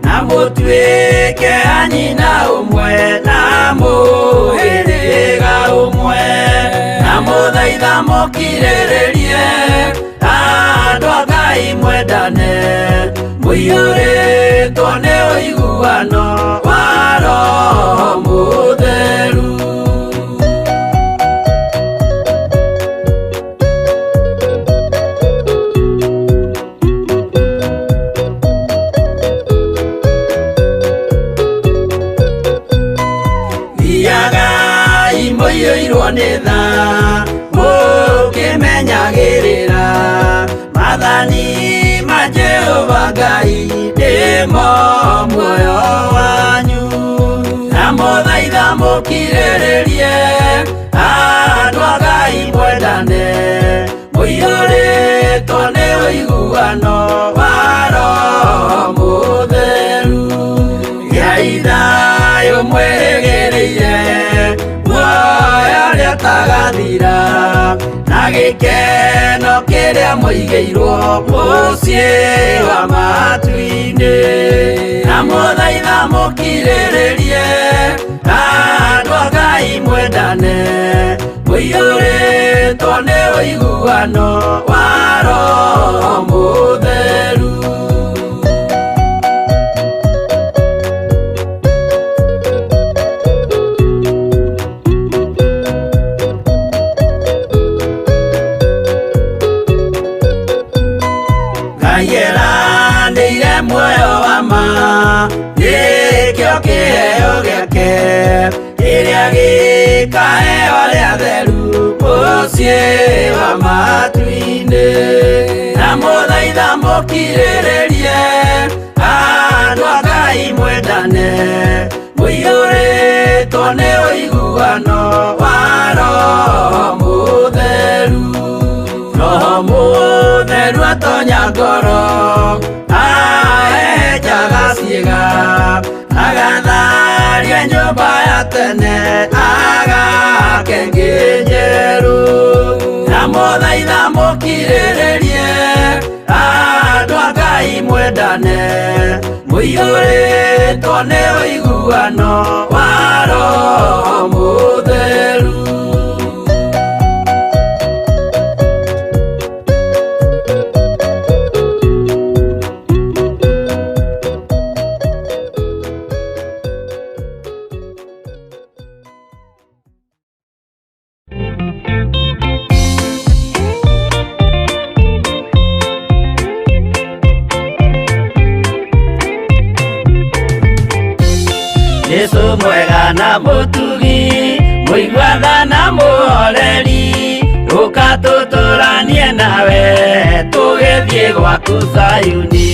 Na mũtuĩke a nyina ũmwe na mũhĩrĩga ũmwe, na mũthaitha mũkirĩrĩrie andũ a Ngai mwendane, mũiyũrĩtwo nĩ ũiguano wa Roho Mũtheru. Thiagai mũiyũirwo nĩ tha, mũkĩmenyagĩrĩra maathani ma Jehova Ngai nĩmo muoyo wanyu. Na mũthaitha mũkirĩrĩrie andũ a Ngai mwendane, mũiyũrĩtwo nĩ ũiguano wa Roho Mũtheru. Gĩai thayũ mwĩrĩgĩrĩire muoyo ũrĩa ũtagathira, na gĩkeno kĩrĩa mũigĩirwo mũciĩ wa matu-inĩ. Na mũthaitha mũkirĩrĩrie andũ a Ngai mwendane, mũiyũrĩtwo nĩ ũiguano wa Roho Mũtheru. Ngai eranĩire muoyo wa ma, nĩkĩo kĩheo gĩake kĩrĩa gĩkaheo arĩa atheru mũciĩ wa matu-inĩ. Na mũthaitha mũkirĩrĩrie andũ a Ngai mwendane, mũiyũrĩtwo nĩ ũiguano wa Roho Mũtheru. Roho Mũtheru atonya ngoro, ahehenjaga ciĩga, agatharia nyũmba ya tene, agake ĩngĩ njerũ. Na mũthaitha mũkirĩrĩrie andũ a Ngai mwendane, mũiyũrĩtwo nĩ ũiguano wa Roho Mũtheru. Jesu mwega na mũtugi, mũiguatha na mũhoreri, ũka tũtũranie nawe tũgĩthiĩ gwaku Zayuni.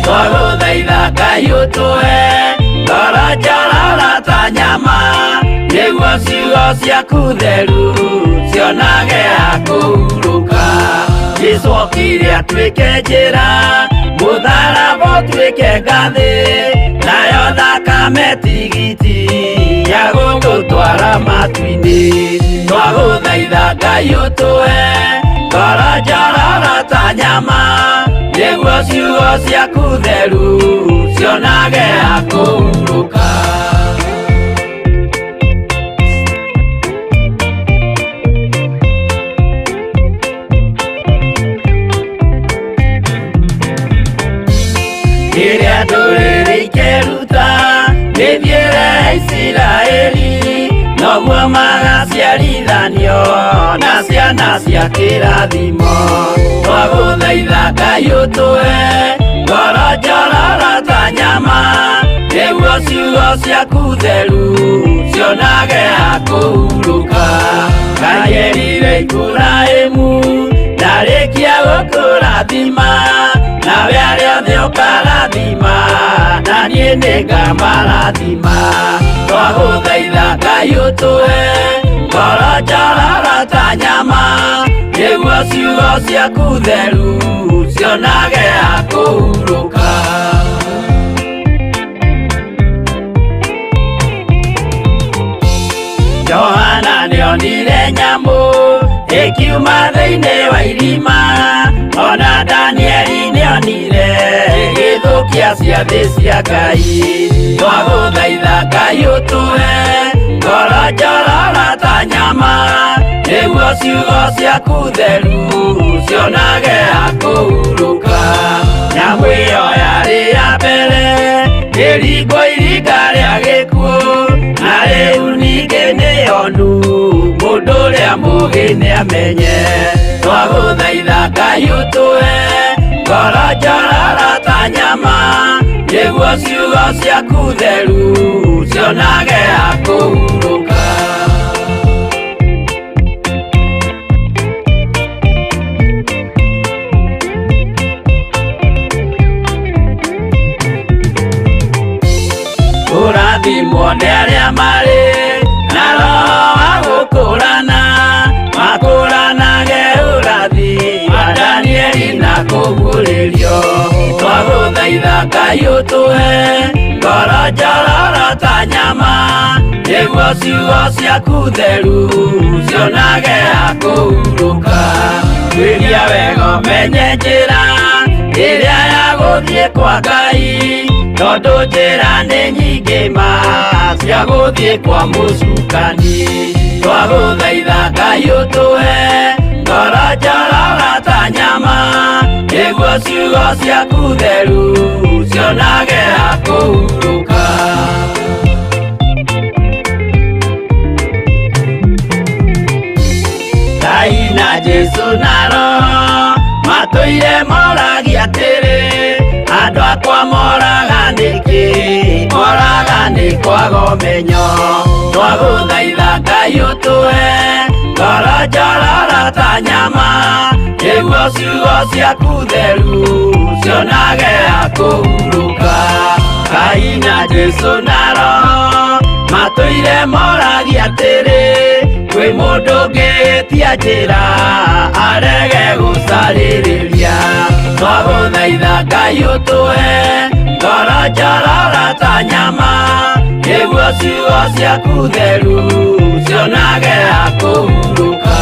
Twagũthaitha Ngai ũtũhe ngoro njororo ta nyama, nĩguo ciugo ciaku theru cionage ha kũhurũka. Jesu okire atuĩke njĩra, mũtharaba ũtuĩke ngathĩ, nayo thakame tigiti ya gũtũtwara matu-inĩ. Twagũthaitha Ngai ũtũhe ngoro njororo ta nyama, nĩguo ciugo ciaku theru cionage ha kũhurũka. Rĩrĩa ndũrĩrĩ ikeruta mĩthiĩre ya Isiraeli, noguo magaciarithanio na ciana cia kĩrathimo. Twagũthaitha Ngai ũtũhe ngoro njororo ta nyama, nĩguo ciugo ciaku theru cionage ha kũhurũka. Ngai erire Iburahĩmu, ndarĩkia gũkũrathima, nawe arĩa othe ũkarathima, na niĩ nĩngamarathima. Twagũthaitha Ngai ũtũhe ngoro njororo ta nyama, nĩguo ciugo ciaku theru cionage ha kũhurũka. Johana nĩonire nyamũ ĩkiuma thĩinĩ wa irima, ona Danieli nĩonire ĩgĩthũkia Tũiguagia ciathĩ cia Ngai. Twagũthaitha Ngai ũtũhe ngoro njororo ta nyama, nĩguo ciugo ciaku theru cionage ha kũhurũka. Nyamũ ĩyo yarĩ ya mbere ĩringwo iringa rĩa gĩkuũ, na rĩu ningĩ nĩyonu mũndũ ũrĩa mũũgĩ nĩamenye. Twagũthaitha Ngai ũtũhe ngoro njororo ta nyama, nĩguo ciugo ciaku theru cionage ha kũhurũka. Kũrathimwo nĩ arĩa marĩ na roho wa gũkũrana, makũranage ũrathi wa Danieli na kũguũrĩrio. Twagũthaitha Ngai ũtũhe ngoro njororo ta nyama, nĩguo ciugo ciaku theru cionage ha kũhurũka. Tuĩria wega ũmenye njĩra ĩrĩa ya gũthiĩ kwa Ngai, tondũ njĩra nĩ nyingĩ ma cia gũthiĩ kwa mũcukani. Twagũthaitha Ngai ũtũhe ngoro njororo ta nyama, nĩguo ciugo ciaku theru cionage ha kũhurũka. Ngai na Jesũ na Roho matũire moragia atĩrĩ, andũ akwa moraga nĩkĩ? Moraga nĩ kwaga ũmenyo. Twagũthaitha Ngai ũtũhe ngoro njororo ta nyama, nĩguo ciugo ciaku theru cionage ha kũhurũka. Ngai na Jesũ na Roho matũire moragia atĩrĩ, kwĩ mũndũ ũngĩtia njĩra arege gũcarĩrĩria. Twagũthaitha Ngai ũtũhe ngoro njororo ta nyama, nĩguo ciugo ciaku theru cionage ha kũhurũka.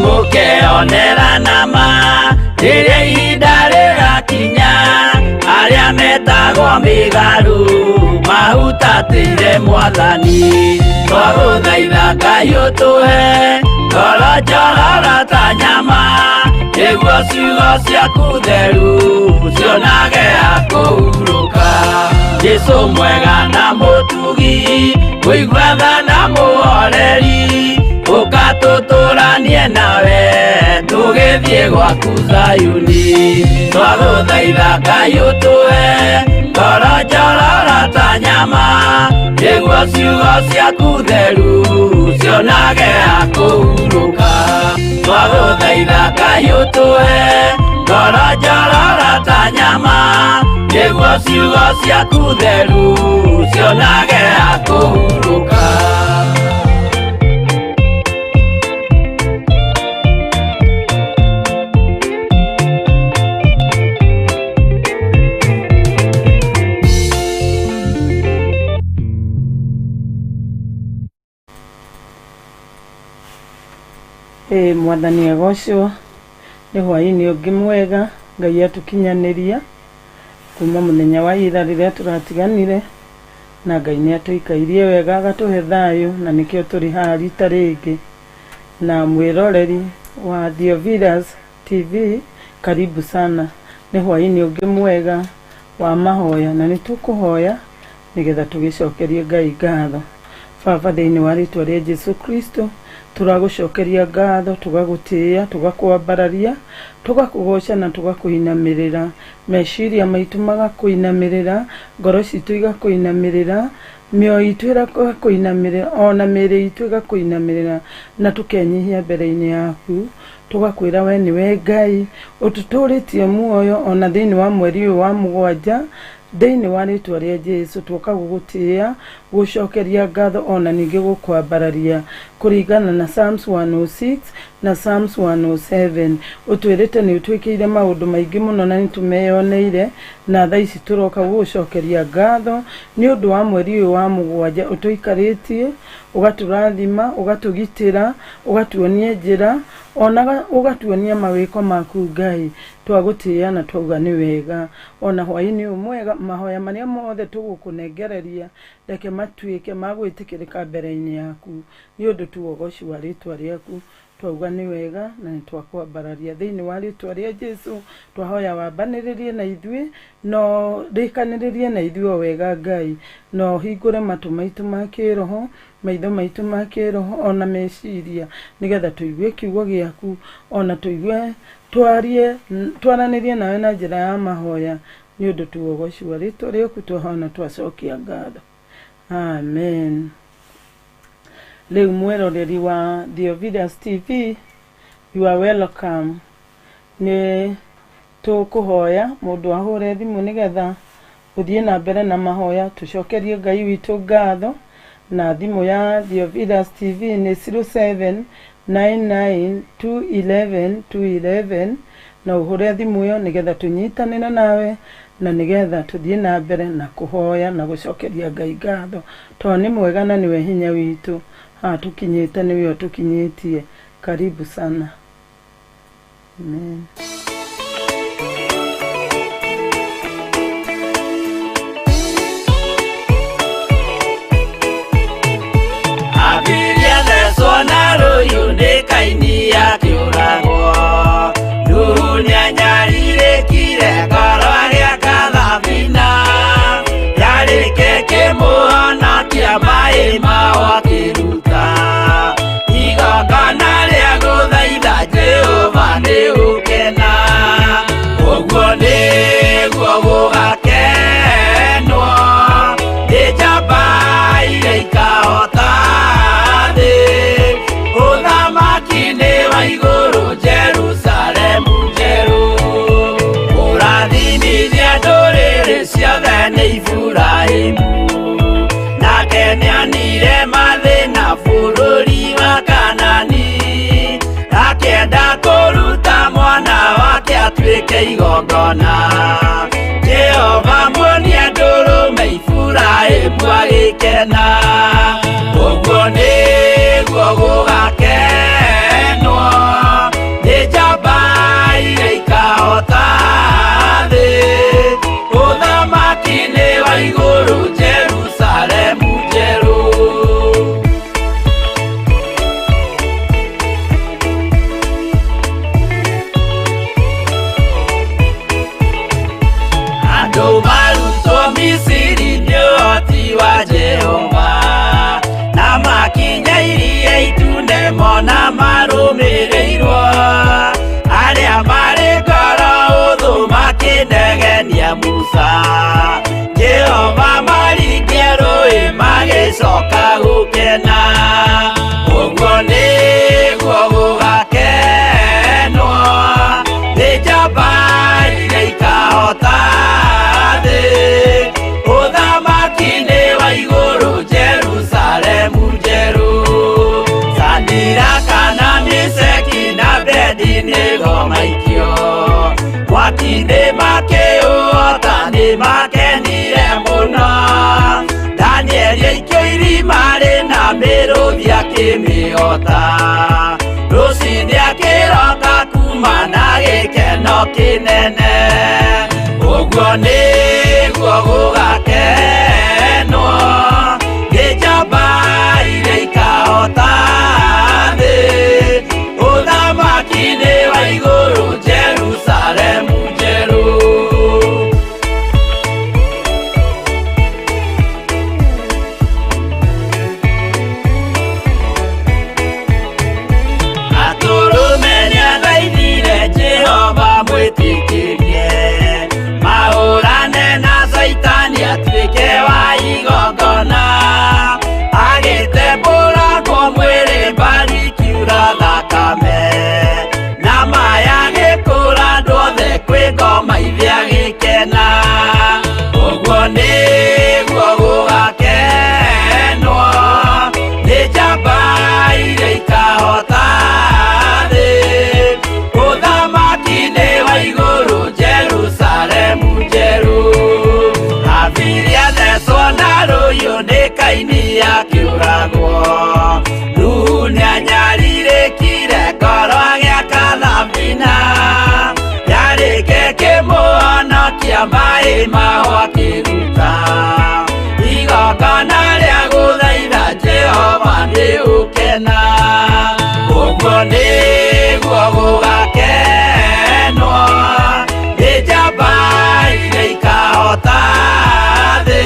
Nĩmũkeonera nama rĩrĩa ihinda rĩgakinya, arĩa metagwo mĩgarũ mahutatĩire Mwathani. Twagũthaitha Ngai ũtũhe ngoro njororo ta nyama, nĩguo ciugo ciaku theru cionage ha kũhurũka. Jesũ mwega na mũtugi, mũigua tha na mũhoreri, ũka tũtũranie nawe tũgĩthiĩ gwaku Zayuni. Twagũthaitha Ngai ũtũhe ngoro njororo ta nyama, nĩguo ciugo ciaku theru cionage ha kũhurũka. Twagũthaitha Ngai ũtũhe ngoro njororo ta nyama, nĩguo ciugo ciaku theru cionage ha kũhurũka. Ĩĩ Mwathani agocwo, nĩ hwaĩ-inĩ ũngĩ mwega Ngai atũkinyanĩria kuma mũthenya wa ira rĩrĩa tũratiganire, na Ngai nĩ atũikairie wega agatũhe thayũ na nĩkĩo tũrĩ haha rita rĩngĩ. Na mwĩroreri wa Theophilus TV, karibu sana, nĩ hwaĩ-inĩ ũngĩ mwega wa mahoya na nĩ tũkũhoya nĩgetha tũgĩcokerie Ngai ngatho. Baba, thĩinĩ wa rĩtwa rĩa Jesu Kristo, tũragũcokeria ngatho, tũgagũtĩĩa, tũgakwambararia, tũgakũgoca na tũgakũinamĩrĩra. Meciria maitũ magakũinamĩrĩra, ngoro citũ igakũinamĩrĩra, mĩoyo itũ ĩgakũinamĩrĩra, ona mĩĩrĩ itũ ĩgakũinamĩrĩra, na tũkenyihia mbere-inĩ yaku. Tũgakwĩra we nĩwe Ngai, ũtũtũrĩtie muoyo ona thĩinĩ wa mweri ũyũ wa mũgwanja, thĩinĩ wa rĩtwa rĩa Jesu, twoka gũgũtĩĩa, gũcokeria ngatho ona ningĩ gũkwambararia. Kũringana na Psalms 106 na Psalms 107, ũtwĩrĩte nĩ ũtwĩkĩire maũndũ maingĩ mũno na nĩ tũmeyoneire, na thaa ici tũroka gũgũcokeria ngatho nĩ ũndũ wa mweri ũyũ wa mũgwanja ũtũikarĩtie, ũgatũrathima, ũgatũgitĩra, ũgatuonia njĩra, ona ũgatuonia mawĩko maku Ngai. Twagũtĩĩa na twauga nĩ wega. Ona hwaĩ-inĩ ũyũ mwega, mahoya marĩa mothe tũgũkũnengereria reke matuĩke ma gwĩtĩkĩrĩka mbere-inĩ yaku, nĩ ũndũ tu wa ũgoci wa rĩtwa rĩaku. Twauga nĩ wega na nĩ twakwambararia thĩinĩ wa rĩtwa rĩa Jesu. Twahoya wambanĩrĩrie na ithuĩ, no rĩkanĩrĩrie na ithuĩ o wega Ngai, na ũhingũre matũ maitũ ma kĩroho, maitho maitũ ma kĩroho, ona meciria, nĩgetha tũigue kiugo gĩaku, ona tũigue twarie, twaranĩrie nawe na njĩra ya mahoya, nĩ ũndũ tu wa ũgoci wa rĩtwa rĩaku. Twahoya na twacokia ngatho, amen. Rĩu mwĩroreri wa Theophilus TV, you are welcome. Nĩ tũkũhoya mũndũ ahũre thimũ nĩgetha ũthiĩ na mbere na mahoya, tũcokerie Ngai witũ ngatho. Na thimũ ya Theophilus TV nĩ 0799 211 211, na ũhũre thimũ ĩyo nĩgetha tũnyitanĩre nawe na nĩgetha tũthiĩ na mbere na kũhoya na gũcokeria Ngai ngatho, tondũ nĩ mwega na nĩwe hinya witũ. Haha tũkinyĩte nĩwe ũtũkinyĩtie. Karibu sana, amen. Abiria thecwo na rũhiũ nĩ Kaini akĩũragwo. Nuhu nĩanyarirĩkire ngoro agĩaka thabina. Yarĩke kĩmũhonokia maĩ mao akĩruta. Igongona rĩa gũthaitha Jehova nĩ gũkena. Ũguo nĩguo gũgakenwo nĩ njamba iria ikahota thĩ. Ũthamaki nĩ wa igũrũ, Jerusalemu njerũ. Kũrathimithia ndũrĩrĩ ciothe nĩ Iburahĩmu. Nake nĩonire mathĩna bũrũri wa Kanani. Akĩenda kũruta mwana wake atuĩke igongona. Jehova muonia ndũrũme, Iburahĩmu agĩkena. Ũguo nĩguo gũgakenwo nĩ njamba iria ikahota thĩ. Ũthamaki nĩ wa igũrũ, Jerusalemu njerũ. Andũ marutwo Misiri nĩ ũhoti wa Jehova, na makinya Iria Itune mona marũmĩrĩirwo. Arĩa marĩ ngoro ũthũ makĩnegenia Musa, Jehova maringie rũĩ magĩcoka gũkena. Ũguo nĩguo gũgakenwo nĩ njamba iria ikahota thĩ. Ũthamaki nĩ wa igũrũ, Jerusalemu njerũ. Sadiraka na Misheki na Abedinego maikio mwaki-inĩ makĩũhota nĩ makenire mũno. Danieli aikio irima rĩna mĩrũthi akĩmĩhota. Rũcinĩ akĩroka kuma na gĩkeno kĩnene. Ũguo nĩguo gũgakenwo nĩ njamba iria ikahota thĩ. Ũthamaki nĩ wa igũrũ, Jerusalemu njerũ. Atũrũme nĩathaithire Jehova mwĩtĩkĩrie mahũrane na Caitani. Kaini akĩũragwo. Nuhu nĩanyarirĩkire ngoro agĩaka thabina, yarĩke kĩmũhonokia maĩ maho akĩruta. Igongona rĩa gũthaitha Jehova nĩ ũkena, ũguo nĩguo gũgakenwo nĩ njamba iria ikahota thĩ.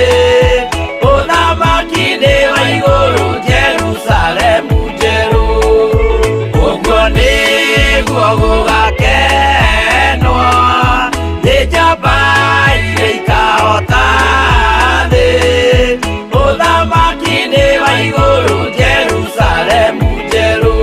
Ũthamaki-inĩ wa igũrũ Jerusalemu njerũ, ũguo nĩguo gũgakenwo nĩ njamba iria ikahota thĩ. Ũthamaki-inĩ wa igũrũ Jerusalemu njerũ.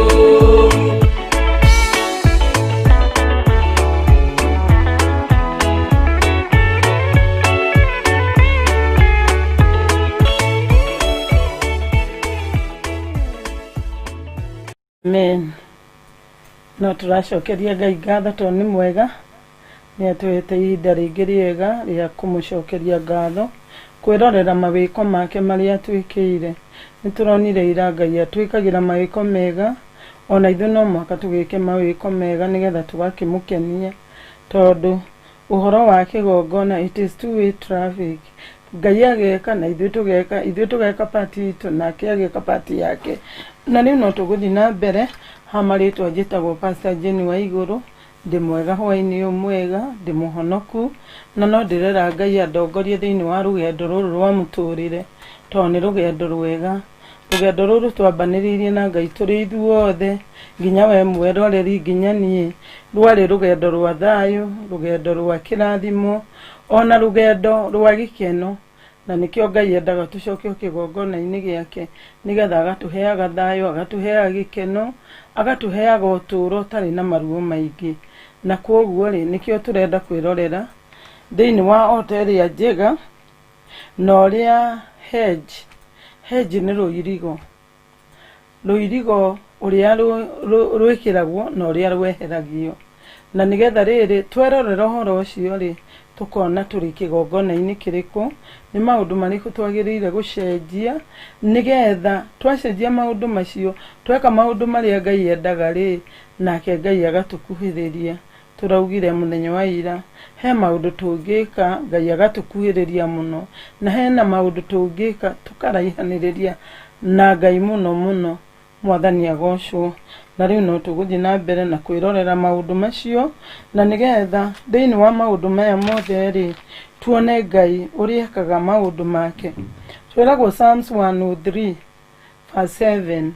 Amen. No tũracokeria Ngai ngatho tondũ nĩ mwega, nĩ atũhete ihinda rĩngĩ rĩega rĩa kũmũcokeria ngatho, kwĩrorera mawĩko make marĩa atwĩkĩire. Nĩ tũronire ira Ngai atwĩkagĩra mawĩko mega, ona ithuĩ no mũhaka tũgĩke mawĩko mega nĩgetha tũgakĩmũkenia, tondũ ũhoro wa kĩgongona it is two way traffic. Ngai ageka na ithuĩ tũgeka, ithuĩ tũgeka part itũ nake ageka part yake. Na rĩu no tũgũthiĩ na mbere ha marĩtwa njĩtagwo Pastor Jane wa igũrũ, ndĩ mwega hwaĩ-inĩ ũyũ mwega, ndĩ mũhonoku, na no ndĩrera Ngai andongorie thĩinĩ wa rũgendo rũrũ rwa mũtũrĩre, tondũ nĩ rũgendo rwega. Rũgendo rũrũ twambanĩrĩirie na Ngai tũrĩ ithuothe, nginya we mweroreri nginya niĩ, rwarĩ rũgendo rwa thayũ, rũgendo rwa kĩrathimo, ona rũgendo rwa gĩkeno. Na nĩkĩo Ngai endaga tũcoke kĩgongona-inĩ gĩake, nĩgetha agatũheaga thayũ, agatũheaga gĩkeno, agatũheaga ũtũũro ũtarĩ na maruo maingĩ. Na kwoguo rĩ, nĩkĩo tũrenda kwĩrorera thĩinĩ wa ota ĩrĩa njega na ũrĩa hedge, hedge nĩ rũirigo, rũirigo ũrĩa rwĩkĩragwo na ũrĩa rweheragio. Na nĩgetha rĩrĩ twerorera ũhoro ũcio rĩ, tũkona tũrĩ kĩgongona-inĩ kĩrĩkũ, nĩ maũndũ marĩkũ twagĩrĩire gũcenjia, nĩgetha twacenjia maũndũ macio, tweka maũndũ marĩa Ngai endaga rĩ, nake Ngai agatũkuhĩrĩria. Tũraugire mũthenya wa ira, he maũndũ tũngĩka Ngai agatũkuhĩrĩria mũno, na hena maũndũ tũngĩka tũkaraihanĩrĩria na Ngai mũno mũno. Mwathani agocwo. Na rĩu no tũgũthiĩ na mbere na kwĩrorera maũndũ macio, na nĩgetha thĩinĩ wa maũndũ maya mothe rĩ, tuone Ngai ũrĩa ekaga maũndũ make. Twĩragwo Psalms 103 verse 7,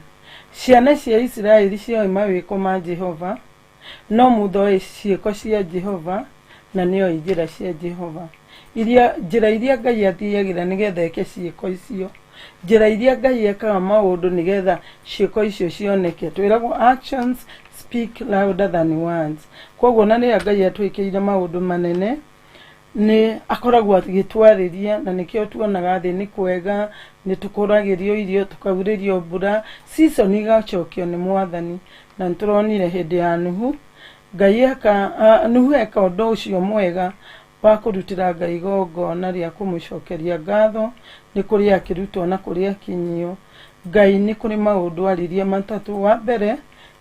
ciana cia Isiraeli cioĩ mawĩko ma Jehova, no mũthoĩ ciĩko cia Jehova, na nĩoĩ njĩra cia Jehova. Iria njĩra iria Ngai athiagĩra nĩgetha eke ciĩko icio, njĩra iria Ngai ekaga maũndũ nĩgetha ciĩko icio cioneke. Twĩragwo actions speak louder than words. Koguo na rĩrĩa Ngai atwĩkĩire maũndũ manene, nĩ akoragwo agĩtwarĩria, na nĩkĩo tuonaga thĩ nĩ kwega, nĩ tũkũragĩrio irio, tũkaurĩrio mbura, season igacokio nĩ Mwathani. Na nĩ tũronire hĩndĩ ya Nuhu, Ngai eka, Nuhu eka ũndũ ũcio mwega wa kũrutĩra Ngai igongona rĩa kũmũcokeria ngatho nĩ kũrĩa akĩrutwo na kũrĩa akinyio. Ngai nĩ kũrĩ maũndũ aririe matatũ. Wa mbere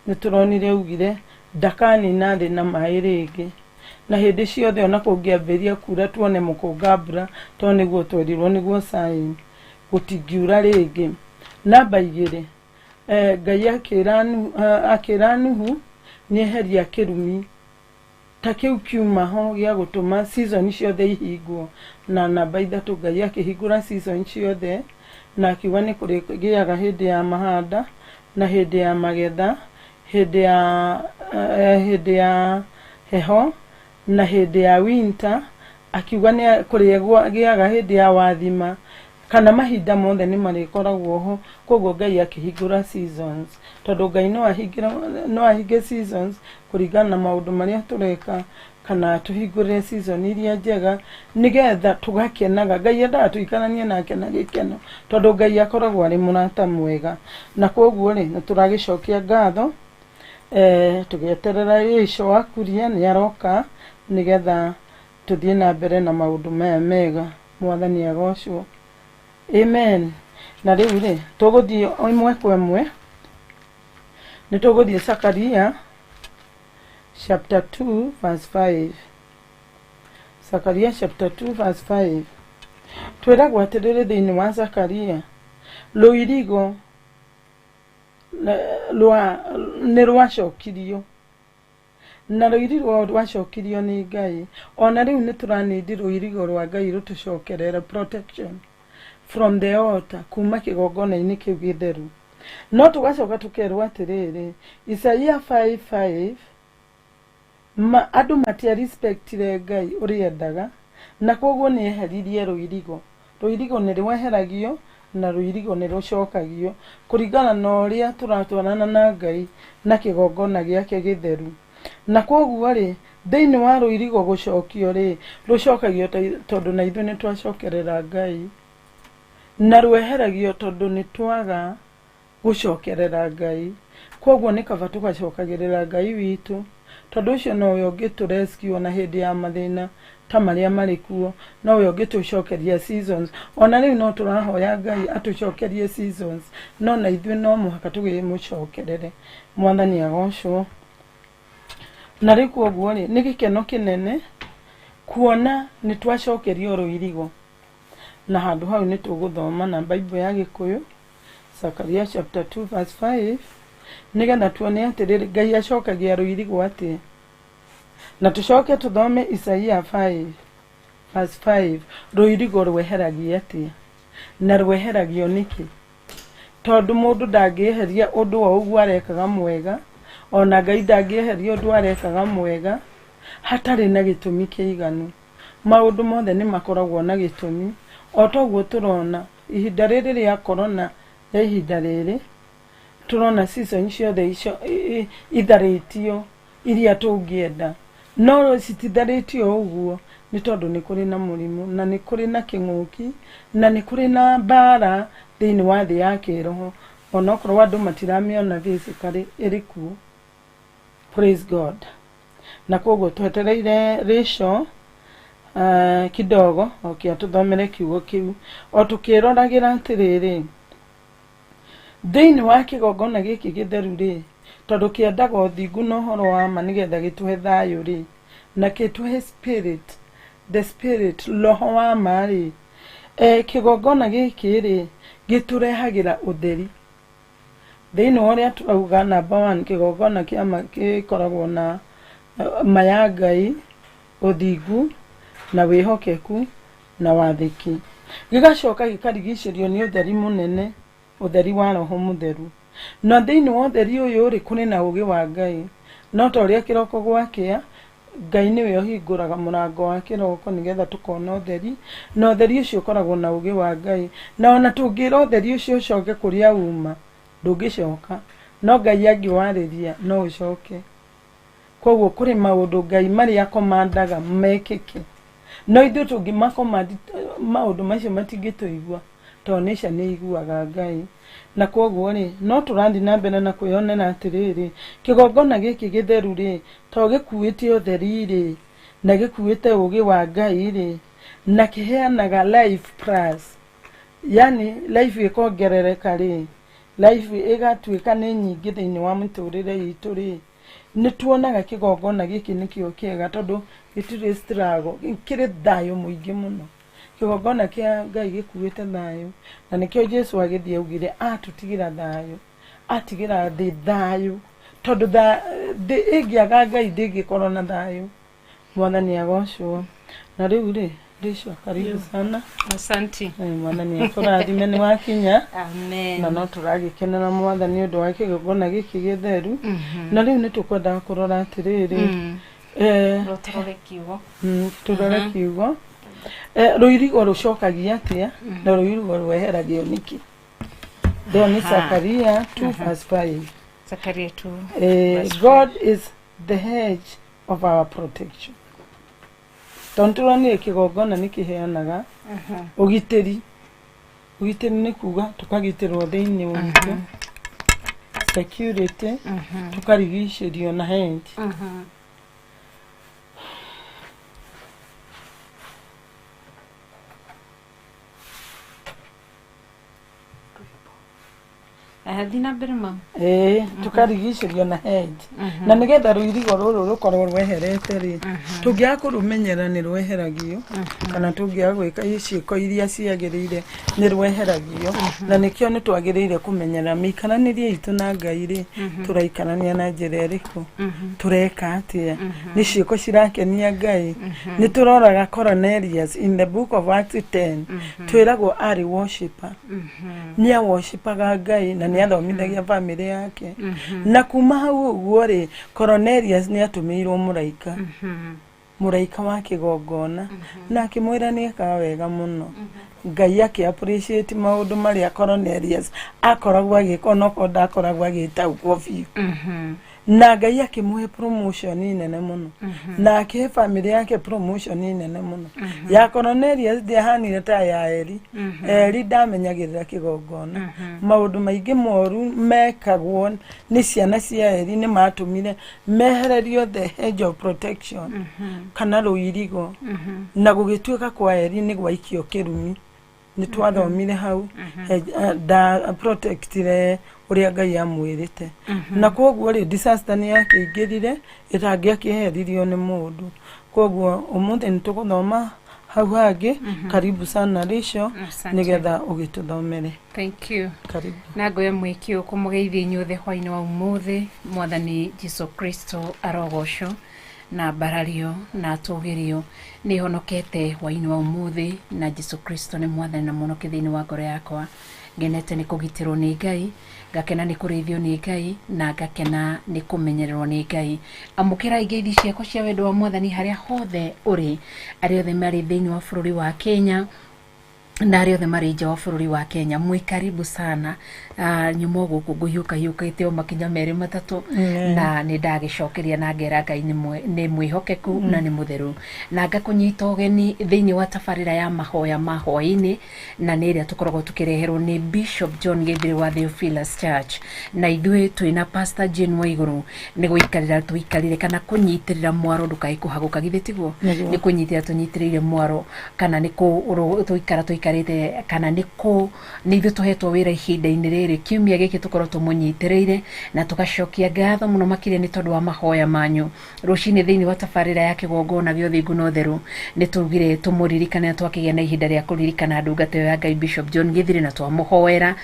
nĩ tũronire augire ndakanina thĩ na maĩ rĩngĩ, na hĩndĩ ciothe ona kũngĩambĩrĩria kura tuone mũkũnga mbura, tondũ nĩguo twerirwo nĩguo sign, gũtingiura rĩngĩ. Namba igĩrĩ, Ngai akĩra Nuhu nĩeheria kĩrumi ta kĩu kiuma ho gĩa gũtũma season ciothe ihingwo. Na namba ithatũ, Ngai akĩhingũra season ciothe na akiuga nĩ kũrĩgĩaga hĩndĩ ya mahanda na hĩndĩ ya magetha, hĩndĩ ya heho na hĩndĩ ya winter. Akiuga nĩ kũrĩgĩaga hĩndĩ ya wathima, kana mahinda mothe nĩ marĩkoragwo ho. Koguo Ngai akĩhingũra seasons, tondũ Ngai no ahinge seasons kũringana na maũndũ marĩa tũreka, kana tũhingũrĩre season iria njega nĩgetha tũgakenaga. Ngai endaga tũikaranie nake na gĩkeno, tondũ Ngai akoragwo arĩ mũrata mwega. Na koguo rĩ, nĩ tũragĩcokia ngatho, tũgĩeterera Rachel wa Kuria nĩ aroka nĩgetha tũthiĩ na mbere na maũndũ maya mega. Mwathani agocwo. Amen. Na rĩu rĩ, tũgũthiĩ o ĩmwe kwa ĩmwe, nĩ tũgũthiĩ Zakaria chapter 2 verse 5. Zakaria chapter 2 verse 5. Twĩragwo atĩrĩrĩ thĩinĩ wa Zakaria, rũirigo rwa nĩ rwacokirio, na rũirigo rwacokirio nĩ Ngai. Ona rĩu nĩ tũranindi rũirigo rwa Ngai rũtũcokerere protection from the altar, kuma kĩgongona-inĩ kĩu gĩtheru. No tũgacoka tũkerwo atĩrĩrĩ, Isaia 5:5, andũ matia respectire Ngai ũrĩa endaga, na koguo nĩ eheririe rũirigo. Rũirigo nĩ rweheragio na rũirigo nĩ rũcokagio kũringana na ũrĩa tũratwarana na Ngai na kĩgongona gĩake gĩtheru. Na koguo rĩ, thĩinĩ wa rũirigo gũcokio rĩ, rũcokagio tondũ na ithuĩ nĩ twacokerera Ngai, na rweheragio tondũ nĩ twaga gũcokerera Ngai. Koguo nĩ kaba tũgacokagĩrĩra Ngai witũ, tondũ ũcio nowe ũngĩtũ rescue ona hĩndĩ ya mathĩna ta marĩa marĩ kuo, nowe ũngĩtũcokeria seasons. Ona rĩu no tũrahoya Ngai atũcokerie seasons, no na ithuĩ no mũhaka tũkĩmũcokerere. Mwathani agocwo. Na rĩu koguo rĩ, nĩ gĩkeno kĩnene kuona nĩ twacokerio rũirigo. Na handũ hau nĩ tũgũthoma na Bible ya Gĩkũyũ, Zakaria chapter 2 verse 5, nĩgetha tuone atĩrĩrĩ, Ngai acokagia rũirigo atĩa. Na tũcoke tũthome Isaia 5 verse 5, rũirigo rweheragia atĩa na rweheragio nĩkĩ. Tondũ mũndũ ndangĩeheria ũndũ o ũguo arekaga mwega, ona Ngai ndangĩeheria ũndũ arekaga mwega hatarĩ na gĩtũmi kĩiganu. Maũndũ mothe nĩ makoragwo na gĩtũmi. O toguo tũrona ihinda rĩrĩ rĩa corona, ya ihinda rĩrĩ tũrona season ciothe icio itharĩtio iria tũngĩenda, no cititharĩtio ũguo nĩ tondũ nĩ kũrĩ na mũrimũ, na nĩ kũrĩ na kĩng'ũki, na nĩ kũrĩ na mbara thĩinĩ wa thĩ ya kĩroho, onokorwo andũ matiramĩona physically ĩrĩ kuo. Praise God. Na koguo twetereire Rachel kidogo oke atũthomere kiugo kĩu, o tũkĩroragĩra atĩrĩrĩ, thĩinĩ wa kĩgongona gĩkĩ gĩtheru rĩ, tondũ kĩendaga ũthingu na ũhoro wa ma nĩgetha gĩtũhe thayũ rĩ, na gĩtũhe spirit, the spirit, roho wa ma rĩ, kĩgongona gĩkĩ rĩ, gĩtũrehagĩra ũtheri. Thĩinĩ wa ũrĩa tũrauga number 1, kĩgongona kĩa ma gĩkoragwo na ma ya Ngai, ũthingu na wĩhokeku na wathĩki. Gĩgacoka gĩkarigicĩrio nĩ ũtheri mũnene, ũtheri wa Roho Mũtheru. Na thĩinĩ wa ũtheri ũyũ rĩ, kũrĩ na ũũgĩ wa Ngai. No ta ũrĩa kĩroko gwakĩa, Ngai nĩwe ũhingũraga mũrango wa kĩroko nĩgetha tũkona ũtheri, na ũtheri ũcio ũkoragwo na ũũgĩ wa Ngai. Na ona tũngĩra ũtheri ũcio ũcoke kũrĩa uma, ndũngĩcoka. No Ngai angĩwarĩria no ũcoke. Koguo kũrĩ maũndũ Ngai marĩa akomandaga mekĩke, no ithuĩ tũngĩmakomandi maũndũ macio matingĩtũigua, tondũ nature nĩ iguaga Ngai. Na koguo rĩ, no tũrathiĩ na mbere na kwĩyonera atĩrĩrĩ, kĩgongona gĩkĩ gĩtheru rĩ, to gĩkuĩte ũtheri rĩ, na gĩkuĩte ũũgĩ wa Ngai rĩ, na kĩheanaga life plus, yani life ĩkongerereka rĩ, life ĩgatuĩka nĩ nyingĩ thĩinĩ wa mĩtũrĩre itũ rĩ, nĩ tuonaga kĩgongona gĩkĩ nĩkĩo kĩega, tondũ gĩtirĩ struggle, kĩrĩ thayũ mũingĩ mũno. Kĩgongona kĩa Ngai gĩkuĩte thayũ, na nĩkĩo Jesu agĩthiĩ augire atũtigĩra thayũ, atigĩra thĩ thayũ, tondũ thĩ ĩngĩaga Ngai ndĩngĩkorwo na thayũ. Mwathani agocwo. Na rĩu rĩ, Rachel, karibu sana. Asante. Mwathani akũrathime nĩ wakinya. Amen. Na no tũragĩkenera Mwathani ũndũ wa kĩgongona gĩkĩ gĩtheru. Na rĩu nĩ tũkwendaga kũrora atĩrĩrĩ, No tũrore kiugo. Tũrore kiugo. Rũirigo rũcokagia atĩa na rũirigo rweheragio nĩkĩ? Ndĩyo nĩ Zakaria 2 verse 5. Zakaria 2 verse God is the hedge of our protection. Tondũ tũronire kĩgongona nĩ kĩheanaga ũgitĩri. Ũgitĩri nĩ kuga tũkagitĩrwo thĩinĩ witũ, security, tũkarigicĩrio na hedge. Thiĩ na mbere mama. Ĩĩ, tũkarigicĩrio na hedge. Na nĩgetha rũirigo rũrũ rũkorwo rweherete rĩ, tũngĩaga kũrũmenyerera nĩ rweheragio, kana tũngĩaga gwĩka ciĩko iria ciagĩrĩire nĩ rweheragio. Na nĩkĩo nĩ twagĩrĩire kũmenyerera mĩikaranĩrie itũ na Ngai rĩ, tũraikarania na njĩra ĩrĩkũ, tũreka atĩa, nĩ ciĩko cirakenia Ngai. Nĩ tũroraga Cornelius in the book of Acts 10, twĩragwo arĩ worshipper, nĩ aworshipaga Ngai na nĩ athomithagia bamĩrĩ yake. Na kuma hau ũguo rĩ, Cornelius nĩ atũmĩirwo mũraika, mũraika wa kĩgongona, na akĩmwĩra nĩ ekaga wega mũno. Ngai akĩ appreciate maũndũ marĩa Cornelius akoragwo agĩka, onokorwo ndakoragwo agĩtaũkwo biũ. Na Ngai akĩmũhe promotion nene mũno, na akĩhe bamĩrĩ yake promotion nene mũno. Ya Cornelius ndĩahanire ta ya Eli. Eli ndamenyagĩrĩra kĩgongona. Maũndũ maingĩ moru mekagwo nĩ ciana cia Eli nĩ matũmire mehererio the hedge of protection, kana rũirigo, na gũgĩtuĩka kwa Eli nĩ gwaikio kĩrumi. Nĩ twathomire hau nda protectire ũrĩa Ngai amwĩrĩte, na koguo rĩ, disaster nĩ yakĩingĩrire ĩtangĩakĩeheririo nĩ mũndũ. Koguo ũmũthĩ nĩ tũgũthoma hau hangĩ. Karibu sana Rachel. Asante. Nĩgetha ũgĩtũthomere. Thank you. Karibu. Na ngoya mwĩkĩ kũmũgeithia inyuothe hwainĩ wa ũmũthĩ. Mwathani Jesu Kristo arogocwo na mbarario na atũgĩrio. Nĩ honokete hwainĩ wa ũmũthĩ, na Jesu Kristo nĩ mwathani na mũhonokia thĩinĩ wa ngoro yakwa. Ngenete nĩ kũgitĩrwo nĩ Ngai, ngakena nĩ kũrĩithio nĩ Ngai, na ngakena nĩ kũmenyererwo nĩ Ngai. Amũkĩrai ngeithi ciakwa cia wendo wa mwathani harĩa hothe ũrĩ, arĩa othe marĩ thĩinĩ wa bũrũri wa Kenya na arĩa othe marĩ nja wa bũrũri wa Kenya, mwĩ karibu sana. Nyuma gũkũ ngũhiũka hiũkĩte o makinya merĩ matatũ, na nĩ ndagĩcokeria na ngera Ngai nĩ mwĩhokeku na nĩ mũtheru, na ngakũnyita ũgeni thĩinĩ wa tabarĩra ya mahoya ma hwaĩ-inĩ, na nĩ ĩrĩa tũkoragwo tũkĩreherwo nĩ Bishop John Gĩthiri wa Theophilus Church, na ithuĩ twĩna Pastor Jane Waigũrũ nĩ gũikarĩra tũikarĩre kana kũnyitĩrĩra mwaro ndũkae kũhagũka, githĩ tiguo? Nĩguo. Nĩ kũnyitĩrĩra tũnyitĩrĩire mwaro, kana nĩ tũikara tũikarĩte, kana nĩ kũ nĩ ithuĩ tũhetwo wĩra ihinda-inĩ rĩrĩ kiumia gĩkĩ tũkorwo tũmũnyitĩrĩire, na tũgacokia ngatho mũno makĩria nĩ tondũ wa mahoya manyu. Rũcinĩ thĩinĩ wa tabarĩra ya kĩgongona gĩa ũthingu na ũtheru nĩ tugire tũmũririkane, na twakĩgĩa na ihinda rĩa kũririkana ndungata ĩyo ya Ngai Bishop John Gĩthiri, na twamũhoera.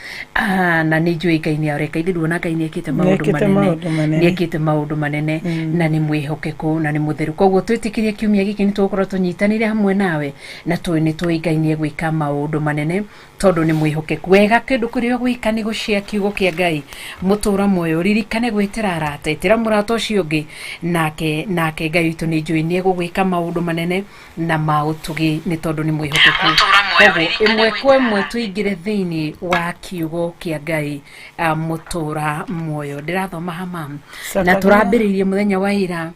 Na nĩ njũĩ Ngai nĩ areka. Ithuĩ nduona Ngai nĩ ekĩte maũndũ Nĩekĩte manene. Maũndũ manene. Nĩ ekĩte maũndũ manene na nĩ mwĩhokeku na nĩ mũtheru. Koguo twĩtĩkĩrie kiumia gĩkĩ nĩ tũgũkorwo tũnyitanĩire hamwe nawe, na tũĩ nĩ tũĩ Ngai nĩ egwĩka maũndũ manene tondũ nĩ mwĩhokeku. Wega kĩndũ kĩrĩa ũgwĩka nĩ gũshare kiugo kĩa Ngai mũtũra muoyo. Ririkane gwĩtĩra arata, ĩtĩra mũrata ũcio ũngĩ, nake Ngai witũ nĩ njũĩ nĩ egũgwĩka maũndũ manene na ma ũtugi nĩ tondũ nĩ mwĩhokeku. Koguo ĩmwe kwa ĩmwe tũingĩre thĩinĩ wa kiugo kĩa Ngai, mũtũra muoyo. Ndĩrathoma hama na Zakaria. Tũrambĩrĩirie mũthenya wa ira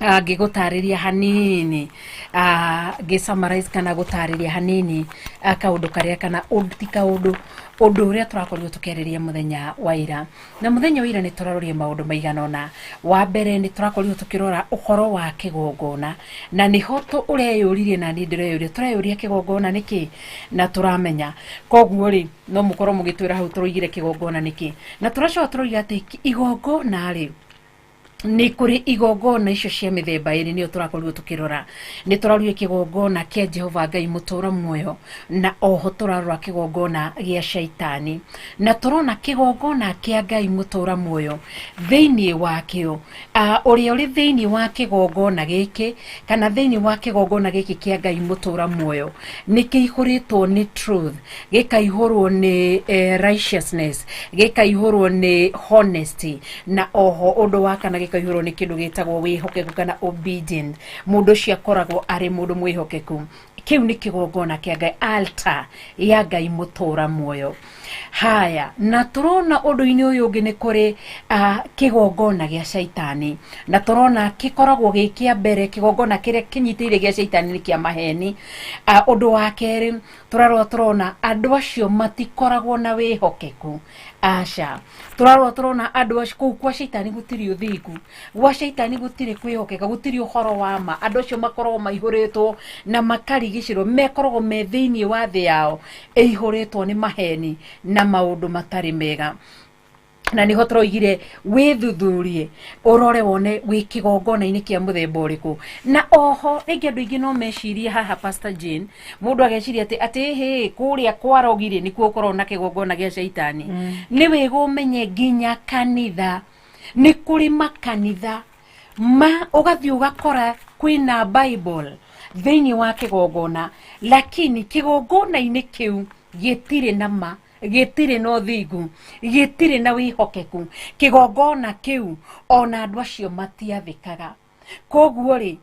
ngĩgũtarĩria hanini, ngĩ summarize kana gũtarĩria hanini kaũndũ karĩa kana ti kaũndũ, ũndũ ũrĩa tũrakorirwo tũkĩarĩria mũthenya wa ira. Na mũthenya wa ira nĩ tũraroria maũndũ maigana ũna. Wa mbere nĩ tũrakorirwo tũkĩrora ũhoro wa kĩgongona, na nĩho ũreyũririe na niĩ ndĩreyũria, tũreyũria kĩgongona nĩkĩ na tũramenya. Koguo rĩ, no mũkorwo mũgĩtwĩra hau tũroigire kĩgongona nĩkĩ, na tũracoka tũroiga atĩ igongona rĩ, nĩ kũrĩ igongona icio cia mĩthemba ĩrĩ, nĩyo tũrakorirwo tũkĩrora. Nĩ tũrarorire kĩgongona kĩa Jehova Ngai mũtũra muoyo, na oho tũrarora kĩgongona gĩa shaitani. Na tũrona kĩgongona kĩa Ngai mũtũra muoyo thĩinĩ wakĩo, ũrĩa ũrĩ thĩinĩ wa kĩgongona gĩkĩ, kana thĩinĩ wa kĩgongona gĩkĩ kĩa Ngai mũtũra muoyo, nĩ kĩihũrĩtwo nĩ truth, gĩkaihũrwo nĩ righteousness, gĩkaihũrwo nĩ honesty, na oho ũndũ wa kana gĩkaihũrwo nĩ kĩndũ gĩtagwo wĩhokeku kana obedient. Mũndũ ũcio akoragwo arĩ mũndũ mwĩhokeku. Kĩu nĩ kĩgongona kĩa Ngai, altar ya Ngai mũtũra muoyo. Haya, na tũrona ũndũ-inĩ ũyũ ũngĩ nĩ kũrĩ kĩgongona gĩa shaitani, na tũrona gĩkoragwo gĩ kĩa mbere kĩgongona kĩrĩa kĩnyitĩrĩire gĩa shaitani nĩ kĩa maheni. Ũndũ wa kerĩ tũrarora tũrona andũ acio matikoragwo na wĩhokeku. Aca, tũrarora tũrona andũ acio kũu kwa shaitani gũtirĩ ũthingu, gwa shaitani gũtirĩ kwĩhokeka, gũtirĩ ũhoro wa ma. Andũ acio makoragwo maihũrĩtwo na makarigicĩrwo, mekoragwo me thĩinĩ wa thĩ yao ĩihũrĩtwo nĩ maheni. Na maũndũ matarĩ mega. Na niho tũroigire wĩthuthurie, ũrore wone wĩ kĩgongona-inĩ kĩa mũthemba ũrĩkũ. Na oho rĩngĩ andũ aingĩ no mecirie haha, Pastor Jane, mũndũ ageciria atĩ hĩ kũrĩa kwarogire nĩkuo ũkoragwo na kĩgongona gĩa caitani. Nĩ wega ũmenye nginya kanitha nĩ kũrĩ makanitha ma ũgathiĩ ũgakora kwĩna Bible thĩinĩ wa kĩgongona, lakini kĩgongona-inĩ kĩu gĩtirĩ na ma, gĩtirĩ na ũthingu, gĩtirĩ na wĩhokeku. Kĩgongona kĩu ona andũ acio matiathĩkaga. Koguo rĩ,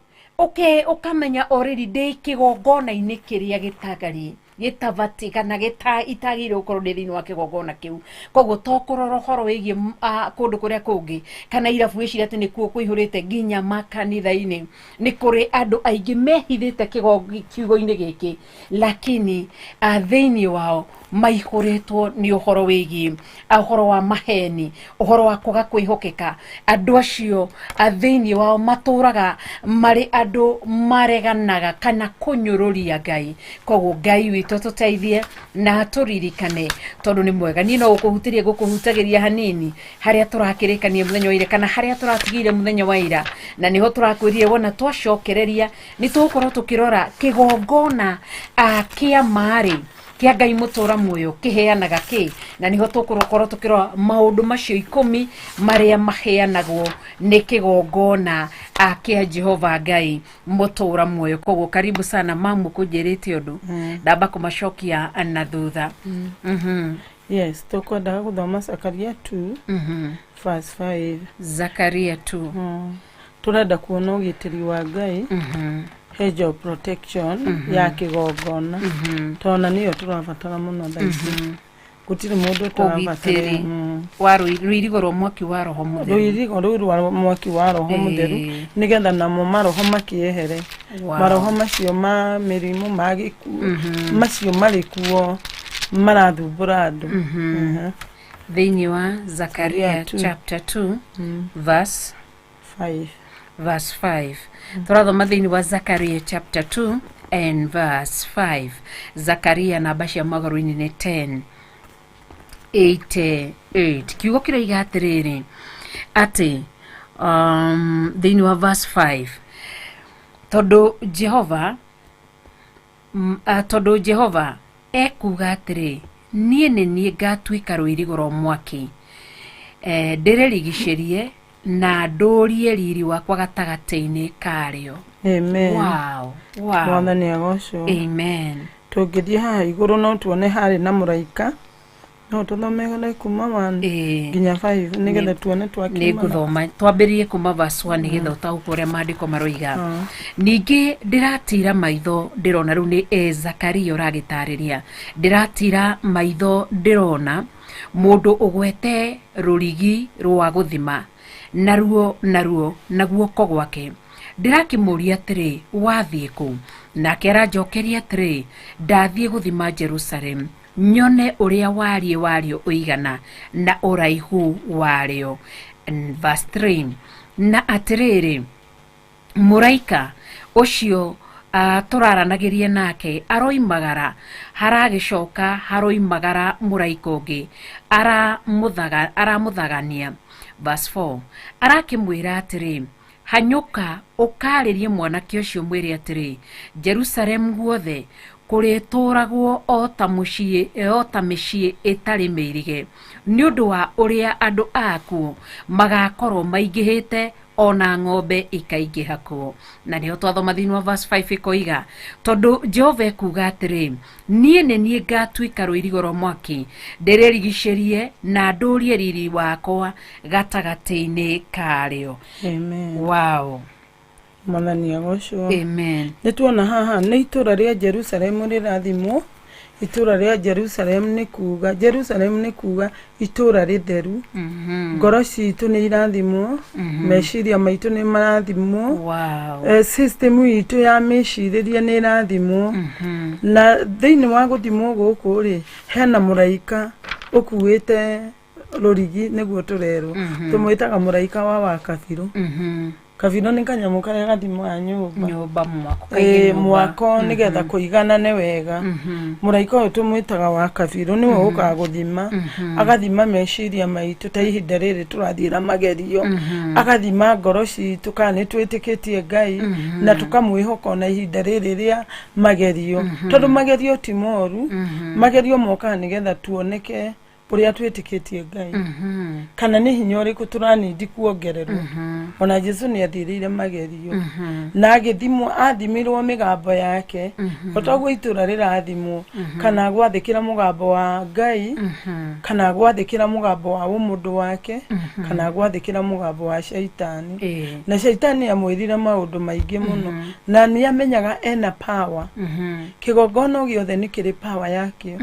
ũkamenya already ndĩ kĩgongona-inĩ kĩrĩa gĩtagari gĩtabati kana gĩta itagĩrĩire gũkorwo ndĩ thĩinĩ wa kĩgongona kĩu. Koguo to kũrora ũhoro wĩgiĩ kũndũ kũrĩa kũngĩ kana irabu wĩciria atĩ nĩkuo kũihũrĩte, nginya makanitha-inĩ nĩ kũrĩ andũ aingĩ mehithĩte kiugo-inĩ gĩkĩ, lakini thĩinĩ wao maihũrĩtwo nĩ ũhoro wĩgiĩ ũhoro wa maheni, ũhoro wa kwaga kwĩhokeka. Andũ acio thĩinĩ wao matũraga marĩ andũ mareganaga kana kũnyũrũria Ngai. Koguo Ngai witũ tũteithie na tũririkane, tondũ nĩ mwega. Niĩ no gũkũhutĩria gũkũhutagĩria hanini harĩa tũrakĩrĩkania mũthenya wa ira, kana harĩa tũratigire mũthenya wa ira, na nĩho tũrakwĩrire wona twacokereria nĩ tũgũkorwo tũkĩrora kĩgongona kĩa marĩ kĩa Ngai mũtũra muoyo kĩheanaga kĩ, na nĩho tũkũkorwo tũkĩrora maũndũ macio 10 marĩa maheanagwo nĩ kĩgongona kĩa Jehova Ngai mũtũra muoyo. Koguo karibu sana mamu, kũnjĩrĩte ũndũ ndamba kũmacokia na thutha. Yes, tũkwendaga gũthoma Zakaria 2 verse 5. Zakaria 2. Tũrenda kuona ũgitĩri wa Ngai, hedge of protection ya kĩgongona, tondũ nĩyo tũrabatara mũno thaa ici. Gũtirĩ mũndũ ũtarabatara ũgitĩri wa rũirigo rwa mwaki wa Roho Mũtheru. Rũirigo rũu rwa mwaki wa Roho Mũtheru, nĩgetha namo maroho makĩehere. Maroho macio ma mĩrimũ, ma gĩkuũ, macio marĩ kuo marathumbũra andũ. Thĩinĩ wa Zakaria Zakaria 2. chapter 2 verse 5. Verse 5. Tũrathoma thĩinĩ wa Zakaria chapter 2 and verse 5. Zakaria namba cia magũrũ-inĩ nĩ 10 88. Kiugo kĩroiga atĩrĩrĩ, atĩ thĩinĩ wa verse 5, tondũ Jehova ekuga atĩrĩ, niĩ nĩ niĩ ngatuĩka rũirigo rwa mwaki, ndĩrĩrigicĩrie na ndũrie riri wakwa gatagatĩ-inĩ karĩo. Amen. Wow. Mwathani agocwo. Amen. Tũngĩthiĩ haha igũrũ no tuone harĩ na mũraika. No tũthome kuma 1 nginya 5 nĩgetha tuone Nĩ twakiuma. Ngũthoma twambĩrĩrie kuma verse 1 nĩgetha ũtaũkwo ũrĩa maandĩko maroiga. Ningĩ ndĩratira maitho ndĩrona, rĩu nĩ Zakaria ũragĩtarĩria, ndĩratira maitho ndĩrona mũndũ ũgwete rũrigi rwa gũthima naruo na guoko gwake. Ndĩrakĩmũria atĩrĩ, wathiĩ kũ? Nake aranjokeria atĩrĩ, ndathiĩ gũthima Jerusalem, nyone ũrĩa wariĩ warĩo ũigana na ũraihu warĩo. Verse 3, na atĩrĩrĩ, mũraika ũcio tũraranagĩria nake aroimagara, haragĩcoka haroimagara mũraika ũngĩ aramũthagania. Verse 4, arakĩmwĩra atĩrĩ, hanyũka ũkarĩrie mwanake ũcio, mwĩre atĩrĩ, Jerusalemu guothe kũrĩtũragwo o ta mũciĩ, o ta mĩciĩ ĩtarĩ mĩirige, nĩ ũndũ wa ũrĩa andũ akuo magakorwo maingĩhĩte, ona ng'ombe ikaingĩha kuo. Na nĩho twathoma thĩinĩ wa verse 5, ĩkoiga, tondũ Jehova ekuga atĩrĩ, niĩ nĩ niĩ ngatuĩka rũirigo rwa mwaki, ndĩrĩrigicĩrie na ndũrie riri wakwa gatagatĩ-inĩ karĩo. Amen. Mwathani agocwo. Amen. Nĩ tuona haha nĩ itũra rĩa Jerusalemu rĩrathimwo. Itũra rĩa Jerusalemu nĩ kuga, Jerusalemu nĩ kuga itũra rĩtheru. Ngoro citũ nĩ irathimwo, meciria maitũ nĩ marathimwo, system itũ ya mĩcirĩrie nĩ ĩrathimwo. Na thĩinĩ wa gũthimwo gũkũ rĩ, hena mũraika ũkuĩte rũrigi, nĩguo tũrerwo tũmwĩtaga mũraika wa wakabirũ. Kabirũ nĩ kanyamũ karĩa gathimaga nyũmba. Nyũmba, mwako. Kaige Ĩĩ, nyũmba. Mwako nĩgetha kũiganane wega. Mũraika ũyũ tũmwĩtaga wa kabirũ nĩwe ũkaga gũthima, agathima meciria maitũ ta ihinda rĩrĩ tũrathiĩra magerio, agathima ngoro citũ kana nĩ twĩtĩkĩtie Ngai na tũkamwĩhoka ona ihinda rĩrĩ rĩa magerio, tondũ magerio ti moru. Magerio mokaga nĩgetha tuoneke ũrĩa twĩtĩkĩtie Ngai kana nĩ hinya ũrĩkũ tũranindi kuongererwo. Ona Jesu nĩ athiĩrĩire magerio na agĩthimwo, athimirwo mĩgambo yake o ta ũguo itũra rĩrathimwo, kana gwathĩkĩra mũgambo wa Ngai, kana gwathĩkĩra mũgambo wa ũmũndũ wake, kana gwathĩkĩra mũgambo wa Shaitani. Na Shaitani amwĩrire maũndũ maingĩ mũno na nĩ amenyaga ena power. Kĩgongona o gĩothe nĩ kĩrĩ power yakĩo.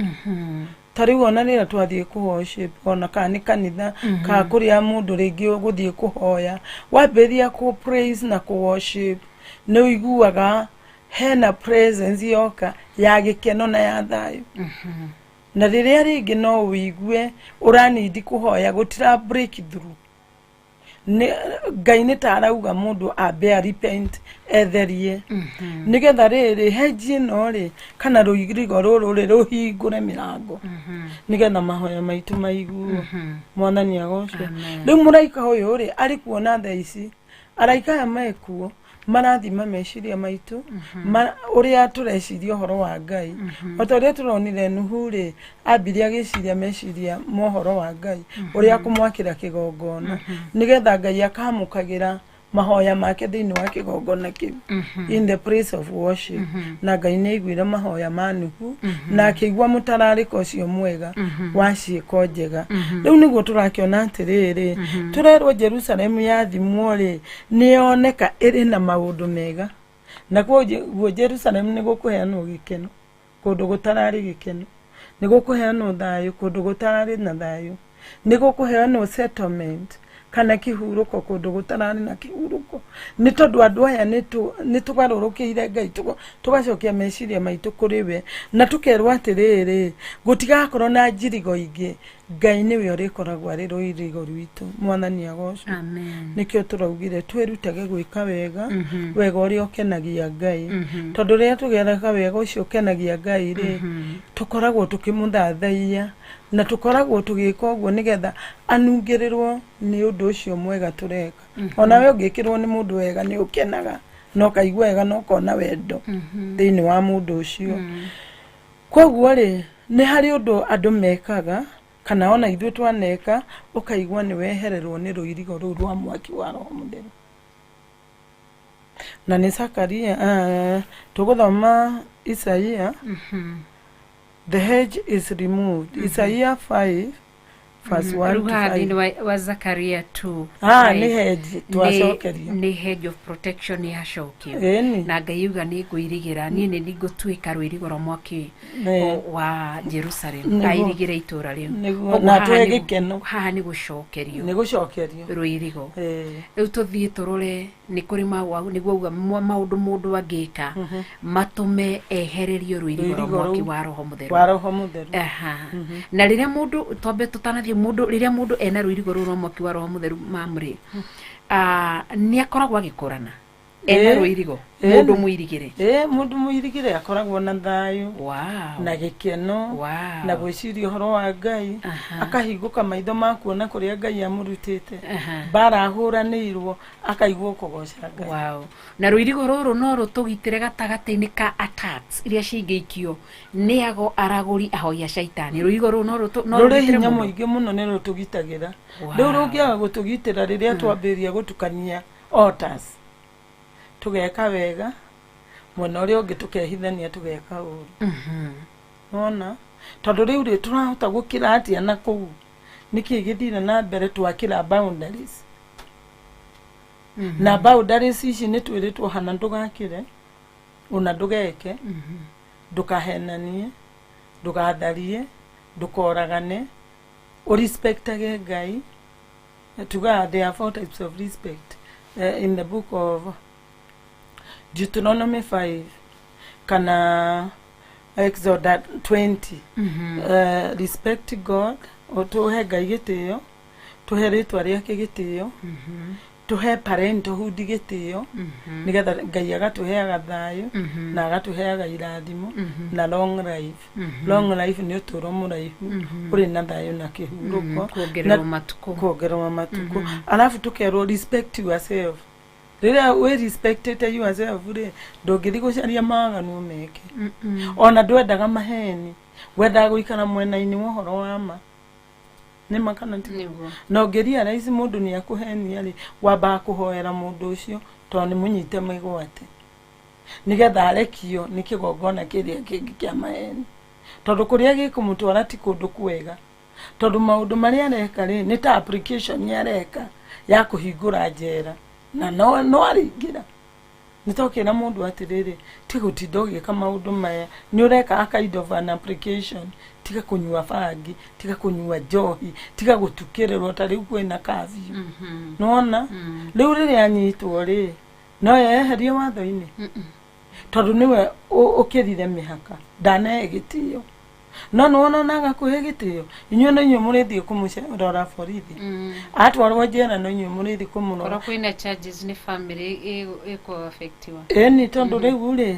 Ta rĩu ona rĩrĩa twathiĩ kũ worship, ona kana nĩ kanitha kana kũrĩa mũndũ rĩngĩ ũgũthiĩ kũhoya, wambĩrĩria kũ praise na kũ worship, nĩ ũiguaga hena presence yoka ya gĩkeno na ya thayũ. Na rĩrĩa rĩngĩ no ũigue ũranindi kũhoya, gũtira break through, nĩ Ngai nĩ ta arauga mũndũ ambe a repent, etherie, nĩgetha rĩrĩ hedge ĩno rĩ kana rũirigo rũrũ rĩ rũhingũre mĩrango nĩgetha mahoya maitũ maiguo. Mwathani agocwo. Amen. Rĩu mũraika ũyũ rĩ arĩ kuona thaa ici araika aya mekuo marathima meciria maitũ, ũrĩa tũreciria ũhoro wa Ngai. O ta ũrĩa tũronire Nuhu rĩ, ambire agĩciria meciria ma ũhoro wa Ngai, ũrĩa kũmwakĩra kĩgongona nĩgetha Ngai akamũkagĩra mahoya make thĩinĩ wa kĩgongona kĩu, in the place of worship. Na Ngai nĩ aiguire mahoya ma Nuhu na akĩigua mũtararĩko ũcio mwega wa ciĩko njega. Rĩu nĩguo tũrakĩona atĩrĩrĩ, tũrerwo Jerusalemu yathimwo rĩ, nĩyoneka ĩrĩ na maũndũ mega, na koguo Jerusalemu nĩ gũkũheanwo gĩkeno kũndũ gũtararĩ gĩkeno, nĩ gũkũheanwo thayũ kũndũ gũtararĩ na thayũ, nĩ gũkũheanwo settlement kana kĩhurũko kũndũ gũtararĩ na kĩhurũko, nĩ tondũ andũ aya nĩ tũgarũrũkĩire Ngai, tũgacokia meciria maitũ kũrĩ we, na tũkerwo atĩrĩrĩ, gũtigakorwo na njirigo ingĩ, Ngai nĩwe ũrĩkoragwo arĩ rũirigo rwitũ. Mwathani agocwo. Amen. Nĩkĩo tũraugire twĩrutage gwĩka wega, wega ũrĩa ũkenagia Ngai, tondũ rĩrĩa tũgereka wega ũcio ũkenagia Ngai rĩ, tũkoragwo tũkĩmũthathaiya na tũkoragwo tũgĩka ũguo nĩgetha anungĩrĩrwo nĩ ũndũ ũcio mwega tũreka. Onawe ũngĩkĩrwo nĩ mũndũ wega nĩ ũkenaga na ũkaigua wega na ũkona wendo thĩinĩ wa mũndũ ũcio. Koguo rĩ, nĩ harĩ ũndũ andũ mekaga kana ona ithuĩ twaneka, ũkaigua nĩ wehererwo nĩ rũirigo rũu rwa mwaki wa Roho Mũtheru. Na nĩ Zakaria, tũgũthoma Isaia, the hedge is removed, Isaiah 5 verse 1 Rĩu to haha 5. Thĩinĩ wa Zakaria 2 Ah, nĩ hedge twacokerio. Nĩ hedge of protection yacokio. Ĩni. Na Ngai yuga nĩ ngũirigĩra, niĩ nĩ ngũtuĩka rũirigo rwa mwaki wa Jerusalem. Airigĩre itũra rĩu. Nĩguo. Ũguo Na haha atũhe gĩkeno. Haha nĩ gũcokerio. Nĩ gũcokerio rũirigo. Rĩu tũthiĩ tũrore nĩ kũrĩ nĩguo uga maũndũ mũndũ angĩka matũme ehererio rũirigo rwa Rũirigo mwaki rũu wa Roho Mũtheru. Wa Roho Mũtheru. Aha. Na rĩrĩa mũndũ, twambe tũtanathiĩ, mũndũ rĩrĩa mũndũ ena rũirigo rũu rwa mwaki wa Roho Mũtheru mamrĩ, nĩ akoragwo agĩkũrana ena rũirigo, mũndũ mũirigĩre. Ĩĩ, mũndũ mũirigĩre akoragwo na thayũ na gĩkeno na gwĩciria ũhoro wa Ngai, akahingũka maitho ma kuona kũrĩa Ngai amũrutĩte, mbara ahũranĩirwo, akaigua kũgoca Ngai. Wow. Na rũirigo rũrũ no rũtũgitĩre gatagatĩ-inĩ ka attacks iria cingĩikio nĩ ago, aragũri, ahoi a Shaitani. Rũirigo rũrũ no rũrĩ rũgitĩre hinya mũndũ? Mũingĩ mũno, nĩ rũtũgitagĩra. Rĩu rũngĩaga gũtũgitĩra rĩrĩa twambĩrĩria gũtukania altars, tũgeka wega, mwena ũrĩa ũngĩ tũkehithania tũgeka ũru. Wona tondũ rĩu rĩ tũrahota gũkĩra atĩa na kũu nĩkĩ gĩthire na mbere twakĩra boundaries? Na boundaries ici nĩ twĩrĩtwo hana ndũgakĩre, ona ndũgeke, ndũkahenanie, ndũgatharie, ndũkoragane, ũrespectage Ngai. Tugaga there are four types of respect, in the book of Deuteronomy 5 kana Exodus 20. Respect God, o tũhe Ngai gĩtĩo, tũhe rĩtwa rĩake gĩtĩo. Tũhe parenthood gĩtĩo, nĩgetha Ngai agatũheaga thayũ na agatũheaga irathimo na long life. Long life nĩ ũtũũro mũraihu ũrĩ na thayũ na kĩhurũko. Kuongererwo matukũ. Kuongererwo matukũ. Alafu tũkerwo respect yourself. Rĩrĩa wĩ respectĩte yourself rĩ, ndũngĩthiĩ gũcaria mawaganu ũmeke. Ona ndwendaga maheni, wendaga gũikara mwena-inĩ wa ũhoro wa ma. Nĩ ma kana ti? Nĩguo. Na ũngĩ realize mũndũ nĩ akũhenia rĩ, wambaga kũhoera mũndũ ũcio, tondũ nĩ mũnyite mĩgwate, nĩgetha arekio nĩ kĩgongona kĩrĩa kĩngĩ kĩa maheni, tondũ kũrĩa gĩkũmũtwara ti kũndũ kwega, tondũ maũndũ marĩa areka rĩ, nĩ ta application areka ya kũhingũra njera na no arĩingĩra. Nĩ tokĩra mũndũ atĩrĩrĩ, ti gũtinda ũgĩka maũndũ maya, nĩ ũreka a kind of an application. Tiga kũnyua bangi, tiga kũnyua njohi, tiga gũtukĩrĩrwo. Ta rĩu kwĩna curfew, nĩwona rĩu rĩrĩa anyitwo rĩ, no yeherie watho-inĩ, tondũ nĩwe ũkĩrire mĩhaka, ndanahe gĩtĩo. No nĩwona ona agakũhe gĩtĩo, inyuĩ no inyuĩ mũrĩthiĩ kũmũrora borithi. Atwarwo njera, no inyuĩ mũrĩthiĩ kũmũrora. Korwo kwĩna charges, nĩ family ĩkũ affectiwa. Ĩni, tondũ rĩu rĩ,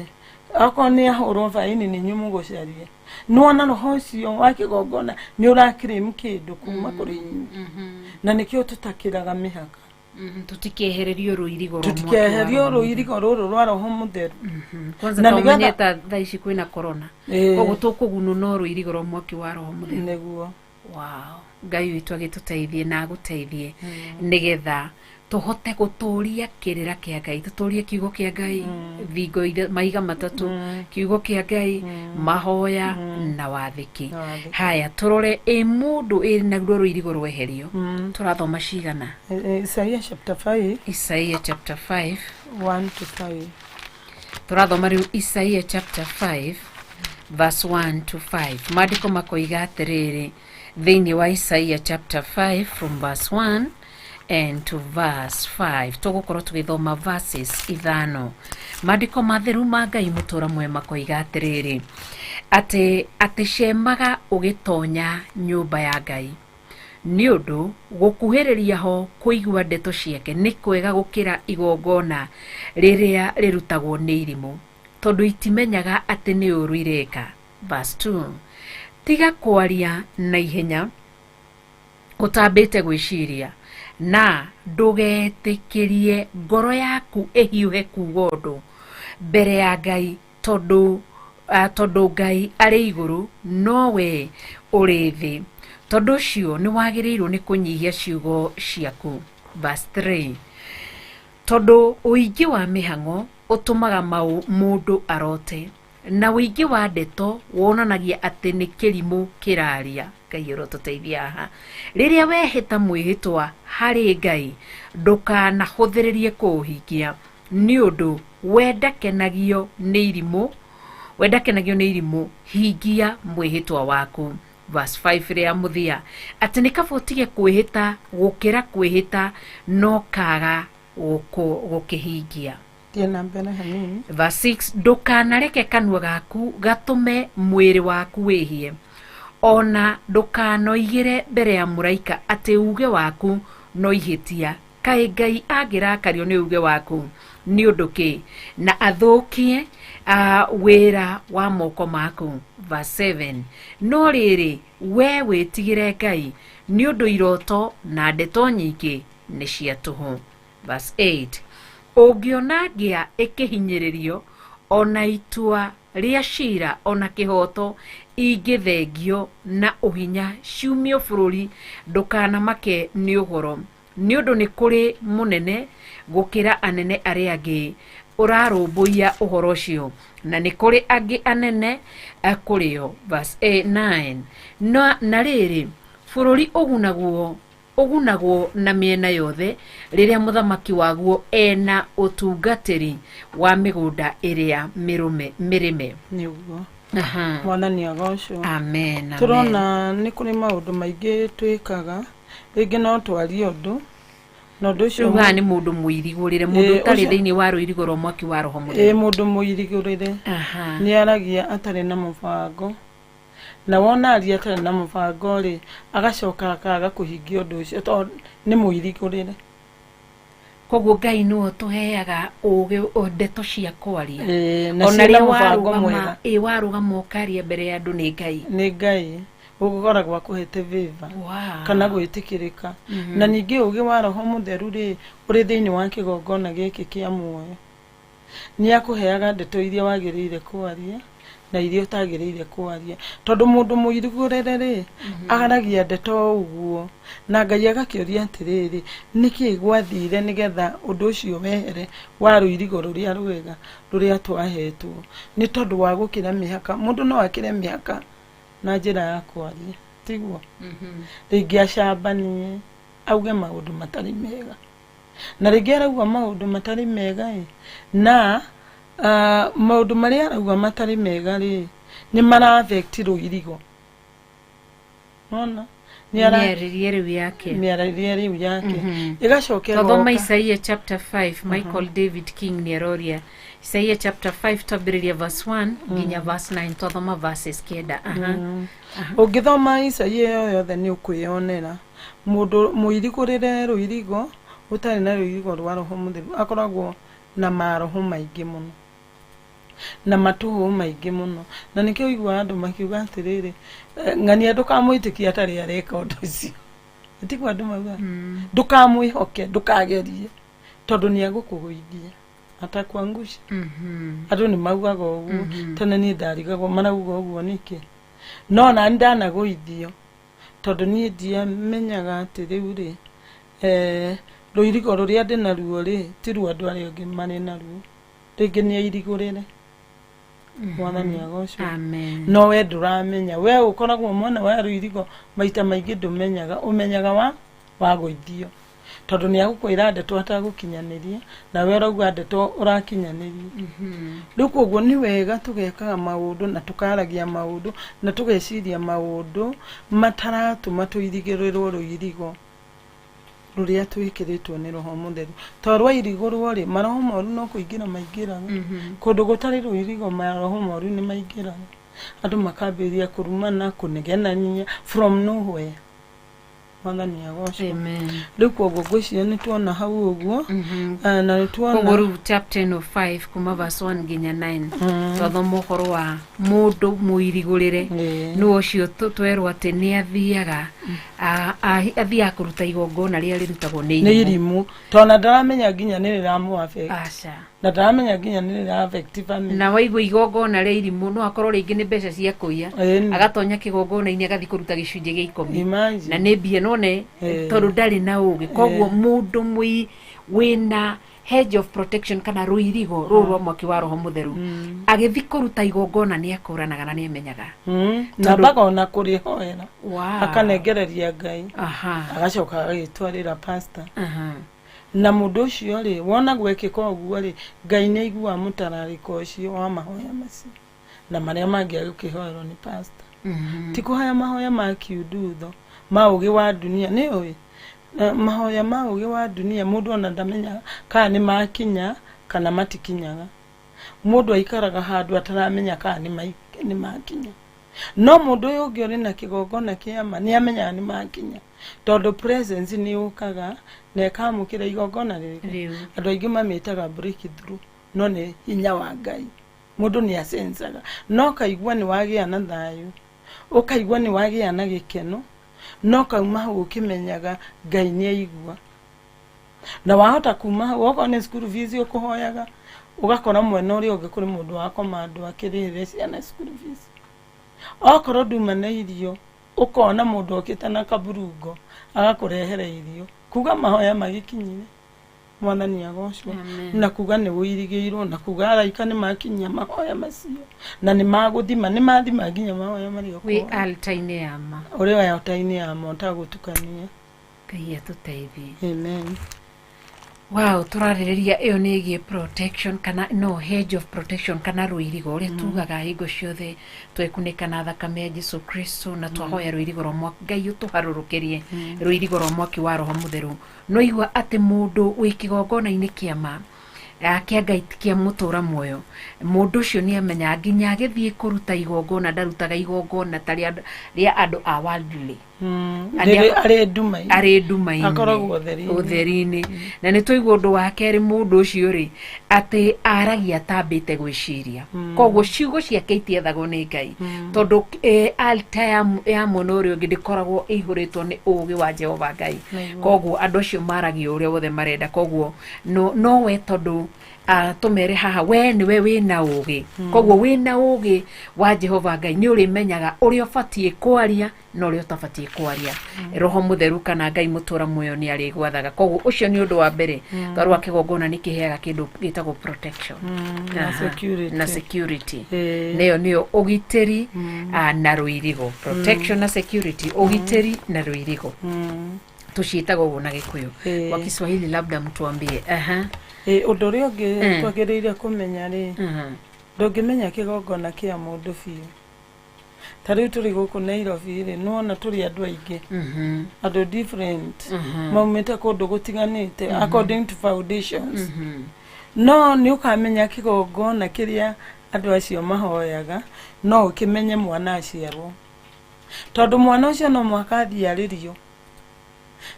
okorwo nĩ ahũrwo baini, nĩ inyuĩ mũgũcaria. Nĩwona roho ũcio wa kĩgongona nĩ ũra claim kĩndũ kuma kũrĩ inyuĩ, na nĩkĩo tũtakĩraga mĩhaka. Tutikehererio rũirigo rwa mwaki wa Tutikeherio Roho. Rũirigo rũrũ rwa Roho Mũtheru. Kwanza Na ta nĩgetha- ũmenye ta thaa ici kwĩna corona, koguo tũkũgunwo no rũirigo rwa mwaki wa Roho Mũtheru. Nĩguo. Wow. Ngai witũ agĩtũteithie na agũteithie, nĩgetha tũhote gũtũria kĩrĩra kĩa Ngai, tũtũrie kiugo kĩa Ngai, thingo mahiga matatũ: kiugo kĩa Ngai, mahoya na wathĩki. Na wathĩki. Haya, tũrore ĩ mũndũ ĩ naruo rũirigo rweherio. Tũrathoma cigana? Isaiah chapter 5. Isaia chapter 5. 1 to 5. Tũrathoma rĩu Isaia chapter 5 verse 1 to 5. Maandĩko makoiga atĩrĩrĩ, thĩinĩ wa Isaia chapter 5 from verse 1 and to verse 5, tũgũkorwo tũgĩthoma verses 5. Maandĩko matheru ma Ngai mũtũra mwe makoiga atĩrĩrĩ, atĩ cemaga ũgĩtonya nyũmba ya Ngai, nĩ ũndũ gũkuhĩrĩria ho kũigua ndeto ciake nĩ kwega gũkĩra igongona rĩrĩa rĩrutagwo nĩ irimũ, tondũ itimenyaga atĩ nĩ ũũru ireka. Verse 2: tiga kwaria na ihenya ũtambĩte gwĩciria, na ndũgetĩkĩrie ngoro yaku ĩhiũhe kuuga ũndũ mbere ya Ngai, tondũ Ngai arĩ igũrũ no we ũrĩ thĩ, tondũ ũcio nĩ wagĩrĩirwo nĩ kũnyihia ciugo ciaku. Verse 3: tondũ ũingĩ wa mĩhang'o ũtũmaga mũndũ arote, na ũingĩ wa ndeto wonanagia atĩ nĩ kĩrimũ kĩraria. Ngai ũrotũteithia haha. Rĩrĩa wehĩta mwĩhĩtwa harĩ Ngai, ndũkanahũthĩrĩrie kũũhingia, nĩ ũndũ we ndakenagio nĩ irimũ, we ndakenagio nĩ irimũ. Hingia mwĩhĩtwa waku. Verse 5 ĩrĩa mũthia, atĩ nĩ kaba ũtige kwĩhĩta gũkĩra kwĩhĩta no kaga gũkĩhingia. Thiĩ na mbere hanini. Verse 6: ndũkanareke kanua gaku gatũme mwĩrĩ waku wĩhie, ona ndũkanoigĩre mbere ya mũraika atĩ uge waku no ihĩtia. Kaĩ Ngai angĩrakario nĩ uge waku nĩ ũndũ kĩ, na athũkie wĩra wa moko maku? Verse 7: no rĩrĩ, we wĩtigĩre Ngai, nĩ ũndũ iroto na ndeto nyingĩ nĩ cia tũhũ. Verse 8: ũngĩona ngĩa ĩkĩhinyĩrĩrio, ona itua rĩa cira ona kĩhoto ingĩthengio na ũhinya ciumio bũrũri, ndũkanamake nĩ ũhoro, nĩ ũndũ nĩ kũrĩ mũnene gũkĩra anene arĩa angĩ ũrarũmbũiya ũhoro ũcio, na nĩ kũrĩ angĩ anene kũrĩ o. Verse 9: na rĩrĩ, bũrũri ũgunagwo na mĩena yothe rĩrĩa mũthamaki waguo ena ũtungatĩri wa mĩgũnda ĩrĩa mĩrũme mĩrĩme. Nĩguo. Aha. Mwathani agocwo. Amen, amen. Tũrona nĩ kũrĩ maũndũ maingĩ twĩkaga, rĩngĩ no twarie ũndũ na ũndũ ũcio Rĩu haha nĩ mũndũ mũirigũrĩre, mũndũ ũtarĩ thĩinĩ wa rũirigo rwa mwaki wa Roho Mũtheru. Mũndũ mũirigũrĩre nĩ aragia atarĩ na mũbango, na wona aria atarĩ na mũbango rĩ, agacoka akaga kũhingia ũndũ ũcio, tondũ nĩ mũirigũrĩre. Koguo Ngai nĩwe ũtũheaga ũgĩ ndeto cia kwaria. Ĩĩ, na Ona ciĩna rĩrĩa mũbango warũgama mwega. ĩ warũgama ũkaria mbere ya andũ nĩ Ngai. Nĩ Ngai ũkoragwo akũhete favor Wow. kana gwĩtĩkĩrĩka. Na ningĩ ũgĩ wa Roho Mũtheru rĩ, ũrĩ thĩinĩ wa kĩgongona gĩkĩ kĩa muoyo, nĩ akũheaga ndeto iria wagĩrĩire kwaria na iria ũtagĩrĩire kwaria, tondũ mũndũ mũirigũrĩre rĩ, aragia ndeto o ũguo, na Ngai agakĩũria atĩrĩrĩ, nĩkĩ gwathire nĩgetha ũndũ ũcio wehere wa rũirigo rũrĩa rwega rũrĩa twahetwo? Nĩ tondũ wa gũkĩra mĩhaka. Mũndũ no akĩre mĩhaka na njĩra ya kwaria, tiguo? Rĩngĩ acambanie, auge maũndũ matarĩ mega, na rĩngĩ arauga maũndũ matarĩ mega ĩ, na maũndũ marĩa arauga matarĩ mega rĩ, nĩ mara affect rũirigo. Nona Mĩarĩrie rĩu yake. Mĩarĩrie rĩu yake ĩgacoka Twathoma ĩgoka. Isaia chapter 5. Michael David King nĩ aroria Isaia chapter 5, twambĩrĩria verse 1 nginya verse 9, twathoma verses 9. Aha. Ũngĩthoma Isaia ĩyo yothe, nĩ ũkwĩyonera mũndũ mũirigũrĩre rũirigo, ũtarĩ na rũirigo rwa Roho Mũtheru, akoragwo na maroho maingĩ mũno na matũhũ maingĩ mũno, na nĩkĩo ũiguaga andũ makiuga atĩrĩrĩ, "Ng'ania ndũkamwĩtĩkia atarĩ areka ũndũ ũcio." Tiguo andũ maugaga? Ndũkamwĩhoke, ndũkagerie, tondũ nĩ agũkũgũithia, atakuangusha. Andũ nĩ maugaga ũguo. Tene niĩ ndarigagwo marauga ũguo nĩkĩ, no nani ndanagũithio, tondũ niĩ ndiamenyaga atĩ rĩu rĩ, rũirigo rũrĩa ndĩ naruo rĩ, ti ruo andũ arĩa angĩ marĩ naruo. Rĩngĩ nĩ airigũrĩre. Mwathani agocwo. Amen. No we ndũramenya, we ũkoragwo mwena wa rũirigo, maita maingĩ ndũmenyaga, ũmenyaga wa wagũithio, tondũ nĩ agũkwĩra ndeto atagũkinyanĩria, na we ũrauga ndeto ũrakinyanĩria. Rĩu koguo nĩ wega tũgekaga maũndũ na tũkaragia maũndũ na tũgeciria maũndũ mataratũma tũirigĩrĩrwo rũirigo rũrĩa twĩkĩrĩtwo nĩ Roho Mũtheru, tondũ rwairigũrwo rĩ, maroho moru no kũingĩra maingĩraga. Kũndũ gũtarĩ rũirigo, maroho moru nĩ maingĩraga, andũ makambĩrĩria kũrumana, kũnegenania from nowhere. Mwathani agocwo. Amen. Rĩu koguo ngwĩciria nĩ tuona hau ũguo. Na nĩ tuona Koguo rĩu chapter ĩno 5 kuma verse 1 nginya 9, twathoma ũhoro wa mũndũ mũirigũrĩre. Nĩ ũcio twerwo atĩ nĩ athiaga athiaga kũruta igongona rĩrĩa rĩrutagwo nĩ nĩ irimũ. Irimũ, tondũ na ndaramenya nginya nĩ rĩramũ affect. Aca. Na ndaramenya nginya nĩ rĩra affect family. Na waigua igongona rĩa irimũ, no akorwo rĩngĩ nĩ mbeca cia kũiya. Agatonya kĩgongona-inĩ, agathiĩ kũruta gĩcunjĩ gĩa 10 Imagine. na nĩ mbia none, tondũ ndarĩ na ũgĩ. Koguo mũndũ mũi wĩna hedge of protection kana rũirigo rũrũ rwa mwaki wa Roho Mũtheru, agĩthiĩ kũruta igongona nĩ akũranaga na nĩ amenyaga. Na mbaga ona kũrĩhoera, akanengereria Ngai, agacoka agagĩtwarĩra pastor. Na mũndũ ũcio rĩ, wona gwekĩka ũguo rĩ, Ngai nĩ aiguaga mũtararĩko ũcio wa mahoya macio na marĩa mangĩ agũkĩhoerwo nĩ pastor. Ti kũhoya mahoya ma kiundutho ma ũgĩ wa dunia, nĩ ũĩ? Na mahoya ma ũgĩ wa dunia, mũndũ ona ndamenyaga kana nĩ makinya kana matikinyaga. Mũndũ aikaraga handũ ataramenya kana nĩ makinya. No mũndũ ũyũ ũngĩ ũrĩ na kĩgongona kĩa ma nĩ amenyaga nĩ makinya, tondũ presence nĩ yũkaga na ĩkamũkĩra igongona rĩrĩkũ? Rĩu. Andũ aingĩ mamĩtaga breakthrough, no nĩ hinya wa Ngai. Mũndũ nĩ asensaga, no kaigua nĩ wagĩa na thayũ, ũkaigua nĩ wagĩa na gĩkeno, no kauma hau ũkĩmenyaga Ngai nĩ aigua. Na wahota kuma hau, okorwo nĩ school fees ũkũhoyaga, ũgakora mwena ũrĩa ũngĩ kũrĩ mũndũ wakoma andũ akĩrĩhĩre ciana school fees. Okorwo nduma na irio, ũkona mũndũ okĩte na kaburungo agakũrehere irio, kuga mahoya magĩkinyire. Mwathani agocwo. Amen. Na kuga nĩ wĩirigĩirwo, na kuga araika nĩ makinyia mahoya macio na nĩ magũthima, nĩ mathima nginya mahoya marĩa wĩ ũkũhoya. Altar-inĩ ya ma. Ũrĩ altar-inĩ ya ma ũtagũtukania. Ngai atũteithie. Amen. Wow, tũrarĩrĩria ĩyo nĩ ĩgiĩ protection kana no hedge of protection kana rũirigo ũrĩa tugaga hingo ciothe twekunĩka na thakame ya Jesu Kristo na twahoya rũirigo rwa mwaki, Ngai ũtũharũrũkĩrie rũirigo rwa mwaki wa Roho Mũtheru. No igua atĩ mũndũ wĩ kĩgongona-inĩ kĩa ma kĩa Ngai kĩa mũtũra muoyo, mũndũ ũcio nĩ amenyaga nginya agĩthiĩ kũruta igongona, ndarutaga igongona ta rĩa andũ a worldly. Arĩ- Arĩ nduma-inĩ. Arĩ nduma-inĩ. Akoragwo ũtheri-inĩ. Ũtheri-inĩ. Na nĩ twaigua ũndũ wa kerĩ, mũndũ ũcio rĩ, atĩ aragia atambĩte gwĩciria, koguo ciugo ciake itiethagwo nĩ Ngai, tondũ altar ya mwena ũrĩa ũngĩ ndĩkoragwo ĩihũrĩtwo nĩ ũũgĩ wa Jehova Ngai. Koguo andũ acio maragia ũrĩa wothe marenda. Koguo no we tondũ tũmere haha, we nĩwe wĩna ũũgĩ, koguo wĩna ũũgĩ wa Jehova Ngai nĩ ũrĩmenyaga ũrĩa ũbatiĩ kwaria na ũrĩa ũtabatiĩ kwaria. Roho Mũtheru kana Ngai mũtũra muoyo nĩ arĩgwathaga. Koguo ũcio nĩ ũndũ wa mbere, twarwa kĩgongona nĩ kĩheaga kĩndũ gĩtagwo protection. Na security. Na security. Ĩĩ. Nĩyo nĩyo ũgitĩri na rũirigo. Protection na security, ũgitĩri na rũirigo, tũciĩtaga ũguo na Gĩkũyũ. Ĩĩ. Kwa Kiswahili labda mtuambie. Aha. Ĩ, ũndũ ũrĩa ũngĩ twagĩrĩire kũmenya rĩ, ndũngĩmenya kĩgongona kĩa mũndũ biũ. Ta rĩu tũrĩ gũkũ Nairobi rĩ, nĩwona tũrĩ andũ aingĩ, andũ different, maumĩte kũndũ gũtiganĩte according to foundations, no nĩ ũkamenya kĩgongona kĩrĩa andũ acio mahoyaga no ũkĩmenye mwana aciarwo, tondũ mwana ũcio no mũhaka athiĩ arĩrio.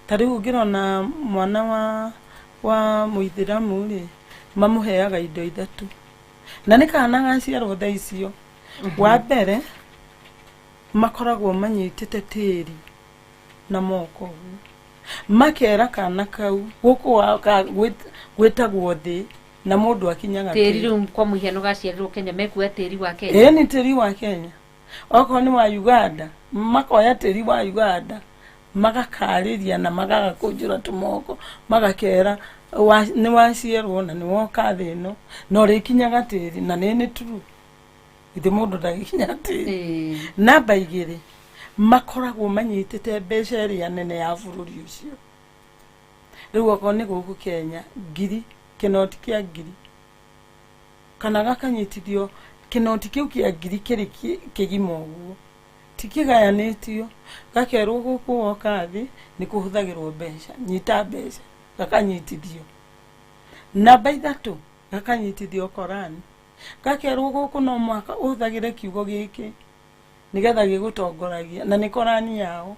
Ta rĩu ũngĩrona mwana wa mũithĩramu rĩ, mamũheaga indo ithatũ, na nĩ kana gaciarwo thaa icio. Wa mbere, makoragwo manyitĩte tĩri na moko ũguo, makera kana kau gũkũ gwĩtagwo thĩ na mũndũ akinyaga tĩri. Tĩri. Rĩu kwa mũhiano gaciarirwo Kenya, mekuoya tĩri wa Kenya? Ĩĩ, nĩ tĩri wa Kenya. Okorwo nĩ wa Uganda, makoya tĩri wa Uganda, magakarĩria na magagakũnjũra tũmoko, magakera nĩ waciarwo na nĩ woka thĩ ĩno na ũrĩkinyaga tĩri. Na nĩ true, ithe mũndũ ndagĩkinya tĩri. Namba 2, makoragwo manyitĩte mbeca ĩrĩa nene ya bũrũri ũcio. Rĩu okorwo nĩ gũkũ Kenya, ngiri, kĩnoti kĩa ngiri, kana gakanyitithio kĩnoti kĩu kĩa ngiri kĩrĩ kĩgima ũguo, ti kĩgayanĩtio, gakerwo gũkũ woka thĩ nĩ kũhũthagĩrwo mbeca, nyita mbeca. Gakanyitithio. Namba 3, gakanyitithio Korani, gakerwo gũkũ no mũhaka ũhũthagĩre kiugo gĩkĩ nĩgetha gĩgũtongoragia, na nĩ Korani yao.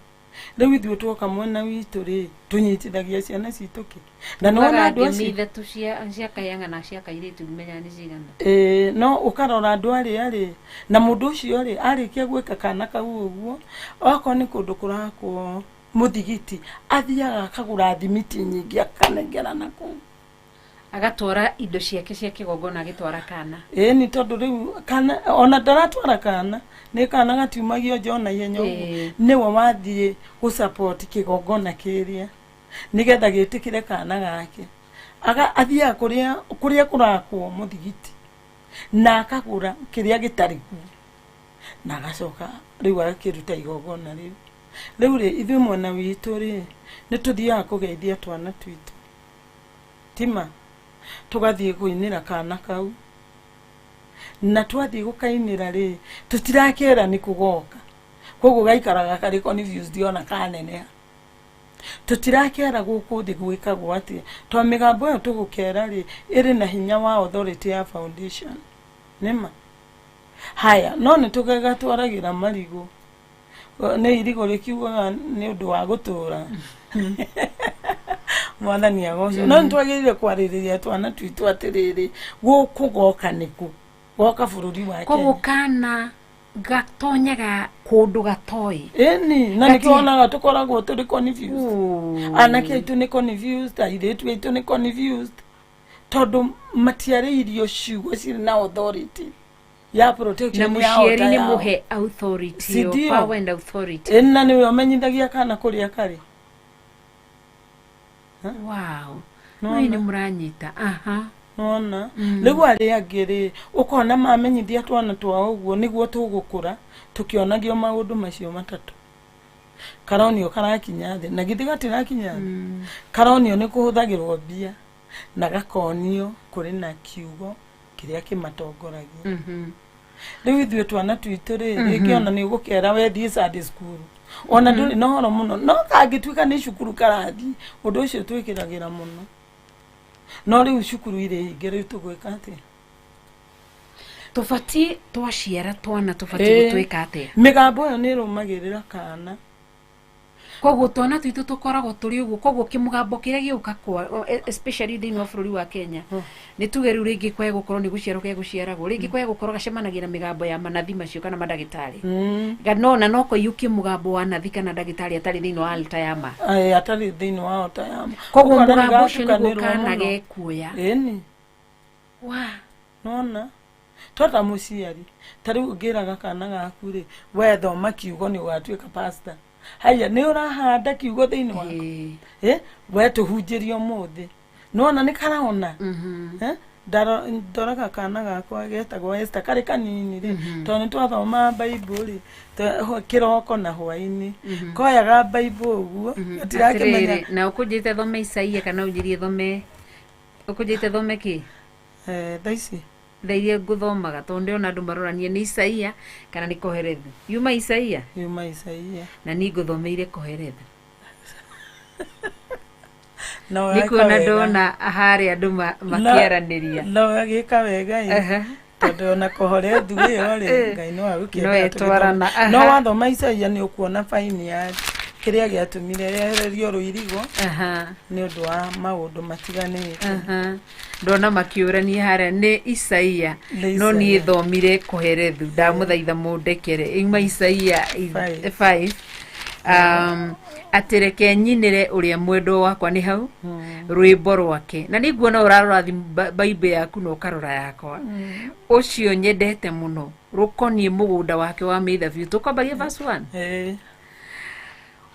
Rĩu ithuĩ tuoka mwena witũ rĩ, tũnyitithagia ciana citũ kĩ? Na nĩwona Ugaga andũ ngemi acio ithatũ cia kayanga na cia kairĩtu, menyaga nĩ cigana. Ĩĩ, no ũkarora andũ arĩa rĩ, na mũndũ ũcio rĩ, arĩkia gwĩka kana kau ũguo, okorwo nĩ kũndũ kũrakwo mũthigiti, athiaga akagũra thimiti nyingĩ, akanengera na kũu. Agatwara indo ciake cia kĩgongona, agĩtwara kana. Ĩĩ, nĩ tondũ rĩu kana ona ndaratwara kana, nĩ kana gatiumagio nja ona ihenya ũguo. Nĩwe wathiĩ gũsupport kĩgongona kĩrĩa nĩgetha gĩtĩkĩre kana gake. Athiaga kũrĩa kũrakwo mũthigiti na akagũra kĩrĩa gĩtarĩ kuo, na agacoka rĩu agakĩruta igongona rĩu. Rĩu rĩ, ithuĩ mwena witũ rĩ, nĩ tũthiaga kũgeithia twana twitũ, tima tũgathiĩ kũinĩra kana kau, na twathiĩ gũkainĩra rĩ, tũtirakera nĩ kũgoka, koguo gaikaraga karĩ confused ona kaneneha. Tũtirakera gũkũ thĩ gwĩkagwo atĩa, to mĩgambo ĩyo tũgũkera rĩ, ĩrĩ na hinya wa authority ya foundation. Nĩma haya, no nĩ tũgagatwaragĩra marigũ, nĩ irigũ rĩkiugaga nĩ ũndũ wa gũtũra. Mwathani agocwo. No nĩ twagĩrĩire kwarĩrĩria twana twitũ atĩrĩrĩ, gũkũ goka nĩkũ goka bũrũri wa Koguo Kenya. Kana gatonyaga kũndũ gatoĩ. Ĩni, na nĩkĩo wonaga tũkoragwo tũrĩ confused. Anake aitũ nĩ confused, airĩtu aitũ nĩ confused, tondũ matiarĩirio ciugo cirĩ na authority ya Na protection ya mũciari altar nĩ yao. mũhe authority Si ĩyo, ndio? power and authority. Ĩni, na nĩwe ũmenyithagia kana kũrĩa karĩ. Wow. Nĩwona? No nĩ mũranyita, aha. Nona rĩu arĩa angĩ rĩ, ũkona mamenyithia twana twao ũguo nĩguo tũgũkũra tũkĩonagio maũndũ macio matatũ. Karonio karakinya thĩ, na githĩ gatirakinya thĩ? Karonio nĩ kũhũthagĩrwo mbia, na gakonio kũrĩ na kiugo kĩrĩa kĩmatongoragia. Rĩu ithuĩ twana twitũ rĩ, rĩngĩ ona nĩ ũgũkera we thiĩ Sunday school, ona ndũrĩ na ũhoro mũno, no kangĩtuĩka nĩ cukuru karathiĩ, ũndũ ũcio twĩkĩragĩra mũno. No rĩu cukuru irĩ hinge, rĩu tũgwĩka atĩa? Koguo twana twitũ tũkoragwo tũrĩ ũguo. Koguo kĩmũgambo kĩrĩa gĩũka kwa especially thĩinĩ wa bũrũri wa Kenya, nĩ tuge rĩu rĩngĩ kwae gũkorwo nĩ gũciarwo ke gũciaragwo, rĩngĩ kwae gũkorwo gacemanagia na mĩgambo ya manathi macio kana mandagĩtarĩ. No na no koiyũkie mũgambo wa nathi kana ndagĩtarĩ atarĩ thĩinĩ wa altar ya ma. Ĩ, atarĩ thĩinĩ wa altar ya ma. Koguo Ũkona mũgambo ũcio nĩguo nĩgatukanĩrwo kana mũno. gekuoya. Ĩni. Wa Nona tota mũciari ta rĩu ũngĩraga kana gaku rĩ, we thoma kiugo nĩ ũgatuĩka pastor, haya nĩ ũrahanda kiugo thĩinĩ waku. Eh, we tũhunjĩrie ũmũthĩ, nona nĩ karona. Eh, ndoraga kana gakwa getagwo Esther karĩ kanini rĩ, tondũ nĩ twathomaga Bible rĩ, kĩroko na hwaĩ-inĩ, koyaga Bible ũguo gatirakĩmenya. Atĩrĩrĩ, na ũkũnjĩte thome Isaia kana ũnjĩrie thome, ũkũnjĩte thome kĩ? Eh, thaa ici. Thaa iria ngũthomaga, tondũ ndĩrona andũ marorania nĩ Isaia kana nĩ Koherethu. Yuma Isaia. Yuma Isaia. Na niĩ ngũthomeire Koherethu. No nĩ weka kuona wega. Ndona harĩa andũ makĩaranĩria. No agĩka wega ĩ, tondũ ona Kohorethu ĩyo rĩ, Ngai no agũkĩenda. No ĩtwarana, aha. No wathoma Isaia nĩ ũkuona baini ya kĩrĩa gĩatũmire yehererio rũirigo nĩ ũndũ wa maũndũ matiganĩte. Aha. Ndona makĩũrania harĩa nĩ Isaia. Nĩ No niĩ Isaia. thomire Koherethu, ndamũthaitha mũndekere. Ima Isaia 5. 5, atĩ reke nyinĩre ũrĩa mwendwo wakwa nĩ hau rwĩmbo rwake, na nĩ nguona ũrarora Bible yaku na ũkarora yakwa, ũcio nyendete mũno, rũkoniĩ mũgũnda wake wa mĩthabibũ. Tũkwambagia verse 1. Ĩĩ.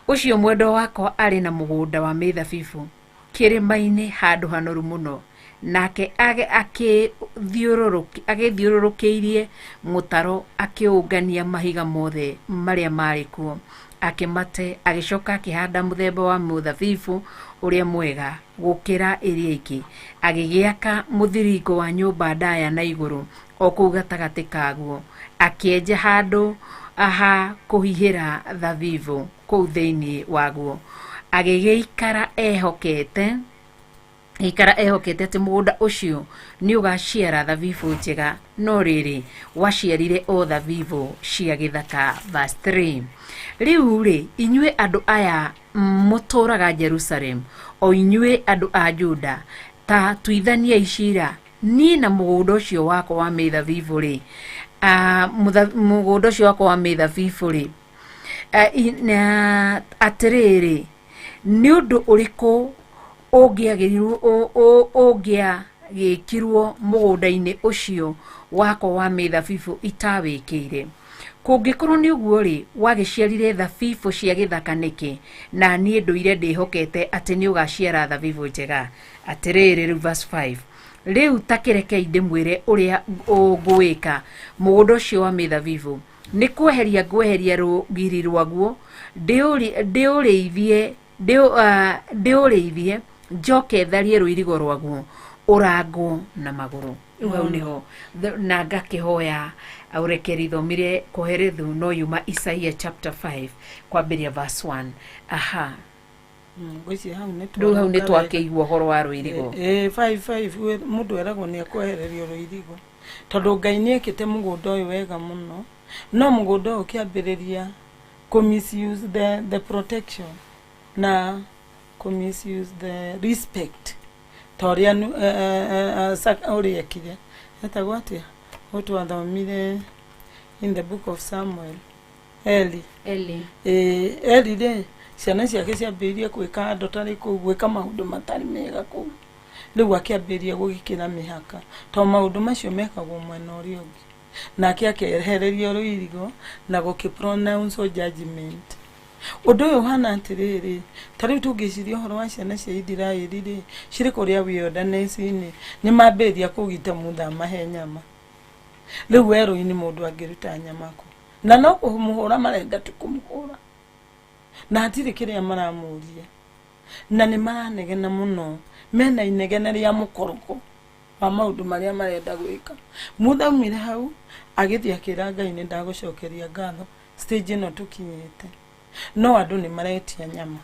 Ũcio mwendwa wakwa arĩ na mũgũnda wa mĩthabibũ kĩrĩma-inĩ handũ hanoru mũno, nake agĩthiũrũrũkĩirie mũtaro, akĩũngania mahiga mothe marĩa marĩ kuo, akĩmate, agĩcoka akĩhanda mũthemba wa mũthabibũ ũrĩa mwega gũkĩra ĩrĩa ĩngĩ, agĩgĩaka mũthiringo wa nyũmba ndaya na igũrũ o kũu gatagatĩ kaguo, akĩenja handũ ha kũhihĩra thabibũ kũu thĩinĩ waguo, agĩgĩikara ehokete ikara ehokete atĩ mũgũnda ũcio nĩ ũgaciara thabibũ njega, no rĩrĩ, waciarire o thabibũ cia gĩthaka. Verse 3. Rĩu rĩ, inyuĩ andũ aya mũtũũraga Jerusalem, o inyuĩ andũ a Juda, ta tuithaniai cira niĩ na mũgũnda ũcio wakwa wa mĩthabibũ rĩ, mũgũnda ũcio wakwa wa mĩthabibũ rĩ, atĩrĩrĩ, nĩ ũndũ ũrĩkũ ũngĩagĩrirwo ũngĩagĩkirwo mũgũnda-inĩ ũcio wakwa wa mĩthabibũ itawĩkĩire? Kũngĩkorwo nĩ ũguo rĩ, wagĩciarire thabibũ cia gĩthaka nĩkĩ, na niĩ ndũire ndĩhokete atĩ nĩ ũgaciara thabibũ njega? Atĩrĩrĩ, rĩu verse 5. Rĩu ta kĩrekei ndĩmwĩre ũrĩa ngũwĩka mũgũnda ũcio wa mĩthabibũ: nĩ kweheria ngweheria rũgiri rwaguo, ndĩũrĩithie, ndĩũrĩithie, njoke tharie rũirigo rwaguo ũrangwo na magũrũ. Rĩu hau nĩho na ngakĩhoya ũrekeri thomire Koherethu, no yuma Isaia chapter 5 kwambĩrĩria verse 1. Aha. Ngwĩciria hau nĩ Rĩu hau nĩ twarũnga wega. Twakĩigua ũhoro wa rũirigo. Ĩ, 5:5, mũndũ eragwo nĩ ekwehererio rũirigo tondũ Ngai nĩ ekĩte mũgũnda ũyũ wega mũno, no mũgũnda ũyũ ũkĩambĩrĩria kũ misuse the protection na kũ misuse the respect ta ũrĩa ũrĩa ekire, etagwo atĩa ũyũ twathomire in the Book of Samuel? Eli. Eli. Ĩ, Eli rĩ, ciana ciake ciambĩrĩirie gwĩka andũ tarĩ kũu, gwĩka maũndũ matarĩ mega kũu, rĩu akĩambĩrĩria gũgĩkĩra mĩhaka to maũndũ macio mekagwo mwena ũrĩa ũngĩ, nake akehererio rũirigo na gũkĩ pronounce judgment. Ũndũ ũyũ ũhana atĩrĩrĩ, ta rĩu tũngĩciria ũhoro wa ciana cia Ithiraĩri rĩ, cirĩ kũrĩa wilderness-inĩ, nĩ mambĩrĩria kũgita Mutha mahe nyama. Rĩu werũ-inĩ mũndũ angĩruta nyama kũ? Na no kũmũhũra marenda tu kũmũhũra, na hatirĩ kĩrĩa maramũria, na nĩ maranegena mũno, mena inegene rĩa mũkoroko wa maũndũ marĩa marenda gwĩka. Mutha aumire hau agĩthiĩ akĩra Ngai, nĩ ndagũcokeria ngatho stage ĩno tũkinyĩte, no andũ nĩ maretia nyama.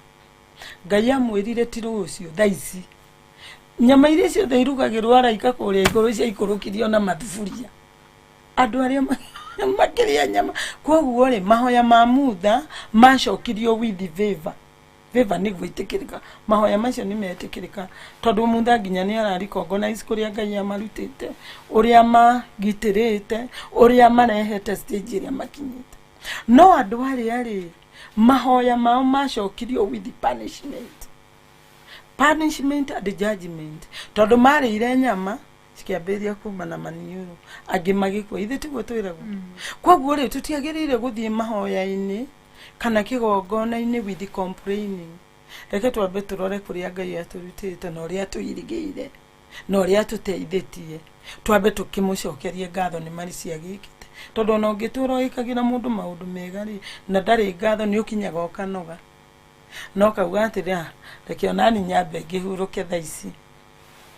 Ngai amwĩrire ti rũciũ, thaa ici. Nyama iria ciothe irugagĩrwo araika kũrĩa igũrũ ciaikũrũkirio na mathuburia, andũ arĩa makĩrĩa nyama. Koguo rĩ, mahoya ma Mutha macokirio with favor. Favor nĩ gwĩtĩkĩrĩka. Mahoya macio nĩ metĩkĩrĩka tondũ mutha nginya nĩ ararecognize kũrĩa Ngai amarutĩte, ũrĩa magitĩrĩte, ũrĩa marehete stage ĩrĩa makinyĩte. No andũ arĩa rĩ, mahoya mao macokirio with punishment, punishment and judgment, tondũ marĩire nyama cikĩambĩrĩria kuma na maniũrũ, angĩ magĩkua. Ithe tiguo twĩragwo? Koguo rĩ, tũtiagĩrĩire gũthiĩ mahoya-inĩ kana kĩgongona-inĩ with complaining. Reke twambe tũrore kũrĩa Ngai atũrutĩte na ũrĩa atũirigĩire na ũrĩa atũteithĩtie, twambe tũkĩmũcokerie ngatho nĩ mari ciagĩkĩte, tondũ ona ũngĩtũra wĩkagĩra mũndũ maũndũ mega rĩ, na ndarĩ ngatho, nĩ ũkinyaga ũkanoga no kauga atĩrĩ, "Ah, reke onani nyambe ngĩhurũke thaa ici,"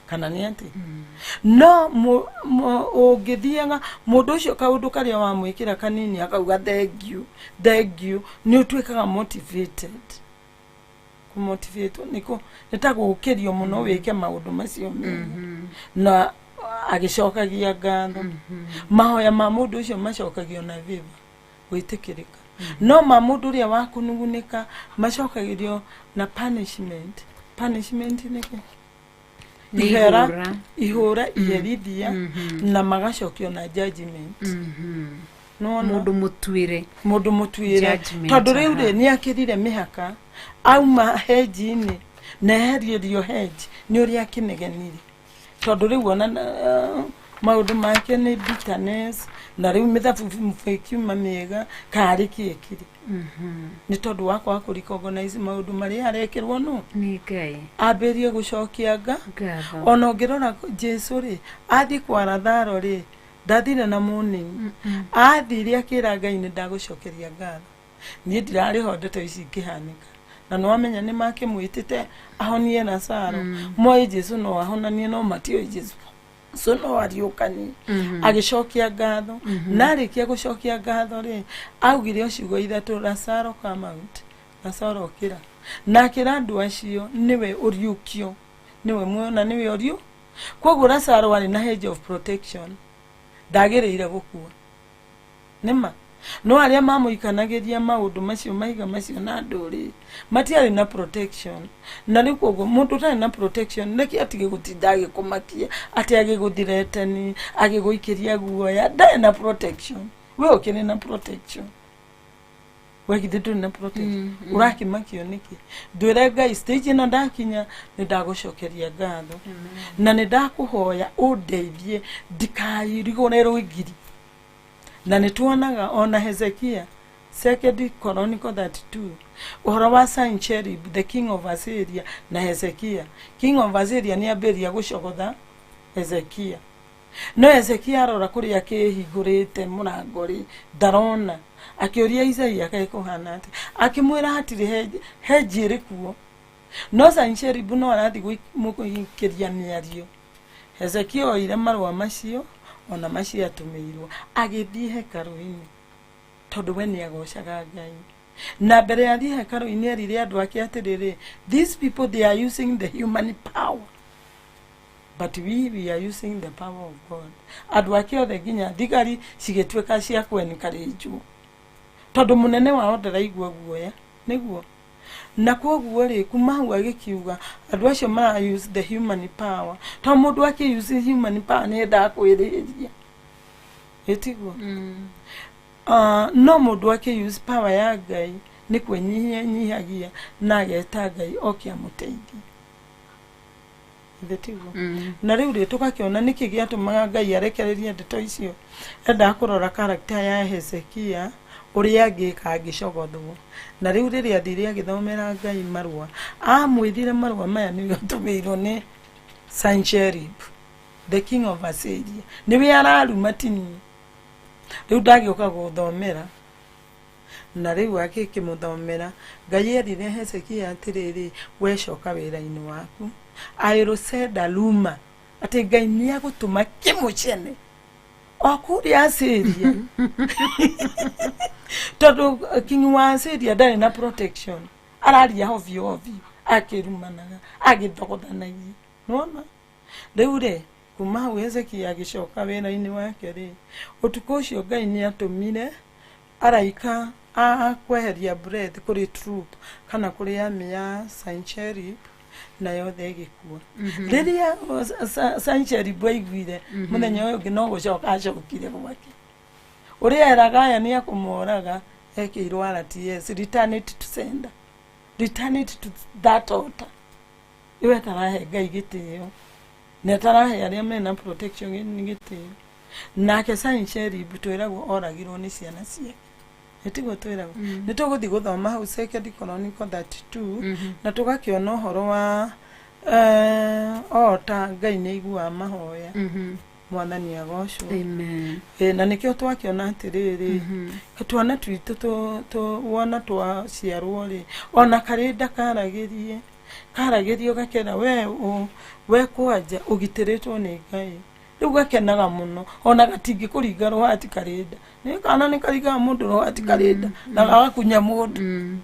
kana nĩ atĩ no ũngĩthiaga mũndũ ũcio kaũndũ karĩa wamwĩkĩra kanini akauga thank you, thank you, nĩ ũtuĩkaga motivated. Kũmotivate nĩkũ? Nĩ ta gũkĩrio mũno wĩke maũndũ macio mega na agĩcokagia ngatho. Mahoya ma mũndũ ũcio macokagio na favor, gwĩtĩkĩrĩka, no ma mũndũ ũrĩa wa kũnugunĩka macokagĩrio na punishment. Punishment nĩkĩ? Nĩ Ihera. ihũra. Ihũra, iherithia, na magacokio na judgment. Nĩwona? Mũndũ mũtuĩre. Mũndũ mũtuĩre. Judgment, Tondũ rĩu rĩ, aha. nĩ akĩrire mĩhaka, auma hedge-inĩ na eherierio hedge nĩ ũrĩa akĩnegenire, tondũ rĩu ona maũndũ make nĩ bitterness, na rĩu mĩthabibũ ĩkiuma mĩega karĩ kĩekire nĩ tondũ wa kwaga kũrecognize maũndũ marĩa arekĩrwo nũ? Nĩ Ngai. Ambĩrie gũcokia nga ngatho. Ona ũngĩrora Jesu rĩ, athiĩ kwa Lazaro rĩ, ndathire na morning, athire akĩra Ngai, "Nĩ ndagũcokeria ngatho, niĩ ndirarĩ ho ndeto ici ikĩhanĩka." Na nĩwamenya nĩ makĩmwĩtĩte ahonie Lazaro. Moĩ Jesu no ahonanie, no matiũĩ Jesu so no ariũkanie. Agĩcokia ngatho, na arĩkia gũcokia ngatho rĩ, augire o ciugo ithatũ, "Lazaro, come out. Lazaro, ũkĩra." Na akĩra andũ acio nĩwe ũriũkio, nĩwe muoyo na nĩwe ũriũ. Koguo Lazaro arĩ na hedge of protection, ndagĩrĩire gũkua nĩma. No arĩa mamũikanagĩria maũndũ macio, mahiga macio na ndũrĩ, matiarĩ na protection. Na rĩu koguo mũndũ ũtarĩ na protection nĩkĩ atige gũtinda agĩkũmakia, atĩ agĩgũthireteni, agĩgũikĩria guoya? Ndarĩ na protection. We ũkĩrĩ na protection, we githĩ ndũrĩ na protection? Ũrakĩmakio nĩkĩ? Ndwĩre Ngai, stage ĩno ndakinya, nĩ ndagũcokeria ngatho na nĩ ndakũhoya ũndeithie ndikairigũrĩrwo ngiri. Na nĩ tuonaga ona Hezekia, Second Chronicle 32, ũhoro wa Sancherib, the king of Assyria, na Hezekia. King of Assyria nĩ ambĩrĩria gũcogotha Hezekia, no Hezekia arora kũrĩa akĩhingũrĩte mũrango rĩ, ndarona. Akĩũria Isaia, kaĩ kũhana atĩa? Akĩmwĩra hatirĩ hedge ĩrĩ kuo, no Sancherib no arathiĩ gũikĩria mĩario. Hezekia oire marũa macio ona macio atũmĩirwo, agĩthiĩ hekarũ-inĩ, tondũ we nĩ agocaga Ngai. Na mbere ya athiĩ hekarũ-inĩ, erire andũ ake atĩrĩrĩ, "These people, they are using the human power, but we are using the power of God." Andũ ake othe nginya thigari cigĩtuĩka cia kwenkarĩnjwo, tondũ mũnene wao ndaraigua guoya nĩguo. Na koguo rĩ, kuma hau agĩkiuga andũ acio mara use the human power, to mũndũ akĩ use human power nĩ endaga kwĩrĩhĩria, ĩtiguo? No mũndũ akĩ use power ya Ngai nĩ kwĩnyihia nyihagia na ageta Ngai oke amũteithie, ithe tiguo? Na rĩu rĩ, tũgakĩona nĩkĩ gĩatũmaga Ngai arekererie ndeto icio. Endaga kũrora character ya Hezekia, ũrĩa angĩka angĩcogothwo. Na rĩu rĩrĩa athire agĩthomera Ngai marũa, amwĩrire marũa maya nĩ atũmĩirwo nĩ Sancherib, the king of Assyria, nĩwe araruma, ti niĩ. Rĩu ndagĩũka gũthomera. Na rĩu akĩkĩmũthomera, Ngai erire Hezekia atĩrĩrĩ, "We coka wĩra-inĩ waku, I will send a rumor," atĩ Ngai nĩ agũtũma kĩmũcene o kũrĩa Assyria, tondũ king wa Assyria ndarĩ na protection, araria hovyo hovyo, akĩrumanaga, agĩthogothanagia. Nĩwona rĩu rĩ, kuma hau Hezekia agĩcoka wĩra-inĩ wake rĩ, ũtukũ ũcio Ngai nĩ atũmire araika. a kweheria breath kũrĩ troop kana kũrĩ army ya Sancherib na yothe ĩgĩkua. Rĩrĩa Sancherib aiguire mũthenya ũyũ ũngĩ no gũcoka acokire gwake, ũrĩa eraga aya nĩ ekũmoraga, ekĩirwo RTS, return it to sender, return it to that altar. Ĩyo ĩtarahe Ngai gĩtĩo na ĩtarahe arĩa mena protection gĩtĩo. Nake Sancherib twĩragwo oragirwo nĩ ciana ciake, nĩtiguo twĩragwo? Nĩ tũgũthiĩ gũthoma hau Second Chronicle 32 na tũgakĩona ũhoro wa ota Ngai nĩ aiguaga mahoya. Mwathani agocwo. Amen. Ĩ, na nĩkĩo twakĩona atĩrĩrĩ, twana twitũ wona twaciarwo rĩ, ona karĩ nda karagĩrie karagĩrio gakera we we kwanja ũgitĩrĩtwo nĩ Ngai. Rĩu gakenaga mũno, ona gatingĩkũringa rũhati karĩ nda. Nĩ kana nĩ karingaga mũndũ rũhati karĩ nda na gagakunya mũndũ.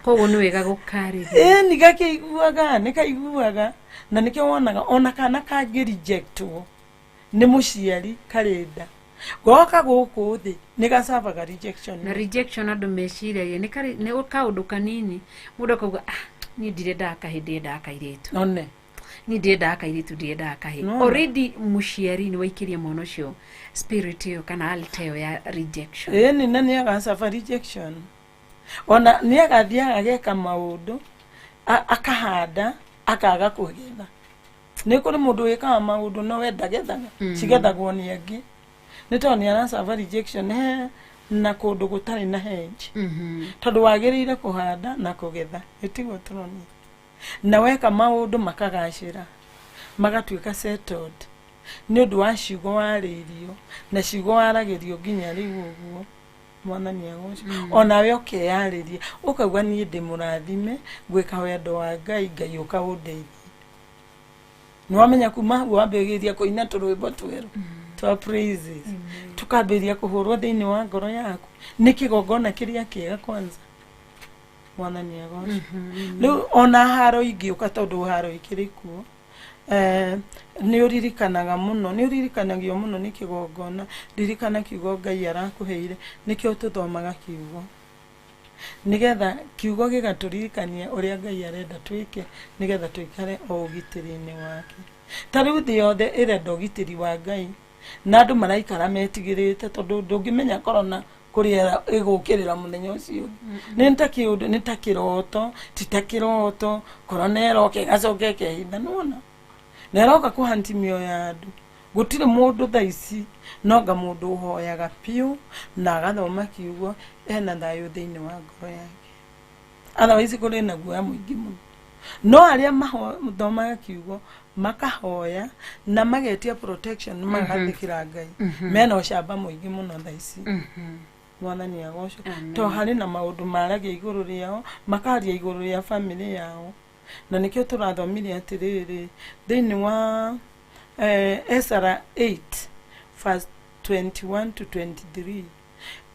Koguo nĩ wega gũkarĩria. Ĩ, nĩ gakĩiguaga, nĩ kaiguaga, na nĩkĩo wonaga ona kana kangĩ rejectwo nĩ mũciari karĩ nda, goka gũkũ thĩ nĩ gacabaga rejection. Na rejection andũ meciragia nĩ nĩ kaũndũ kanini, mũndũ akauga, "Ah, niĩ ndirendaga kahĩ, ndirendaga kairĩtu." None. Niĩ ndirendaga kairĩtu, ndirendaga kahĩ. No. Already mũciari nĩ waikĩria mwana ũcio spirit ĩyo kana altar ĩyo ya rejection. Ĩni, na nĩ agacaba rejection, ona nĩ agathiaga ageka maũndũ, akahanda akaga kũgetha. Nĩ kũrĩ mũndũ wĩkaga maũndũ no we ndagethaga, cigethagwo nĩ angĩ, nĩ tondũ nĩ aracaba rejection he na kũndũ gũtarĩ na hedge, tondũ wagĩrĩire kũhanda na kũgetha, ĩtiguo tũronia? Na weka maũndũ makagacĩra, magatuĩka settled nĩ ũndũ wa ciugo warĩirio na ciugo waragĩrio nginya rĩu ũguo. Mwathani agocwo. Onawe ũkeyarĩria ũkauga, "Niĩ ndĩ mũrathime, ngwĩka wendo wa Ngai, Ngai ũkaũndeithia." Nĩ wamenya kuma hau wambĩrĩria kũina tũrwĩmbo twerũ twa praises, tukambĩrĩria kũhũrwo thĩinĩ wa ngoro yaku nĩ kĩgongona kĩrĩa kĩega kwanza. Mwathani agocwo. Rĩu ona haro ingĩũka, tondũ haro ikĩrĩ kuo, nĩ ũririkanaga mũno, nĩ ũririkanagio mũno nĩ kĩgongona. Ririkana kiugo Ngai arakũheire. Nĩkĩo tũthomaga kiugo, nĩgetha kiugo gĩgatũririkania ũrĩa Ngai arenda twĩke nĩgetha tũikare o ũgitĩri-inĩ wake. Ta rĩu thĩ yothe ĩrenda ũgitĩri wa Ngai, na andũ maraikara metigĩrĩte, tondũ ndũngĩmenya korona kũrĩa ĩgũkĩrĩra mũthenya ũcio ũngĩ. Nĩ ta kĩũndũ, nĩ ta kĩroto, ti ta kĩroto, korona ĩroka ĩgacoka ĩkehitha, nĩwona? Na ĩroka kũhanti mĩoyo ya andũ. Gũtirĩ mũndũ thaa ici nonga mũndũ ũhoyaga biũ na agathoma kiugo ena thayũ thĩinĩ wa ngoro yake. Otherwise kũrĩ na guoya mũingĩ mũno. No arĩa mathomaga kiugo, makahoya na magetia protection, magathĩkĩra Ngai, mena ũcamba mũingĩ mũno thaa ici. Mwathani agocwo. Amen. To harĩ na maũndũ maragia igũrũ rĩao, makaria igũrũ rĩa famĩlĩ yao, na nĩkĩo tũrathomire atĩrĩrĩ thĩinĩ wa Ezra 8 verse 21 to 23.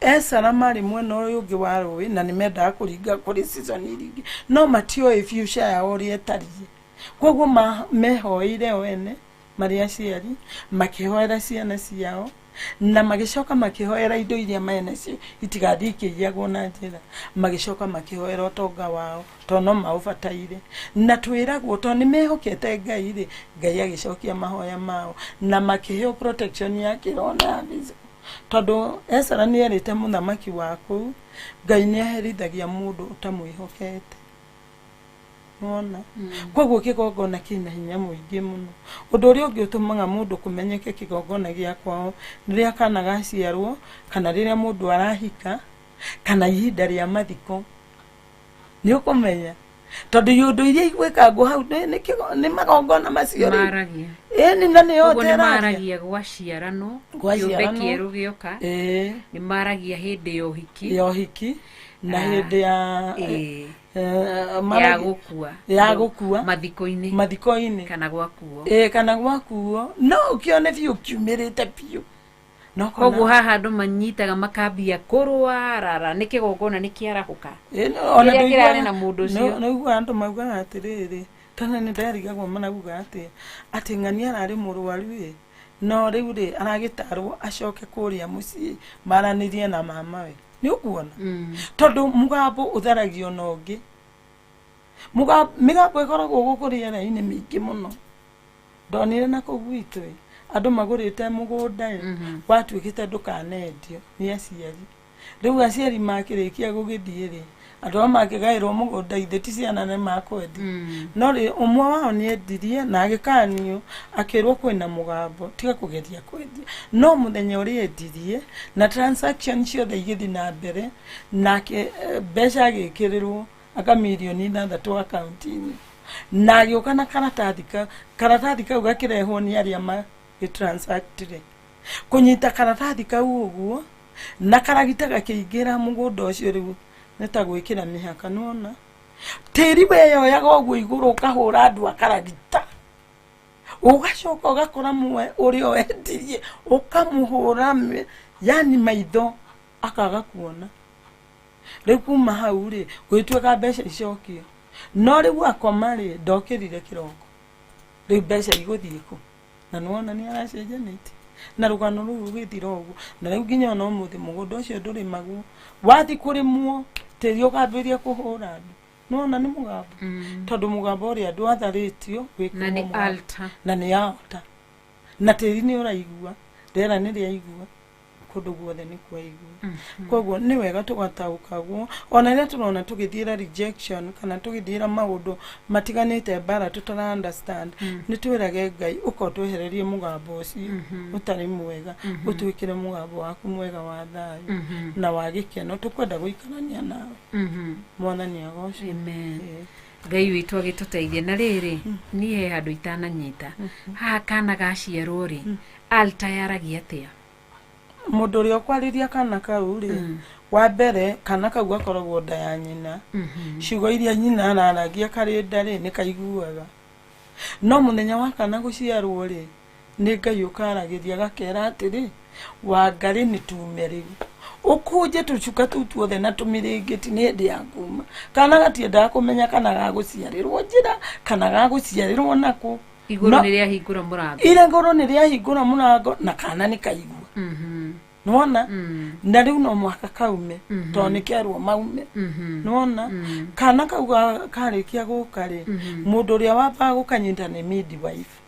Ezra marĩ mwena ũyũ ũngĩ wa rũĩ na nĩ mendaga kũringa kũrĩ season iria ingĩ, no matioĩ future yao ũrĩa ĩtariĩ. Koguo mehoeire o ene marĩ aciari, makĩhoera ciana ciao na magĩcoka makĩhoera indo iria marĩ nacio itigathiĩ ikĩiyagwo na njĩra, magĩcoka makĩhoera ũtonga wao tondũ no maũbataire. Na twĩragwo tondũ nĩ mehokete Ngai rĩ, Ngai agĩcokia mahoya mao na makĩheo protection ya kĩroho na ya physical, tondũ Ezra nĩ erĩte mũthamaki wa kũu, Ngai nĩ aherithagia mũndũ ũtamwĩhokete. Wona, koguo kĩgongona kĩna hinya mũingĩ mũno. Ũndũ ũrĩa ũngĩ ũtũmaga mũndũ kũmenyeke kĩgongona gĩa kwao nĩ rĩrĩa kana gaciarwo, kana rĩrĩa mũndũ arahika, kana ihinda rĩa mathiko. Nĩ ũkũmenya tondũ iũndũ iria igwĩkangwo hau nĩ magongona macio rĩu. Maragia. Ĩni, na nĩyo Koguo nĩ teraria. Maragia gwaciaranwo, kĩũmbe Gwaciaranwo. kĩerũ gĩoka. Nĩ maragia hĩndĩ ya ũhiki. Ya ũhiki na Ah, hĩndĩ ya ya gũkua. Ya gũkua. Mathiko-inĩ. Mathiko-inĩ. Kana gwakuo. Ĩĩ, kana gwakuo no ũkĩone biũ kiumĩrĩte biũ no Koguo haha andũ manyitaga makambia kũrũarara nĩ kĩgongona nĩ kĩarahũka. Ĩĩ, ona Kĩrĩa kĩrarĩ ndũiguaga- na mũndũ ũcio. Nĩ ũiguaga andũ maugaga atĩrĩrĩ, tene nĩ nderigagwo marauga atĩa, atĩ ng'ania ararĩ mũrwaru ĩ, no rĩu rĩ aragĩtarwo acoke kũrĩa mũciĩ maranĩrie na mamawe. Nĩ ũkuona tondũ mũgambo ũtharagio na ũngĩ. Mĩgambo ĩkoragwo gũkũ rĩera-inĩ mĩingĩ mũno. Ndonire na kũu gwitũ ĩ, andũ magũrĩte mũgũnda ĩ, watuĩkĩte ndũkanendio nĩ aciari. Rĩu aciari makĩrĩkia gũgĩthiĩ rĩ, andũ aya makĩgaĩrwo mũgũnda ithe ti ciana nĩ makwendia. No rĩ, ũmwe wao nĩ endirie na agĩkanio akĩrwo kwĩna mũgambo tiga kũgeria kwendia. No mũthenya ũrĩa endirie na transaction ciothe igĩthiĩ na mbere, nake mbeca agĩkĩrĩrwo aka mirioni 6 akaunti-inĩ, na agĩũka na karatathi karatathi kau gakĩrehwo nĩ arĩa magĩtransactire. Kũnyita karatathi kau ũguo na karagita gakĩingĩra mũgũnda ũcio, rĩu nĩ ta gwĩkĩra mĩhaka. Nĩwona tĩri weyoyaga ũguo igũrũ ũkahũra andũ a karagita, ũgacoka ũgakora mwe ũrĩa wendirie ũkamũhũra yani maitho akaga kuona. Rĩu kuma hau rĩ, gũgĩtuĩka mbeca icokio, no rĩu akoma rĩ, ndokĩrire kĩroko, rĩu mbeca igũthiĩ kũ? Na nĩwona nĩ aracenjanĩtie na rũgano rũu rũgĩthira ũguo. Na rĩu nginya ona ũmũthĩ mũgũnda ũcio ndũrĩmagwo, wathiĩ kũrĩmwo tĩri ũkambĩrĩria kũhũra andũ. Nĩwona nĩ mũgambo, tondũ mũgambo ũrĩa ndwatharĩtio wĩkĩrwo Na nĩ mũgambo. Altar. Na nĩ altar, na tĩri nĩ ũraigua, rĩera nĩ rĩaigua, kũndũ guothe nĩ kwaigua. Koguo nĩ wega tũgataũkagwo ona rĩrĩa tũrona tũgĩthiĩra rejection kana tũgĩthiĩra maũndũ matiganĩte, mbara tũtara understand, nĩ twĩrage Ngai, ũka ũtwehererie mũgambo ũcio ũtarĩ mwega, ũtwĩkĩre mũgambo waku mwega wa thayũ na wa gĩkeno, tũkwenda gũikarania nawe. Mwathani agocwo. Amen. Ĩĩ. Ngai witũ agĩtũteithie. Na rĩrĩ, niĩ he handũ itananyita haha, kana gaciarwo rĩ, altar yaragia atĩa? Mũndũ ũrĩa ũkwarĩria kana kau rĩ, wa mbere kana kau gakoragwo nda ya nyina. Ciugo iria nyina araragia karĩ nda rĩ, nĩ kaiguaga. No mũthenya wa kana gũciarwo rĩ, nĩ Ngai ũkaragĩria, gakera atĩrĩ, Wangarĩ nĩ tume rĩu, ũkũnje tũcuka tũu tuothe na tũmĩrĩngĩti, nĩ hĩndĩ ya kuma. Kana gatiendaga kũmenya kana gagũciarĩrwo njĩra kana gagũciarĩrwo nakũ. Igũrũ nĩ rĩahingũra mũrango. Igũrũ nĩ rĩahingũra mũrango na kana nĩ kaigua. Nĩwona na rĩu no mũhaka kaume tondũ nĩ kerwo maume. Nĩwona kana kau karĩkia gũka rĩ, mũndũ ũrĩa wambaga gũkanyita nĩ midwife.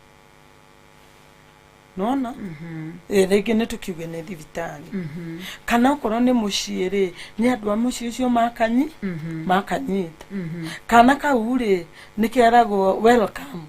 Nĩwona rĩngĩ nĩ tũkiuge nĩ thibitarĩ, kana okorwo nĩ mũciĩ rĩ, nĩ andũ a mũciĩ ũcio makanyita kana kau rĩ, nĩ keragwo welcome,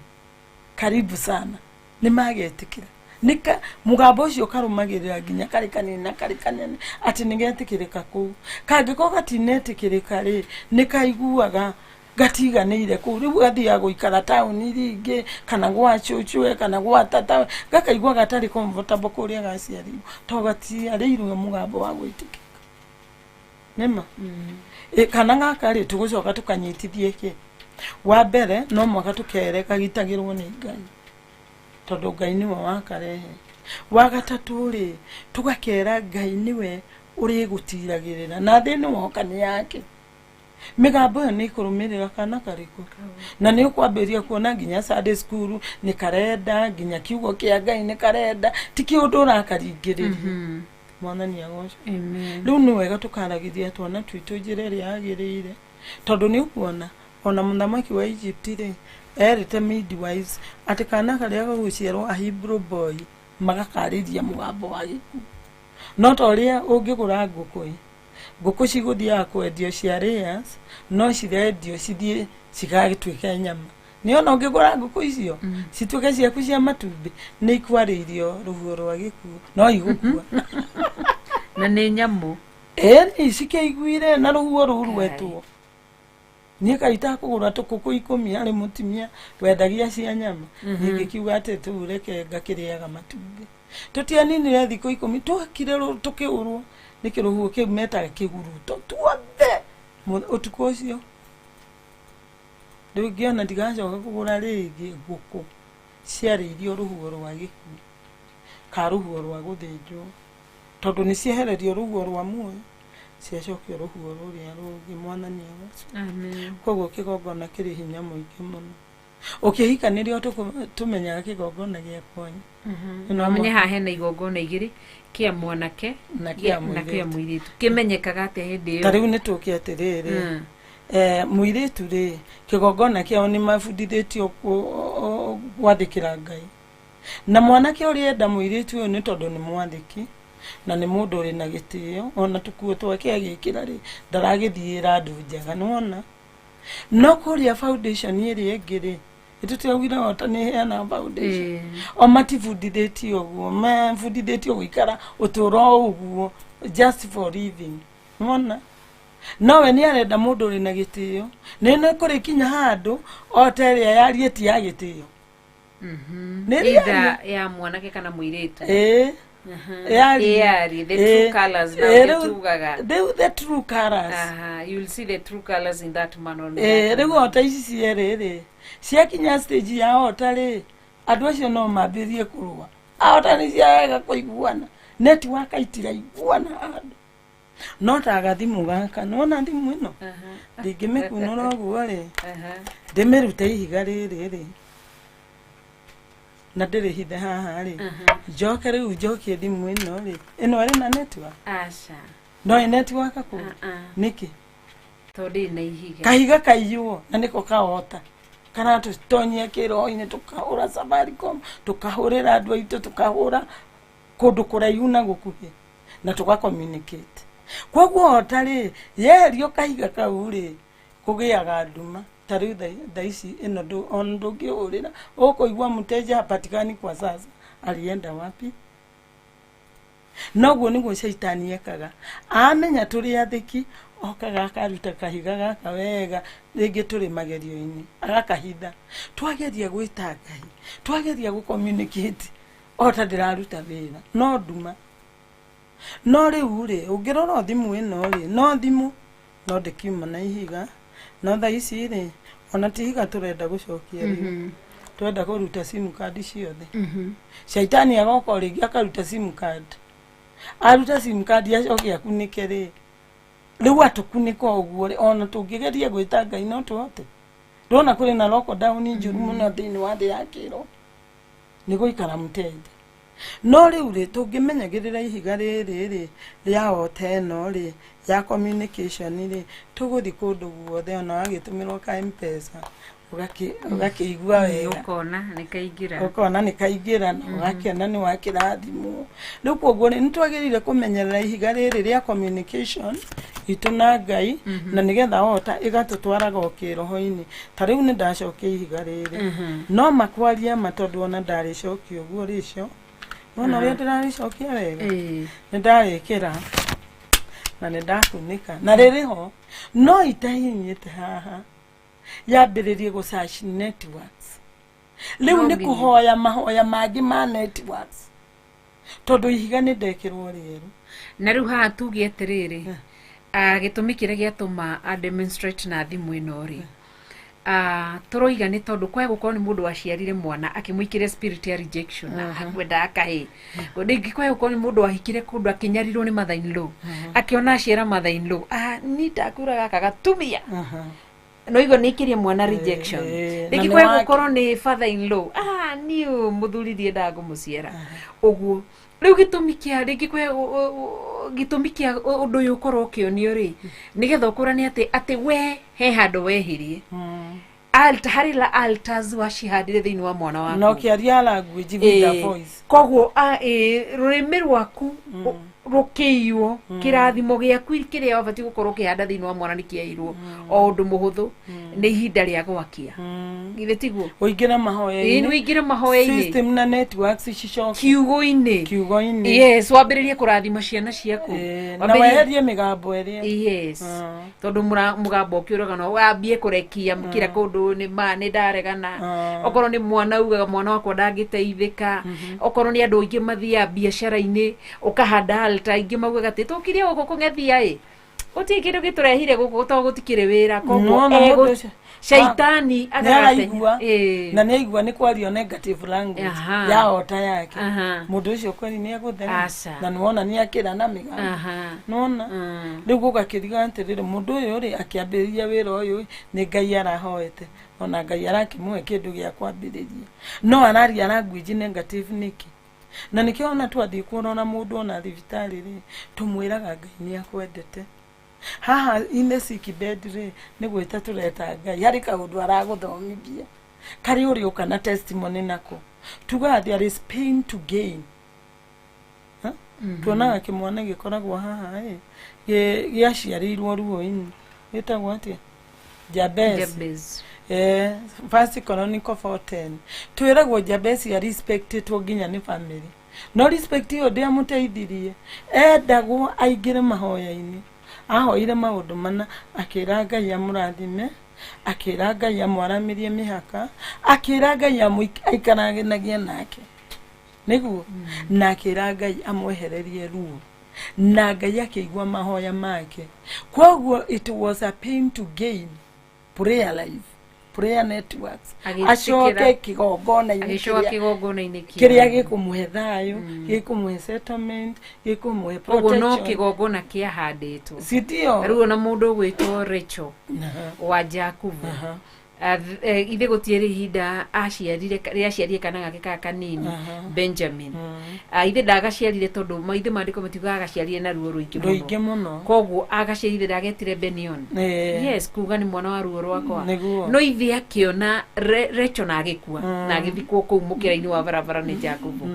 karibu sana, nĩ magetĩkĩra. Nĩka mũgambo ũcio ũkarũmagĩrĩra nginya karĩ kanini na karĩ kanene atĩ nĩgetĩkĩrĩka kũu. Kangĩkorwo gatinetĩkĩrĩka rĩ, nĩ kaiguaga gatiganĩire kũu, rĩu gathiaga gũikara taũni rĩngĩ kana gwa cũcũwe kana gwa tatawe, gakaigua gatarĩ comfortable kũrĩa gaciarirwo tondũ gatiarĩirwo mũgambo wa gwĩtĩkĩrĩka. Nĩma ĩ kana gaka rĩ, tũgũcoka tũkanyitithie kĩ? Wa mbere no mwaka tũkere kagitagĩrwo nĩ Ngai, tondũ Ngai nĩwe wakarehe. Wa gatatũ rĩ, tũgakera Ngai nĩwe ũrĩgũtiragĩrĩra na thĩ nĩ woka nĩ yake. Mĩgambo ĩyo nĩ ĩkũrũmĩrĩra kana karĩkũ, na nĩ ũkwambĩrĩria kuona nginya Sunday school nĩ karenda, nginya kiugo kĩa Ngai nĩ karenda, ti kĩũndũ ũrakaringĩrĩria. Mwathani agocwo. Amen. Rĩu nĩ wega tũkaragĩria twana twitũ njĩra ĩrĩa yagĩrĩire, tondũ nĩ ũkuona ona mũthamaki wa Egypt rĩ, erĩte midwives atĩ kana karĩa gagũciarwo a Hebrew boy magakarĩria mũgambo wa gĩkuũ. No ta ũrĩa ũngĩgũra ngũkũ ĩ, ngũkũ cigũthiaga kwendio cia layers, no cirendio cithiĩ cigagĩtuĩka nyama. Nĩ ona ũngĩgũra ngũkũ icio cituĩke ciaku cia matumbĩ, nĩ ikwarĩirio rũhuho rwa gĩkuũ, no igũkua. Na nĩ nyamũ. Ĩni cikĩiguire na rũhuho rũu rwetwo. Niĩ kaĩ itakũgũra tũkũkũ 10 harĩ mũtumia wendagia cia nyama, ningĩkiuga atĩ tũu reke ngakĩrĩaga matumbĩ. Tũtianinire thikũ 10, twakire tũkĩũrwo nĩ kĩrũhuho kĩu metaga kĩhuruto tuothe ũtukũ ũcio. Rĩu ngĩona ndigacoka kũgũra rĩngĩ ngũkũ ciarĩirio rũhuho rwa gĩkuũ ka rũhuho rwa gũthĩnjwo, tondũ nĩ ciehererio rũhuho rwa muoyo, ciacokio rũhuho rũrĩa rũngĩ. Mwathani agocwo. Amen. Koguo kĩgongona kĩrĩ hinya mũingĩ mũno. Ũkĩhika nĩrĩo tũmenyaga kĩgongona gĩa kwanyu. No Amenye haha hena igongona igĩrĩ, kĩa mwanake na kĩa na kĩa mũirĩtu. Mũirĩtu kĩmenyekaga atĩa hĩndĩ Ta ĩyo? rĩu nĩ tũke atĩrĩrĩ, mũirĩtu rĩ, kĩgongona kĩao nĩ mabundithĩtio gwathĩkĩra Ngai, na mwanake ũrĩa enda mũirĩtu ũyũ nĩ tondũ nĩ mwathĩki na nĩ mũndũ ũrĩ na gĩtĩo, ona tũkuo twake agĩkĩra rĩ, ndaragĩthiĩra andũ njaga, nĩwona. No kũrĩa foundation ĩrĩa ĩngĩ rĩ, ĩtũtiraugire ota nĩ ĩheanaga foundation, o matibundithĩtio ũguo, mabundithĩtio gũikara ũtũũro o ũguo just for living, nĩwona. Nowe nĩ arenda mũndũ ũrĩ na gĩtĩo, nĩ kũrĩ kinya handũ o ta ĩrĩa yarie ti ya gĩtĩo. Nĩ Either ya mwanake kana mũirĩtu. Ĩĩ. Yarie. Yarie, the true colours now, Rĩu- nĩ tugaga. Rĩu the true colours. Aha, you'll see the true colors in that man or Ĩĩ, that rĩu woman. ota ici cierĩ rĩ, ciakinya stage ya ota rĩ, andũ acio no mambĩrĩrie kũrũa. Aota nĩ ciaga kũiguana, network itiraiguana handũ. No ta gathimũ gaka, nĩwona thimũ ĩno, ndingĩmĩkunũra ũguo rĩ, ndĩmĩrute ihiga rĩrĩ rĩ, na ndĩrĩhithe haha rĩ, njoke rĩu njokie thimũ ĩno rĩ, ĩno ĩrĩ na network? Aca. No ĩ network kũu? Ah. Nĩkĩ? Tondũ ndĩrĩ na ihiga. Kahiga kaiywo na nĩko kaota karatũtonyia kĩroho-inĩ, tũkahũra Safaricom, tũkahũrĩra andũ aitũ, tũkahũra kũndũ kũraihu na gũkuhĩ, na tũga communicate. Koguo ota rĩ, yeherio kahiga kau rĩ, kũgĩaga nduma. Ta rĩu thaa ici ĩno ona ndũngĩhũrĩra, ũkũigua "mteja hapatikani kwa sasa", alienda wapi? Noguo nĩguo caitani ekaga. Amenya tũrĩ athĩki, okaga akaruta kahiga gaka wega, rĩngĩ tũrĩ magerio-inĩ, agakahitha. Twageria gwĩta Ngai, twageria gũ communicate, ota ndĩraruta wĩra, no nduma. No rĩu rĩ, ũngĩrora o thimũ ĩno rĩ, no thimũ no ndĩkiuma na ihiga. No thaa ici rĩ, ona ti ihiga tũrenda gũcokia rĩu, twenda kũruta sim card ciothe. Caitani agoka o rĩngĩ akaruta sim card. Aruta sim card, acoke akunĩke rĩ, rĩu atũkunĩka ũguo rĩ, ona tũngĩgeria gwĩta Ngai no tũhote? Ndona kũrĩ na lockdown njũru mũno thĩinĩ wa thĩ ya kĩro, nĩ gũikara mũteja. No rĩu rĩ, tũngĩmenyagĩrĩra ihiga rĩrĩ rĩ rĩa ota ĩno rĩ ya communication rĩ, tũgũthiĩ kũndũ guothe. Ona wagĩtũmĩrwo ka Mpesa, ũgakĩigua wega. Ũkona nĩ kaingĩra. Ũkona nĩ kaingĩra na ũgakena nĩ wakĩrathimwo. Rĩu koguo rĩ, nĩ twagĩrĩire kũmenyerera ihiga rĩrĩ rĩa communication itũ na Ngai, na nĩgetha ota ĩgatũtwaraga o kĩroho-inĩ. Ta rĩu nĩ ndacokia ihiga rĩrĩ, no makwaria ma, tondũ ona ndarĩcokia ũguo rĩcio, wona ũrĩa ndĩrarĩcokia wega, nĩ ndarĩkĩra na nĩ ndakunĩka na rĩrĩ ho, no itahinyĩte haha yambĩrĩrie gũ search networks. Rĩu No nĩ nginya. Kũhoya mahoya mangĩ ma networks, tondũ ihiga nĩ ndekĩrwo rĩerũ. Na rĩu haha tuge atĩrĩrĩ, gĩtũmi kĩrĩa gĩatũma a demonstrate na thimũ ĩno rĩ, tũroiga nĩ tondũ kwaya gũkorwo nĩ mũndũ waciarire mwana akĩmũikĩria spirit ya rejection, akwendaga kahĩ. Rĩngĩ kwaya gũkorwo nĩ mũndũ wahikire kũndũ akĩnyarirwo nĩ mother in law, akĩona aciara mother in law, ni ndakura gaka gatumia, no igua nĩ ikĩrie mwana rejection. Na Rĩngĩ nĩ kwaya wake. Gũkorwo nĩ father in law, niĩ mũthuri ndiendaga kũmũciara ũguo. Rĩu gĩtũmi kĩa rĩngĩ kwĩ gĩtũmi kĩa ũndũ ũyũ ũkorwo ũkĩonio rĩ, nĩgetha ũkũrane atĩ we he handũ wehirie, altar, harĩ la altars wacihandire thĩinĩ wa mwana waku. Na ũkĩaria language with a voice. Koguo rũrĩmĩ rwaku rũkĩiywo kĩrathimo gĩaku kĩrĩa wabatiĩ gũkorwo ũkĩhanda thĩinĩ wa mwana nĩ kĩairwo o ũndũ mũhũthũ nĩ ihinda rĩa gwakia. Githĩ tiguo? Ũingĩre Ĩĩ, mahoya-inĩ. Ũingĩre mahoya-inĩ. System na networks cicoke kiugo-inĩ. Kiugo-inĩ. Yes, wambĩrĩrie kũrathima ciana ciaku. Na weherie mĩgambo ĩrĩa Yes, tondũ mũgambo ũkĩũraga no wambie kũrekia kila kũndũ, nĩ ma nĩ ndaregana. Okorwo nĩ mwana, ugaga mwana wakwa ndangĩteithĩka. Okorwo nĩ andũ aingĩ mathiaga biacara-inĩ, ũkahanda altar, aingĩ maugaga atĩ tũkire gũkũ kũng'ethia ĩ, gũtirĩ kĩndũ gĩtũrehire gũkũ tondũ gũtikĩrĩ wĩra, koguo Nĩwona mũndũ ũcio, Shaitani Nĩ araigua. Ĩĩ. Na nĩ aigua nĩ kwario negative language Aha. ya ota yake. Aha. Mũndũ ũcio kweri nĩ egũthera. Aca. Na nĩwona nĩ akĩra na mĩgambo. Aha. Nĩwona? Rĩu gũgakĩriga atĩrĩrĩ, mũndũ ũyũ rĩ akĩambĩrĩria wĩra ũyũ nĩ Ngai arahoete, ona Ngai arakĩmũhe kĩndũ gĩa kwambĩrĩria, no araria language negative nĩkĩ? Na nĩkĩo ona twathiĩ kũrora mũndũ ona thibitarĩ rĩ, tũmwĩraga Ngai nĩ akwendete. Haha in the sick bed rĩ, nĩ gwĩta tũreta Ngai harĩ kaũndũ aragũthomithia karĩ ũrĩũka na testimony nako, tugaga there is pain to gain. Ha? Tuonaga kĩmwana gĩkoragwo haha ĩ gĩaciarĩirwo ruo-inĩ, gĩtagwo atĩa? Jabez. Jabez. First Chronicle 4:10 twĩragwo Jabez arespectĩtwo nginya nĩ family, no respect ĩyo ndĩamũteithirie. Endagwo aingĩre mahoya-inĩ, ahoire maũndũ mana, akĩra Ngai amũrathime, akĩra Ngai amwaramĩrie mĩhaka, akĩra Ngai aikaranagie nake nĩguo, na akĩra Ngai amwehererie ruo, na Ngai akĩigua mahoya make. Koguo it was a pain to gain prayer life, prayer networks. Acoke kĩgongona-inĩ. Agĩcoka kĩrĩa kĩgongona-inĩ kĩrĩa gĩkũmũhe thayũ, gĩkũmũhe settlement, gĩkũmũhe Koguo no protection. kĩgongona kĩahandĩtwo. Sindio? Rĩu ona mũndũ ũgwĩtwo Rachel wa Jakubu, ithe gũtiarĩ ihinda aciarire, rĩaciarire kana gake ka kanini, Benjamin. Ithe ndagaciarire tondũ ithe maandĩko matiugaga agaciarire na ruo rũingĩ. Rũingĩ mũno. Koguo agaciarire ndagetire Benion. Yes, kuga nĩ mwana wa ruo rwakwa. Nĩguo. No ithe akĩona Rachel na agĩkua na agĩthikwo kũu mũkĩra-inĩ wa barabara nĩ Jakubu.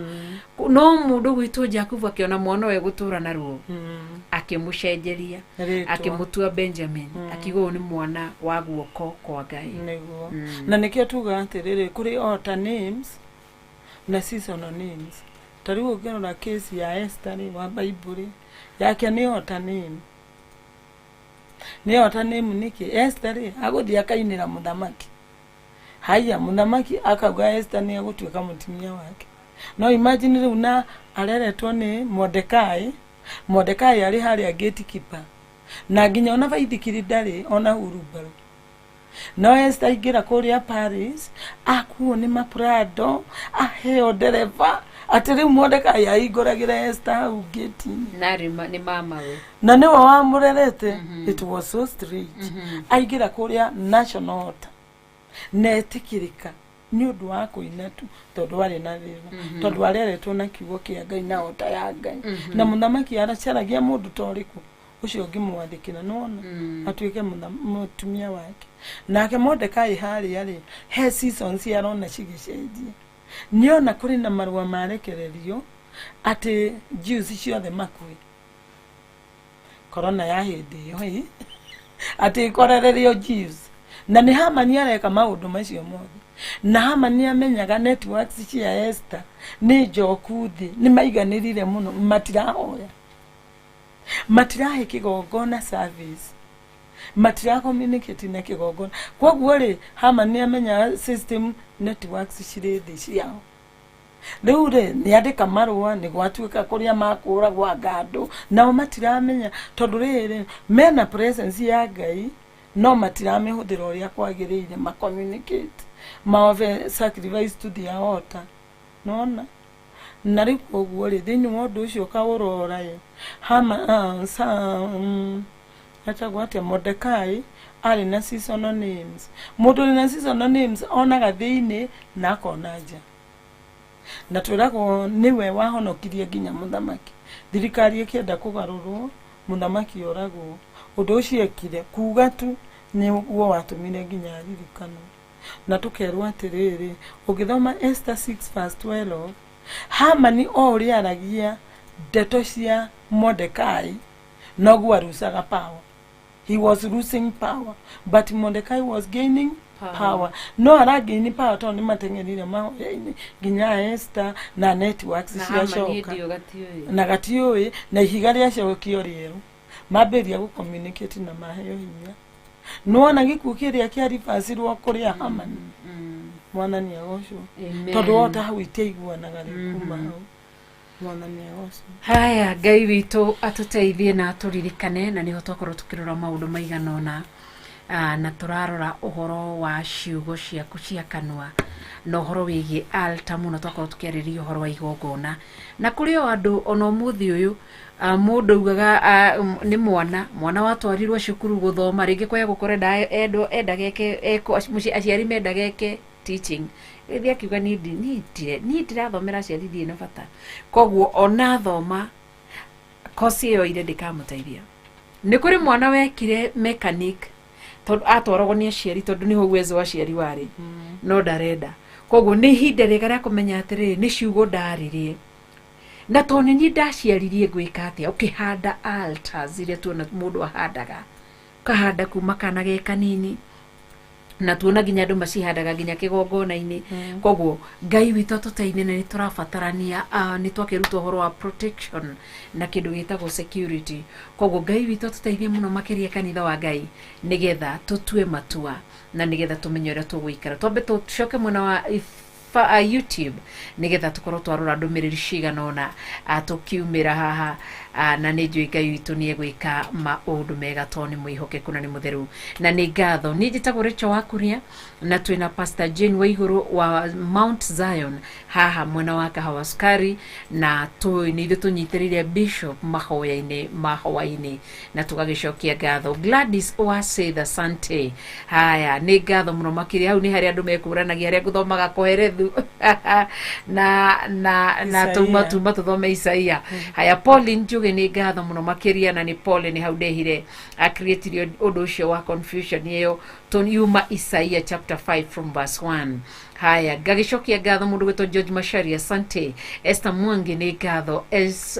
No mũndũ gwĩtwo Jakubu akĩona mwana ũyũ gũtũra na ruo, akĩmũcenjeria Rĩtwa. Akĩmũtua Benjamin, akiuga ũyũ nĩ mwana wa guoko kwa Ngai. Nĩguo, na nĩkĩo tuga atĩrĩrĩ, kũrĩ altar names na seasonal names. Ta rĩu ũngĩrora case ya Esther rĩ, wa Bible yake, nĩ altar name. Nĩ altar name nĩkĩ? Esther rĩ, agũthiĩ akainĩra mũthamaki, haiya, mũthamaki akauga Esther nĩ egũtuĩka mũtumia wake. No imagine rĩu, na areretwo nĩ Mordekai. Mordekai arĩ harĩa gatekeeper, na nginya ona baithikiri ndarĩ, ona hurumbarũ. No Esther aingĩra kũrĩa Paris, akuo nĩ maprado, aheo ndereba, atĩ rĩu Mordekai ahingũragĩra Esther hau gate-inĩ. Narĩ nĩ mamawe. Na nĩwe wamũrerete. It was so strange. Aingĩra kũrĩa national altar na etĩkĩrĩka nĩ ũndũ wa kũina tu, tondũ arĩ na thĩna, tondũ areretwo na kiugo kĩa Ngai na ota ya Ngai. Na mũthamaki aracaragia mũndũ ta ũrĩkũ ũcio ũngĩmwathĩkĩra, nĩwona, atuĩke mũtumia wake. Nake Mordekai harĩa rĩ, he seasons arona cigĩcenjia. Nĩona kũrĩ na marũa marekererio atĩ Jews ciothe makue, korona ya hĩndĩ ĩyo ĩ atĩ ĩkorererio Jews, na nĩ Hamani areka maũndũ macio mothe. Na Hamani amenyaga networks cia Esther nĩ njoku thĩ, nĩ maiganĩrire mũno, matirahoya, matirahe kĩgongona service, matira communicate na kĩgongona. Koguo rĩ, Hamani amenyaga system networks cirĩ thĩ ciao. Rĩu rĩ, nĩ andĩka marũa nĩ gwatuĩka kũrĩa makũragwo anga andũ nao matiramenya, tondũ rĩrĩ mena presence ya Ngai no matiramĩhũthĩra ũrĩa kwagĩrĩire, ma communicate, ma offer sacrifice to their altar, nona. Na rĩu koguo rĩ, thĩinĩ wa ũndũ ũcio kaũrora ĩ hama sa, etagwo atĩa, Mordekai arĩ na seasonal names. Mũndũ ũrĩ na seasonal names onaga thĩinĩ na akona nja. Na twĩragwo nĩwe wahonokirie nginya mũthamaki, thirikari ĩkĩenda kũgarũrwo, mũthamaki oragwo. Ũndũ ũcio ekire kuga tu nĩguo watũmire nginya aririkanwo. Na tũkerwo atĩrĩrĩ, ũngĩthoma Esther 6 verse 12, Hamani o ũrĩa aragia ndeto cia Mordekai noguo arucaga power. He was losing power, but Mordecai was gaining Power. power. No aragain power tondũ nĩ mateng'erire mahoya-inĩ nginya Esther na networks Na Hamani ciacoka. hĩndĩ ĩyo gatiũĩ. Na gatiũĩ, na ihiga rĩacokio rĩerũ, mambĩrĩria gũcommunicate na maheo hinya. Nĩwona gĩkuũ kĩrĩa kĩaribacirwo kũrĩa Hamani. Mwathani agocwo. Amen. Tondũ wota hau itiaiguanaga rĩu kuma hau. Mwathani agocwo. Haya, Ngai witũ atũteithie na atũririkane, na nĩho twakorwo tũkĩrora maũndũ maigana ũna. Na tũrarora ũhoro wa ciugo ciaku cia kanua na ũhoro wĩgiĩ altar mũno. Twakorwo tũkĩarĩrĩria ũhoro wa igongona, na kũrĩ o andũ ona ũmũthĩ ũyũ, mũndũ augaga, nĩ mwana watwarirwo cukuru gũthoma, rĩngĩ kwaya gũkorwo endaga eke aciari mendaga eke teaching, gĩthiĩ akiuga, "Niĩ ndirathomera aciari, ndirĩ na bata." Koguo ona thoma kosi ĩyo ire ndĩkamũteithia. Nĩ kũrĩ mwana wekire mechanic tondũ atwaragwo nĩ aciari, tondũ nĩho uwezo wa aciari warĩ, no ndarenda. Koguo nĩ ihinda rĩega rĩa kũmenya atĩrĩrĩ, nĩ ciugo ndaririe, na tondũ nĩ niĩ ndaciaririe, ngwĩka atĩa? Ũkĩhanda altars iria tuona mũndũ ahandaga, ũkahanda kuma kana ge kanini, na tuona nginya andũ macihandaga nginya kĩgongona-inĩ. Koguo Ngai witũ atũteithie, na nĩ tũrabatarania, nĩ twakĩruta ũhoro wa protection na kĩndũ gĩtagwo security. Koguo Ngai witũ atũteithie mũno makĩria, kanitha wa Ngai, nĩgetha tũtue matua na nĩgetha tũmenye ũrĩa tũgũikara. Twambe tũcoke mwena wa YouTube nĩgetha tũkorwo twarora ndũmĩrĩri cigana ũna, tũkiumĩra haha, na nĩ njũĩ Ngai witũ nĩ egwĩka maũndũ mega tondũ nĩ mwĩhokeku na nĩ mũtheru. Na nĩ ngatho. Niĩ njĩtagwo Rachel wa Kuria, na twĩna Pastor Jane Waigũrũ wa Mount Zion haha mwena wa Kahawa Sukari, na nĩ ithuĩ tũnyitĩrĩire Bishop mahoya-inĩ ma hwaĩ-inĩ, na tũgagĩcokia ngatho. Gladys Wasetha, asante. Haya, nĩ ngatho mũno makĩria. Hau nĩ harĩa andũ mekũranagia harĩa ngũthomaga Koherethu na Isaia. Tuma tũthome Isaia. Haya, Pauline Njuge, nĩ ngatho mũno makĩria. Na nĩ Pauline hau ndehire acreatire ũndũ ũcio wa confusion ĩyo yuma Isaia chapter 5 from verse 1. Haya, ngagĩcokia ngatho mũndũ gwĩtwo George Macharia, asante. Esther Mwangi, nĩ ngatho.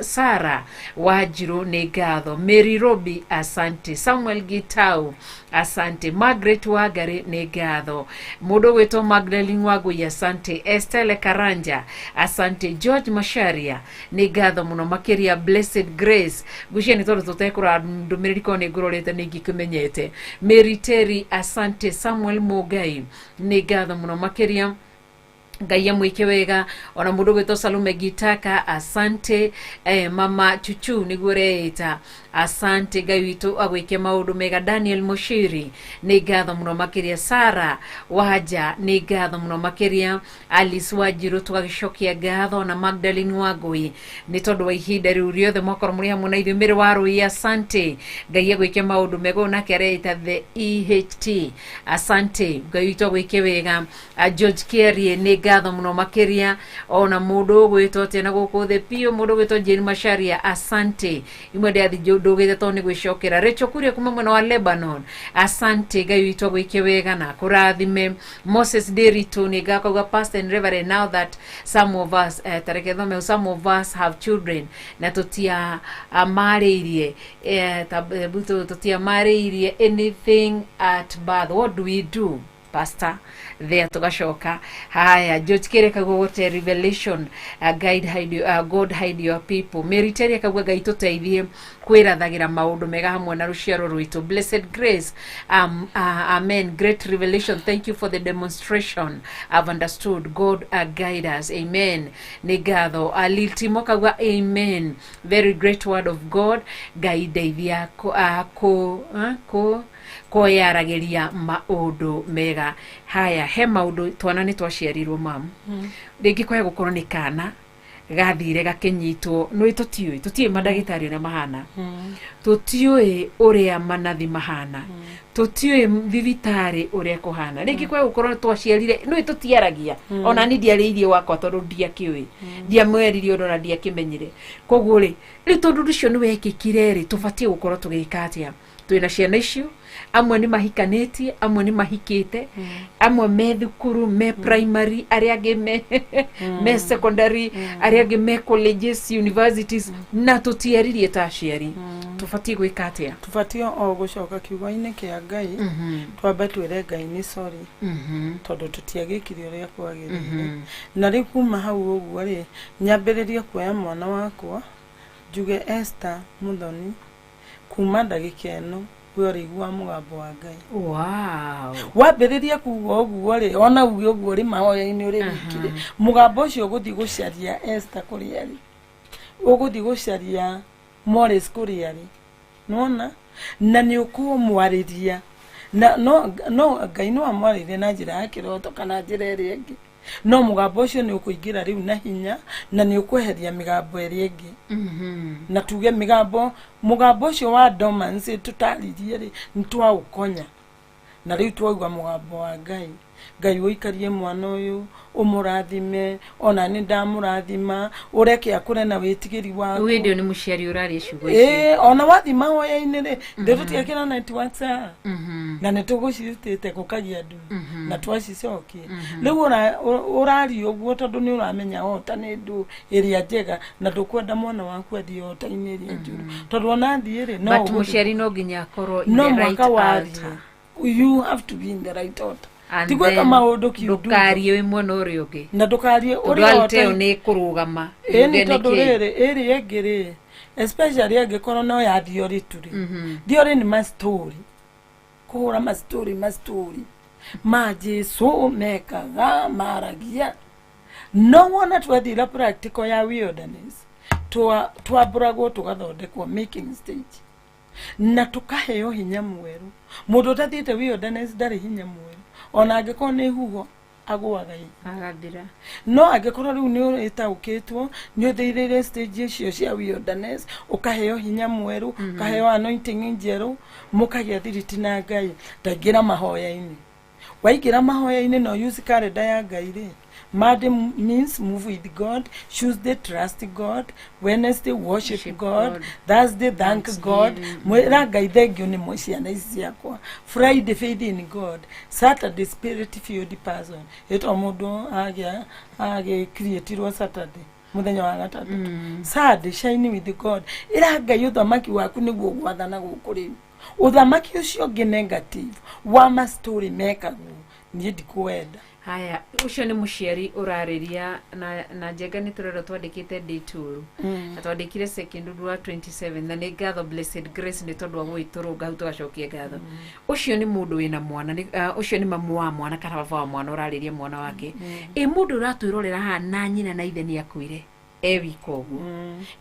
Sara Wanjirũ, nĩ ngatho. Mary Robi, asante. Samuel Gitau, asante. Margaret Wangari, nĩ ngatho. Mũndũ gwĩtwo Magdalene Wangui, asante. Estelle Karanja, asante. George Macharia, nĩ ngatho mũno makĩria. Blessed Grace, ngwĩciria nĩ tondũ tũtekũrora ndũmĩrĩri, korwo nĩ ngũrorete nĩ ingĩkĩmenyete. Mary Terry, asante. Samuel Mũngai, nĩ ngatho mũno makĩria. Ngai amwĩke wega. Ona mũndũ gwĩtwo Salome Gitaka, asante. Mama Chuchu nĩguo ũreĩta, asante. Ngai witũ agwĩke maũndũ mega. Daniel Moshiri, nĩ ngatho mũno makĩria. Sara Wanja, nĩ ngatho mũno makĩria. Alice Wanjirũ, tũgagĩcokia ngatho, na Magdalene Wangui, nĩ tondũ wa ihinda rĩu rĩothe mwakorwo mũrĩ hamwe na ithuĩ. Mĩrĩ wa Rũi, asante. Ngai agwĩke maũndũ mega. Ũyũ nake areĩta the EHT, asante. Ngai witũ agwĩke wega. George Kiarie, nĩ ngatho mũno makĩria. Ona mũndũ ũgwĩtwo atĩa na gũkũ thĩ piũ, mũndũ ũgwĩtwo Jane Macharia, asante. Imwe ndĩathi ndũgĩte tondũ nĩ gwĩcokera. Rachel Kuria kuma mwena wa Lebanon, asante. Ngai witũ agwĩke wega na kũrathime. Moses Nderitu, nĩ ngakauga, "Pastor and Reverend, now that some of us," tareke thome, "some of us have children na tũtia marĩirie, tũtia marĩirie anything at birth, what do we do, pastor?" There tugacoka. Haya, George Kere kaguo gote revelation, guide hide, God hide your people. Mary Terry akauga, "Ngai tũteithie kwĩrathagĩra maũndũ mega hamwe na rũciaro rwitũ." Blessed Grace, "Amen, great revelation. Thank you for the demonstration. I've understood. God guide us. Amen." Nĩ ngatho. Liltimo akauga, "Amen, very great word of God. Ngai ndeithia kũ kwĩyaragĩria maũndũ mega." Haya, he maũndũ twana nĩ twaciarirwo, mam, rĩngĩ kwaya gũkorwo nĩ kana gathire gakĩnyitwo nĩ tũtiũĩ mandagĩtarĩ ũrĩa mahana, tũtiũĩ ũrĩa manathi mahana, tũtiũĩ thibitarĩ ũrĩa kũhana. Rĩngĩ kwaya gũkorwo twaciarire nĩ tũtiaragia, ona ni ndiarĩirie wakwa tondũ ndiakĩũĩ, ndiamweririe ũndũ na ndiakĩmenyire. Koguo rĩ, rĩu tondũ ũndũ ũcio nĩ wekĩkire rĩ, tũbatiĩ gũkorwo tũgĩka atĩa twĩna ciana icio? Amwe nĩ mahikanĩtie, amwe nĩ mahikĩte, amwe me thukuru, me primary, arĩa angĩ me secondary, arĩa angĩ me colleges, universities, na tũtiaririe ta aciari. Tũbatiĩ gwĩka atĩa? Tũbatiĩ o gũcoka kiugo-inĩ kĩa Ngai, twambe twĩre Ngai nĩ sorry tondũ tũtiagĩkire ũrĩa kwagĩrĩire. Na rĩu kuma hau ũguo rĩ, nyambĩrĩrie kuoya mwana wakwa, njuge, "Esther Muthoni, kuma ndagĩka ĩno we ũrĩigua mũgambo wa Ngai." Wambĩrĩria kuga ũguo rĩ, ona uge ũguo rĩ, mahoya-inĩ ũrĩ wiki rĩ, mũgambo ũcio ũgũthiĩ gũcaria Esther kũrĩa rĩ, ũgũthiĩ gũcaria Morris kũrĩa rĩ, nĩwona, na nĩ ũkũmwarĩria. Na no no Ngai no amwarĩrie na njĩra ya kĩroto kana njĩra ĩrĩa ĩngĩ, no mũgambo ũcio nĩ ũkũingĩra rĩu na hinya na nĩ ũkweheria mĩgambo ĩrĩa ĩngĩ. Na tuge mĩgambo, mũgambo ũcio wa dormancy tũtaririe rĩ, nĩ twaũkonya na rĩu twaigua mũgambo wa Ngai. Ngai ũikarie mwana ũyũ, ũmũrathime, ona nĩ ndamũrathima, ũreke akũre na wĩtigĩri waku. Rĩu hĩndĩ ĩyo nĩ mũciari ũraria ciugo icio. Ĩĩ, ona wathiĩ mahoya-inĩ rĩ, ndĩ tũtiekĩra networks haha na nĩ tũgũcirutĩte gũkagia ndu na twacicokia. Rĩu ũraria ũguo tondũ nĩ ũramenya ota nĩ ndũ ĩrĩa njega na ndũkwenda mwana waku athiĩ ota-inĩ ĩrĩa njũru, tondũ ona athiĩ rĩ, no but ũgũthiĩ- mũciari no nginya akorwo in no the right mwaka warie. altar. You have to be in the right order. And Ti gwĩka then maũndũ kiundu. ndũkarie wĩ mwena ũrĩa ũngĩ, Na ndũkarie tondũ ũrĩa altar ĩyo ota nĩ ĩkũrũgama. Ĩni Yuge tondũ nĩkĩ? rĩrĩ ĩrĩa ĩngĩ rĩ, especially angĩkorwo no ya theory tu rĩ, theory nĩ mastori, kũhũra mastori, mastori ma Jesu mekaga maragia, no wona twathira practical ya wilderness, twambũragwo tũgathondekwo making stage na tukaheo hinya mwerũ. Mũndũ ũtathiĩte wilderness ndarĩ hinya mwerũ, ona angĩkorwo nĩ huho agũaga hinya Agathira. No angĩkorwo rĩu nĩ ũtaũkĩtwo, nĩ ũthĩirĩire stage icio cia wilderness, ũkaheo hinya mwerũ, ũkaheo anointing njerũ, mũkagĩa thiriti na Ngai. Ndaingĩra mahoya-inĩ, waingĩra mahoya-inĩ no use calendar ya Ngai rĩ, Monday means move with God, Tuesday trust God, Wednesday worship Worship God, God. Thursday thank God, Thanksgiving. mwĩra Ngai thank you nĩ ciana ici ciakwa, Friday faith in God, Saturday spirit filled person. Ĩto mũndũ agĩa agĩcreatirwo Saturday, mũthenya wa gatandatũ. Sunday shine with God, ĩra Ngai ũthamaki waku nĩguo gwathana gũkũ rĩu. Ũthamaki ũcio ũngĩ negative wa mastori mekagwo niĩ ndikuwenda. Haya, ũcio nĩ mũciari ũrarĩria na Njenga nĩ tũrerwo twandĩkĩte date ũru na twandĩkire second ũndũ wa 27, na nĩ ngatho Blessed Grace nĩ tondũ wa gũgĩtũrũnga hau, tũgacokia ngatho. Ũcio nĩ mũndũ wĩna mwana, ũcio nĩ mamu wa mwana kana baba wa mwana ũrarĩria mwana wake. Ĩ mũndũ ũratwĩrorera haha na nyina na ithe nĩ akuire e wika ũguo,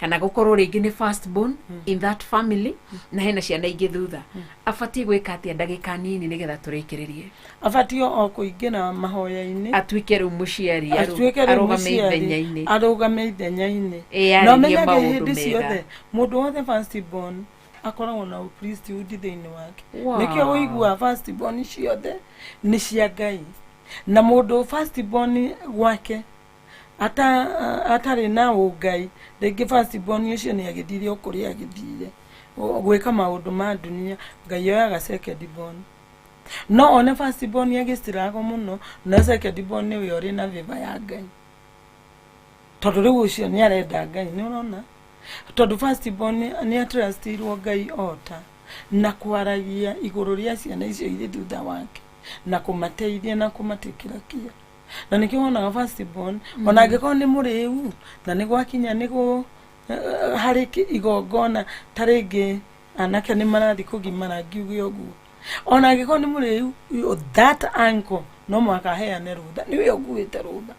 kana gũkorwo rĩngĩ nĩ first born in that family na hena ciana ingĩ thutha, abatiĩ gwĩka atĩa? Ndagĩka nini nĩgetha tũrĩkĩrĩrie. Abatiĩ o kũingĩra mahoya-inĩ. Atuĩke rĩu mũciari, atuĩke rĩu arũgame mũciari, ithenya-inĩ. Arũgame ithenya-inĩ. Ĩyarĩrie Na ũmenyage maũndũ hĩndĩ mega. ciothe mũndũ wothe first born akoragwo na priesthood thĩinĩ wake. Nĩkĩo ũiguaga first born ciothe nĩ cia Ngai, na mũndũ first born gwake atarĩ na ũngai, rĩngĩ first born ũcio nĩ agĩthire o kũrĩa agĩthire gwĩka maũndũ ma dunia, Ngai oyaga second born. No one first born agĩcirago mũno, no second born nĩwe ũrĩ na favor ya Ngai, tondũ rĩu ũcio nĩ arenda Ngai, nĩ ũrona, tondũ first born nĩ atrustirwo Ngai ota na kwaragia igũrũ rĩa ciana icio irĩ thutha wake na kũmateithia na kũmatĩkĩra kia. Na nĩkĩo wonaga first born, ona angĩkorwo nĩ mũrĩu na nĩ gwakinya nĩ gũ harĩ igongona, ta rĩngĩ anake nĩ marathiĩ kũgimara, ngiuge ũguo, ona angĩkorwo nĩ mũrĩu, that uncle no mũhaka aheane rũtha, nĩwe ũkuĩte rũtha,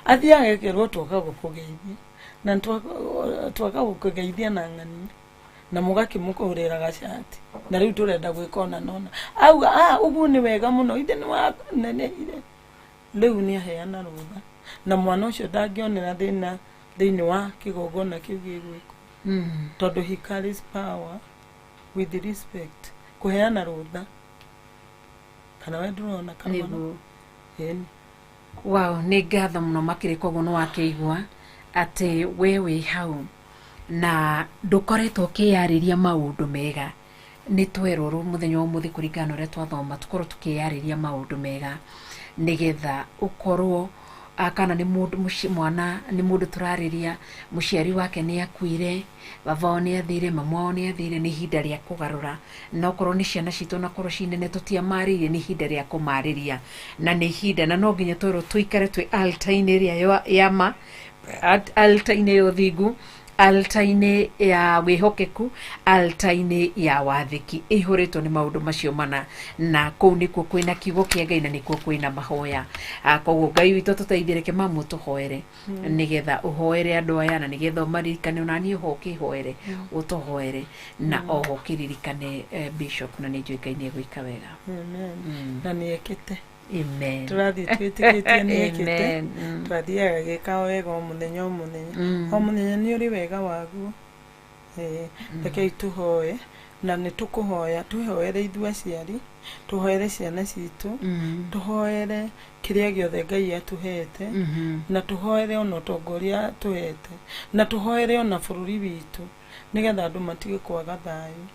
athiĩ agekerwo twoka gũkũgeithia na twoka gũkũgeithia na ng'ania na mũgakĩmũkũrĩra gacati, na rĩu tũrenda gwĩka ona nona auga, ah, ũguo nĩ wega mũno, ithe nĩ wanenehire. Rĩu nĩ aheana rũtha na mwana ũcio ndangĩonera thĩna thĩinĩ wa kĩgongona kĩu gĩgwĩkwo, tondũ he carries power with respect kũheana rũtha. Kana we ndũrona kana Nĩguo. Ĩni. Wow, nĩ ngatho mũno makĩrĩ. Koguo nĩ wakĩigua atĩ we wĩ hau na ndũkoretwo ũkĩyarĩria maũndũ mega, nĩ twerwo mũthenya wa ũmũthĩ kũringana na ũrĩa twathoma tũkorwo tũkĩyarĩria maũndũ mega nĩgetha ũkorwo kana nĩ mũndũ mwana nĩ mũndũ tũrarĩria, mũciari wake nĩ akuire, baba wao nĩ athire, mama wao nĩ athire, nĩ ihinda rĩa kũgarũra. Na okorwo nĩ ciana citũ, na korwo ci nene tũtiamarĩirie, nĩ ihinda rĩa kũmarĩria, na nĩ ihinda na no nginya twerwo tũikare twĩ altar-inĩ ĩrĩa ya ma, altar-inĩ ya ũthingu. Altar-inĩ ya wĩhokeku, altar-inĩ ya wathĩki, ĩihũrĩtwo nĩ maũndũ macio mana, na kũu nĩkuo kwĩna kiugo kĩa Ngai na nĩkuo kwĩna mahoya. Koguo Ngai witũ tũteithie, reke mamu tũhoere nĩgetha ũhoere andũ aya na nĩgetha ũmaririkane, ona niĩ oho ũkĩhoere, ũtũhoere na oho ũkĩririkane Bishop, na nĩ njũĩ Ngai nĩ egwĩka wega. Amen. Na nĩ ekĩte. Amen. Tũrathiĩ twĩtĩkĩtie nĩ ekĩte. Amen. Twathiaga gĩka wega o mũthenya o mũthenya. O mũthenya nĩ ũrĩ wega waguo. Rekei tũhoe, na nĩ tũkũhoya, tũhoere ithuĩ aciari, tũhoere ciana citũ, tũhoere kĩrĩa gĩothe Ngai atũhete, na tũhoere ona ũtonga ũrĩa atũhete, na tũhoere ona bũrũri witũ, nĩgetha andũ matige kwaga thayũ,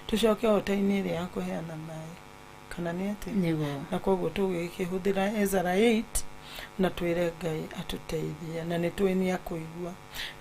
tũcoke ota-inĩ ĩrĩa ya kũheana thayũ, kana nĩ atĩa? Nĩguo. Na koguo tũgĩkĩhũthĩra Ezra 8 na twĩre Ngai atũteithie, na nĩ tũĩ nĩ akũigua.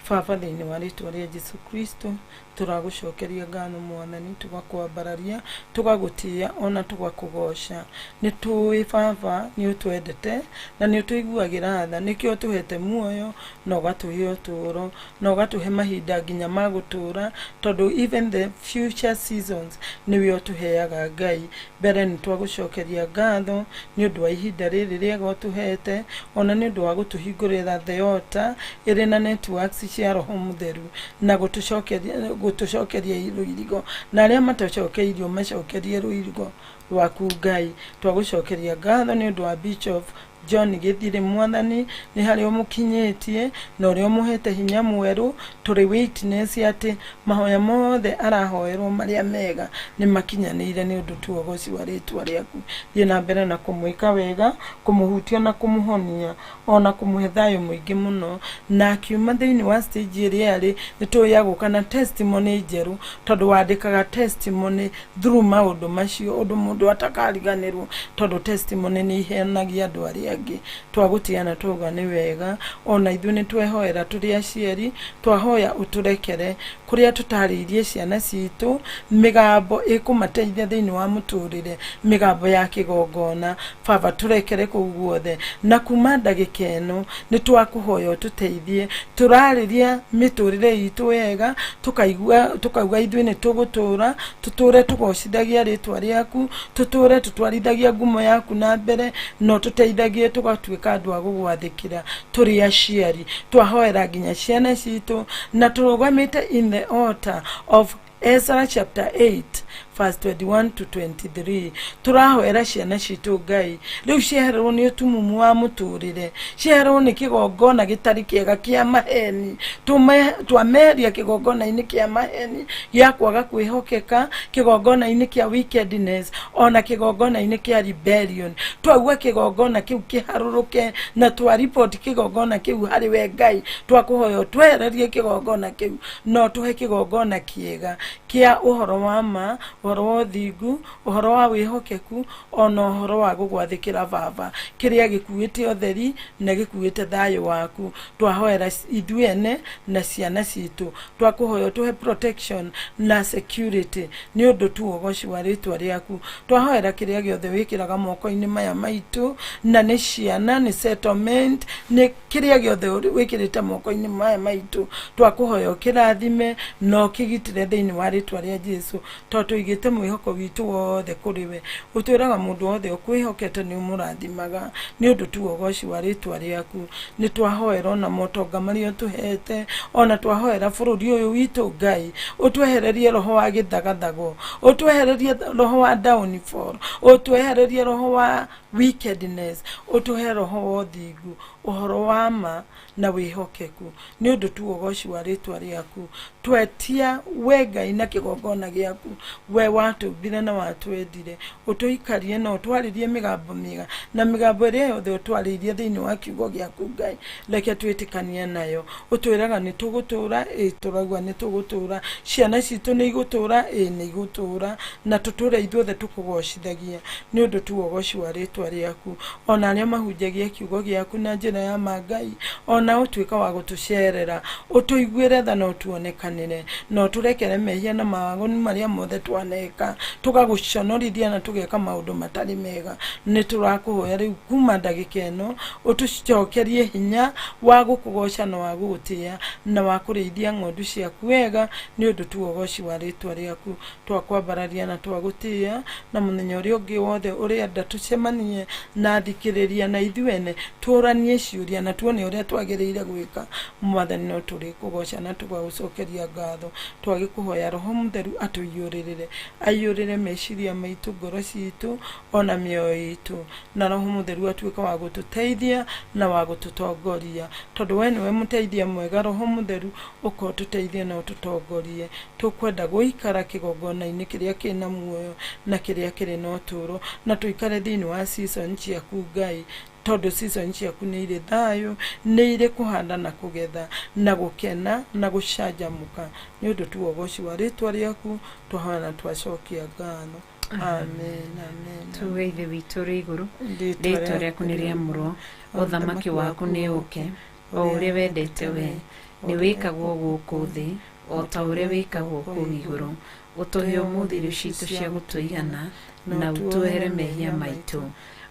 Baba, thĩinĩ wa rĩtwa rĩa Jesu Kristo, tũragũcokeria ngatho Mwathani, tũgakwambararia, tũgagũtĩĩa ona tũgakũgoca. Nĩ tũĩ Baba nĩ ũtwendete na nĩ ũtũiguagĩra tha, nĩkĩo ũtũhete muoyo na ũgatũhe ũtũũro na ũgatũhe mahinda nginya ma gũtũũra, tondũ even the future seasons nĩwe ũtũheaga. Ngai, mbere nĩ twagũcokeria ngatho nĩ ũndũ wa ihinda rĩrĩ rĩega ũtũhete, ona nĩ ũndũ wa gũtũhingũrĩra the altar ĩrĩ na networks cia Roho Mũtheru na gũtũcokeria rũirigo, na arĩa matacokeirio macokerie rũirigo rwaku. Ngai, twagũcokeria ngatho nĩ ũndũ wa Bishop John Gĩthirĩ. Mwathani, nĩ harĩa ũmũkinyĩtie na ũrĩa ũmũhete hinya mwerũ, tũrĩ witness atĩ mahoya mothe arahoerwo marĩa mega nĩ makinyanĩire, nĩ ũndũ tu ũgoci wa rĩtwa rĩaku. Thiĩ na mbere na kũmwĩka wega, kũmũhutia na kũmũhonia, ona kũmũhe thayũ mũingĩ mũno, na akiuma thĩinĩ wa stage ĩrĩa arĩ, nĩ tũĩ agũka na testimony njerũ, tondũ wandĩkaga testimony through maũndũ macio, ũndũ mũndũ atakariganĩrwo, tondũ testimony nĩ iheanagia andũ arĩa angĩ. Twagũtigana, twauga nĩ wega. Ona ithuĩ nĩ twehoera tũrĩ aciari, twahoya ũtũrekere kũrĩa tũtarĩirie ciana citũ mĩgambo ĩkũmateithia thĩinĩ wa mũtũrĩre, mĩgambo ya kĩgongona. Baba, tũrekere kũu guothe, na kuma ndagĩka ĩno nĩ twakũhoya ũtũteithie tũrarĩria mĩtũrĩre itũ wega, tukaigua tukauga ithuĩ nĩ tũgũtũra, tũtũre tũgocithagia rĩtwa rĩaku, tũtũre tũtwarithagia ngumo yaku na mbere, na ũtũteithagie tũgatuĩka andũ a gũgwathĩkĩra tũrĩ aciari. Twahoera nginya ciana citũ na tũrũgamĩte in the altar of Ezra chapter 8 verse 21 to 23, tũrahoera ciana citũ. Ngai, rĩu ciehererwo nĩ ũtumumu wa mũtũrĩre, ciehererwo nĩ kĩgongona gĩtarĩ kĩega kĩa maheni. Twameheria kĩgongona-inĩ kĩa maheni, gĩa kwaga kwĩhokeka, kĩgongona-inĩ kĩa wickedness, ona kĩgongona-inĩ kĩa rebellion. Twauga kĩgongona kĩu kĩharũrũke, na twa report kĩgongona kĩu harĩ we Ngai. Twakũhoya ũtwehererie kĩgongona kĩu na ũtũhe kĩgongona kĩega kĩa ũhoro wa ma, ũhoro wa ũthingu, ũhoro wa wĩhokeku, ona ũhoro wa gũgwathĩkĩra Baba, kĩrĩa gĩkuĩte ũtheri na gĩkuĩte thayũ waku. Twahoera ithuĩ ene na ciana citũ. Twakũhoya ũtũhe protection na security, nĩ ũndũ tu ũgoci wa rĩtwa rĩaku. Twahoera kĩrĩa gĩothe wĩkĩraga moko-inĩ maya maitũ, na nĩ ciana, nĩ settlement, nĩ kĩrĩa gĩothe wĩkĩrĩte moko-inĩ maya maitũ, twakũhoya ũkĩrathime na ũkĩgitĩre thĩinĩ wa rĩtwa rĩa Jesu, tondũ tũigĩte mwĩhoko witũ wothe kũrĩ we. Ũtwĩraga mũndũ wothe ũkwĩhokete nĩ ũmũrathimaga, nĩ ũndũ tu ũgoci wa rĩtwa rĩaku. Nĩ twahoera ona motonga marĩa ũtũhete, ona twahoera bũrũri ũyũ witũ. Ngai, ũtwehererie roho wa gĩthagathago, ũtwehererie roho wa downfall, ũtwehererie roho wa wickedness, ũtũhe roho wa ũthingu, ũhoro wa ma na wĩhokeku, nĩ ũndũ tu ũgoci wa rĩtwa rĩaku. Twetia we Ngai na kĩgongona gĩaku, we watũmbire na watwendire, ũtũikarie na ũtwarĩrie mĩgambo mĩega, na mĩgambo ĩrĩa yothe ũtwarĩirie thĩinĩ wa kiugo gĩaku, Ngai, reke twĩtĩkanie nayo. Ũtwĩraga nĩ tũgũtũra, ĩ tũrauga nĩ tũgũtũra. Ciana citũ nĩ igũtũra, ĩ nĩ igũtũra, na tũtũre ithuothe tũkũgocithagia, nĩ ũndũ tu ũgoci wa rĩtwa rĩaku. Ona arĩa mahunjagia kiugo gĩaku na njĩra njĩra ya ma Ngai ona ũtuĩka wa gũtũcerera ũtũiguĩre tha na ũtuonekanĩre na ũtũrekere mehia na mawaganu marĩa mothe twaneka tũgagũconorithia na tũgeka maũndũ matarĩ mega. Nĩ tũrakũhoya rĩu kuma ndagĩka ĩno ũtũcokerie hinya wa gũkũgoca na wa gũgũtĩĩa na wa kũrĩithia ng'ondu ciaku wega nĩ ũndũ tu ũgoci wa rĩtwa rĩaku. Twakwambararia na twagũtĩĩa na mũthenya ũrĩa ũngĩ wothe ũrĩenda tũcemanie na thikĩrĩria na ithuene tũranie ciũria na tuone ũrĩa twagĩrĩire gwĩka. Mwathani no tũrĩkũgoca na tũgagũcokeria ngatho. Twagĩkũhoya Roho Mũtheru atũiyũrĩrĩre, aiyũrĩre meciria maitũ, ngoro citũ ona mĩoyo itũ, na Roho Mũtheru atuĩke wa gũtũteithia na wa gũtũtongoria, tondũ we nĩwe mũteithia mwega. Roho Mũtheru ũka ũtũteithie na ũtũtongorie. Tũkwenda gũikara kĩgongona-inĩ kĩrĩa kĩna muoyo na kĩrĩa kĩrĩ na ũtũũro, na tũikare thĩinĩ wa season ciaku Ngai, tondũ season ciaku nĩ irĩ thayũ, nĩ irĩ kũhanda na kũgetha na gũkena na gũcanjamũka. Nĩ ũndũ tu ũgoci wa rĩtwa rĩaku twahoya na twacokia ngatho. Amen, amen. Tuge Ithe witũ ũrĩ igũrũ, Rĩtwa rĩtwa rĩaku nĩ rĩamũrwo, ũthamaki waku nĩ ũke, o ũrĩa wendete we nĩ wĩkagwo gũkũ thĩ o ta ũrĩa wĩkagwo kũu igũrũ. Ũtũhe ũmũthĩ irio citũ cia gũtũigana, na ũtuohere mehia maitũ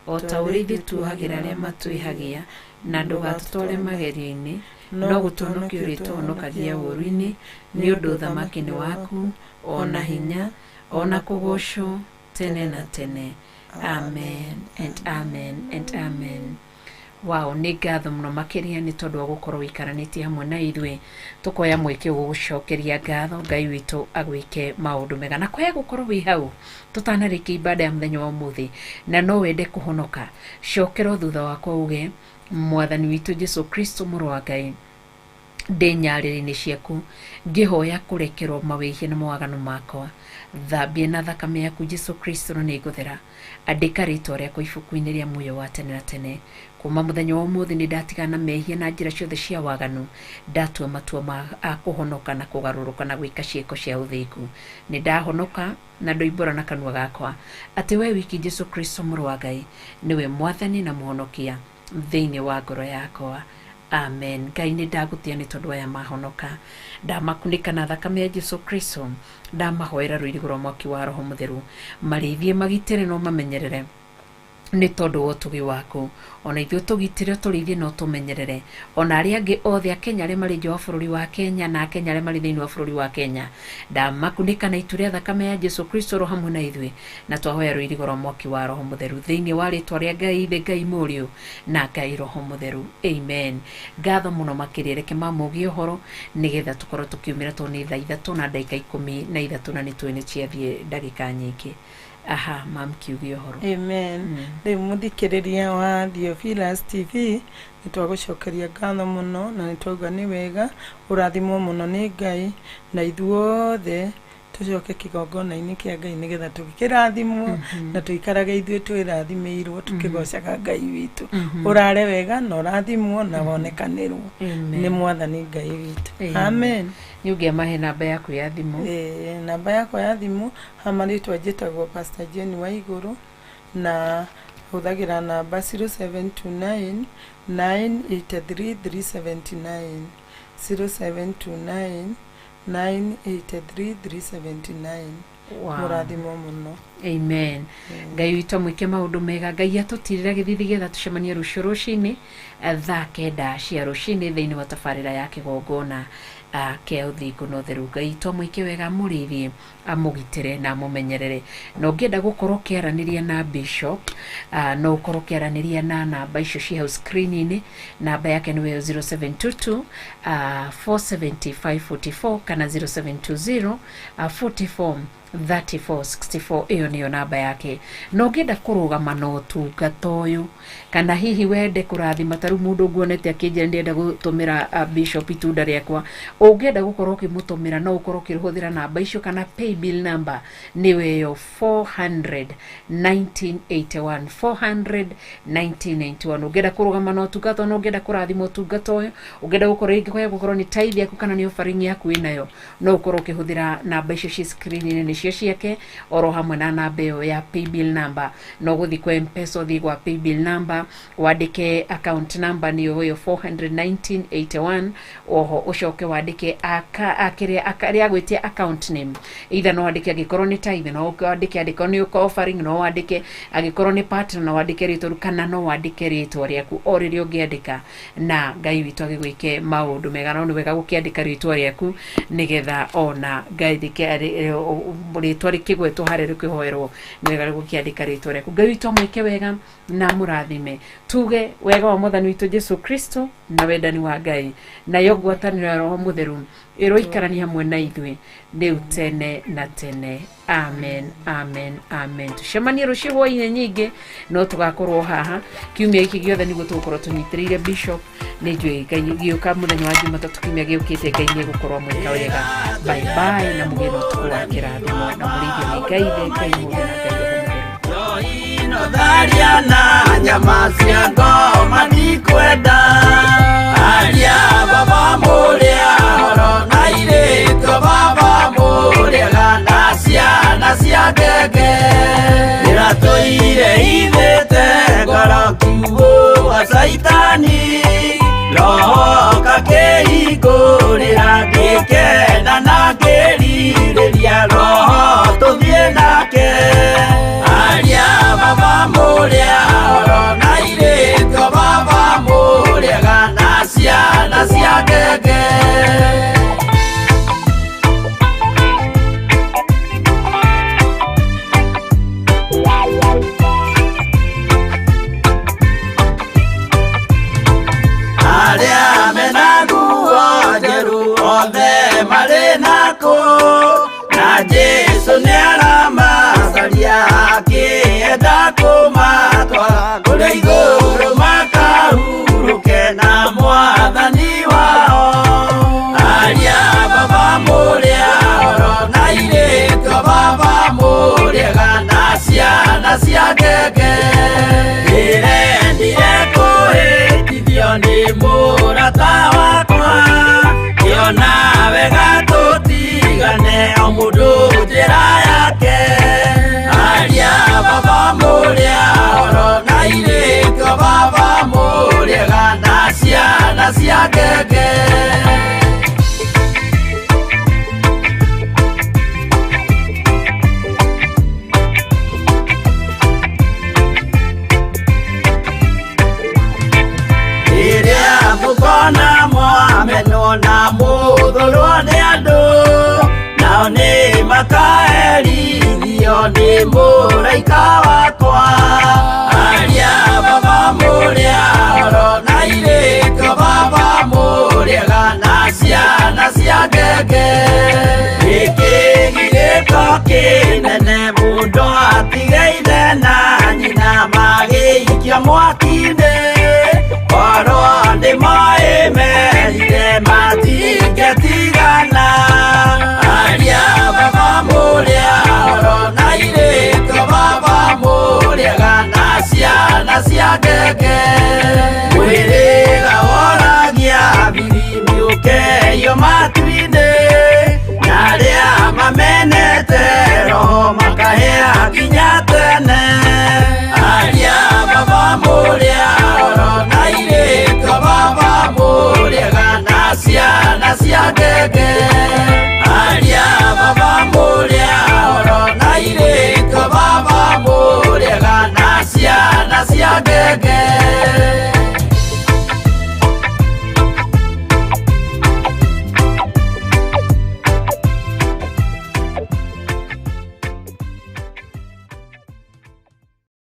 o ta ũrĩa ithuĩ tuohagĩra arĩa matwĩhagia, na ndũgatũtware magerio-inĩ, no gũtũhonokia ũrĩtũhonokagia ũũru-inĩ, nĩ ũndũ ũthamaki nĩ waku, o na hinya, o na kũgoocwo tene na tene. Amen and amen and amen. Wow, nĩ ngatho mũno makĩria nĩ tondũ wa gũkorwo wĩikaranĩtie hamwe na ithuĩ. Tũkoya mweke gũgũcokeria ngatho. Ngai witũ agwĩke maũndũ mega na kwaya gũkorwo wĩ hau tũtanarĩkia ibada ya mũthenya wa ũmũthĩ, na no wende kũhonoka, cokera thutha wakwa uge, Mwathani witũ Jesu Kristo mũrũ wa Ngai, ndĩ nyarĩrĩ-inĩ ciaku ngĩhoya kũrekerwo mawĩhia na mawaganu makwa, thambie na thakame yaku Jesu Kristo na nĩngũthera. Andĩka rĩtwa rĩakwa ibuku-inĩ rĩa muoyo wa tene na tene. Kuma mũthenya wa ũmũthĩ nĩ ndatigana na mehia na njĩra ciothe cia waganu, ndatua matua ma a kũhonoka na kũgarũrũka na gwĩka ciĩko cia ũthingu. Nĩ ndahonoka na ndoimbũra na kanua gakwa atĩ we wiki Jesu Kristo mũrũ wa Ngai nĩwe Mwathani na Mũhonokia thĩinĩ wa ngoro yakwa. Amen. Ngai nĩ ndagũtĩa nĩ tondũ aya mahonoka, ndamakunĩka na thakame ya Jesu Kristo, ndamahoera rũirigo rwa mwaki wa Roho Mũtheru, marĩithie, magitĩre na ũmamenyerere nĩ tondũ wa ũtugi waku. Ona ithuĩ tũgitĩre, tũrĩithie na ũtũmenyerere, ona arĩa angĩ othe Akenya arĩa marĩ nja wa bũrũri wa Kenya na Akenya arĩa marĩ thĩinĩ wa bũrũri wa Kenya, ndamakunĩka na itu rĩa thakame ya Jesu Kristo ro hamwe na ithuĩ, na twahoya rũirigo rwa mwaki wa Roho Mũtheru thĩinĩ wa rĩtwa rĩa Ngai Ithe, Ngai Mũriũ na Ngai Roho Mũtheru. Amen. Ngatho mũno makĩria. Reke mamũgie ũhoro nĩgetha tũkorwo tũkiumĩra, tondũ nĩ 3:13 na nĩ tũĩ nĩ ciathiĩ ndagĩka nyingĩ. Aha, mam kiuge ũhoro. Amen. Rĩu mũthikĩrĩria wa Theophilus TV, nĩ twagũcokeria ngatho mũno na nĩ twauga nĩ wega ũrathimwo mũno nĩ Ngai, na ithuothe tũcoke kĩgongona-inĩ kĩa Ngai nĩgetha tũkĩrathimwo na tũikarage ithuĩ twĩrathimĩirwo tũkĩgocaga Ngai witũ. Ũrare wega na ũrathimwo na wonekanĩrwo Amen. nĩ Mwathani Ngai witũ. Amen. Amen. Nĩ ũngĩamahe namba yaku ya thimũ? Namba yakwa ya thimũ hama rĩtwa njĩtagwo Pastor Jane Waigũrũ na hũthagĩra namba 0729 983 379, 0729 983 379. Wow. Mũrathimwo mũno. Amen. Ngai witũ amwĩke maũndũ mega. Ngai atũtirĩra gĩthithi getha tũcemanie rũciũ rũcinĩ 9:00 cia rũcinĩ thĩinĩ wa tabarĩra ya kĩgongona kĩa ũthingu na ũtheru. Ngai witũ amwĩke wega, amũrĩithie, amũgitĩre na amũmenyerere. Na ũngĩenda gũkorwo ũkĩaranĩria na Bishop, no ũkorwo ũkĩaranĩria na namba icio ci hau screen-inĩ. Namba yake nĩyo 0722 475 44 kana 0720 44 3464. Ĩyo nĩyo namba yake. Na ũngĩenda kũrũgama na ũtungata ũyũ, kana hihi wende kũrathima, ta rĩu mũndũ nguonete akĩnjĩra ndĩrenda gũtũmĩra Bishop itunda rĩakwa, Ũngĩenda gũkorwo ũkĩmũtũmĩra, no ũkorwo ũkĩhũthĩra namba icio kana paybill number nĩyo ĩyo 400 1981, 400 1991. Ũngĩenda kũrũgama na ũtungata, na ũngĩenda kũrathima ũtungata ũyũ, ũngĩenda gũkorwo ĩngĩkoya gũkorwo nĩ tithe yaku kana nĩ offering yaku ĩnayo, no ũkorwo ũkĩhũthĩra namba icio ci screen-inĩ, nĩcio ciake, oro hamwe na namba ĩyo ya paybill number. No gũthiĩ kwa Mpesa, ũthiĩ gwa paybill number, wandĩke account number nĩyo ĩyo 41981. Oho ũcoke wandĩke kĩrĩa agwĩtia account name, either no wandĩke angĩkorwo nĩ tithe, no wandĩke angĩkorwo nĩ offering, no wandĩke angĩkorwo nĩ partner, no wandĩke rĩtwa kana no wandĩke rĩtwa rĩaku o rĩrĩa ũngĩandĩka, na Ngai witũ agĩgwĩke maũndũ mega. No nĩ wega gũkĩandĩka rĩtwa rĩaku nĩgetha ona Ngai rĩtwa rĩkĩgwetwo harĩa rĩkĩhoerwo, nĩ wega gũkĩandĩka rĩtwa rĩaku. Ngai witũ amwĩke wega na mũrathime. Tuge wega wa Mwathani witũ Jesu Kristo na wendani wa Ngai nayo ngwatanĩro ya Roho Mũtheru ĩroikarania hamwe na ithuĩ rĩu tene na tene. Amen, amen, amen. Tucemanie rũciũ hwainĩ nyingĩ, no tũgakorwo haha kiumia gĩkĩ gĩothe nĩguo tũgũkorwo tũnyitĩrĩire bishop. Nĩ njũĩ Ngai gĩũka mũthenya wa Jumatatũ kiumia gĩũkĩte, Ngai nĩ egũkorwo amwĩka wega. Bye bye, na mũgĩe na ũtukũ wa kĩrathimo na mũrĩithio nĩ Ngai Ithe, Ngai Mũriũ na Ngai Roho Mũtheru. Ino tharia na nyama cia ngoma ndikwenda, aria baba mũrĩa horo na irĩtwo baba mũrĩaga na ciana cia ngenge. Ndĩratũire ithĩte ngoro kiugũ wa Caitani, roho kakĩhingũrĩra, ngĩkena na ngĩrirĩria roho tũthiĩ nake. Aria baba mũrĩa horo na irĩtwo baba mũrĩaga na ciana cia ngenge. Arĩa mena nguo njerũ othe marĩ nakũ, na Jesũ nĩaramacaria akĩenda kũmatwara kũrĩa igũrũ makahurũke na Mwathani wao. Aria baba mũrĩa horo na irĩtwo baba mũrĩaga na ciana cia ngenge. Ndĩrendire kũhĩtithio nĩ mũrata wakwa, ngĩona wega tũtigane o mũndũ njĩra yake. Aria baba mũrĩa horo na irĩtwo baba mũrĩaga na ciana cia ngenge. Rĩrĩa mũkona mwamenwo na mũthũrwo nĩ andũ, nao nĩ makaherithio nĩ mũraika wakwa. Aria baba mũrĩa horo na irĩtwo baba mũrĩaga na ciana cia ngenge. Gĩkĩ gĩko kĩnene mũndũ atige ithe na nyina magĩikio mwaki-inĩ, korwo nĩ moĩ merire matingĩtigana. Aria baba mũrĩa horo na irĩtwo baba mũrĩaga na ciana cia ngenge. Mwĩrĩga woragia biri mĩũkeio matu-inĩ, na arĩa mamenete roho makahĩa nginya tene. Aria baba mũrĩa horo na irĩtwo baba mũrĩaga na ciana cia ngenge.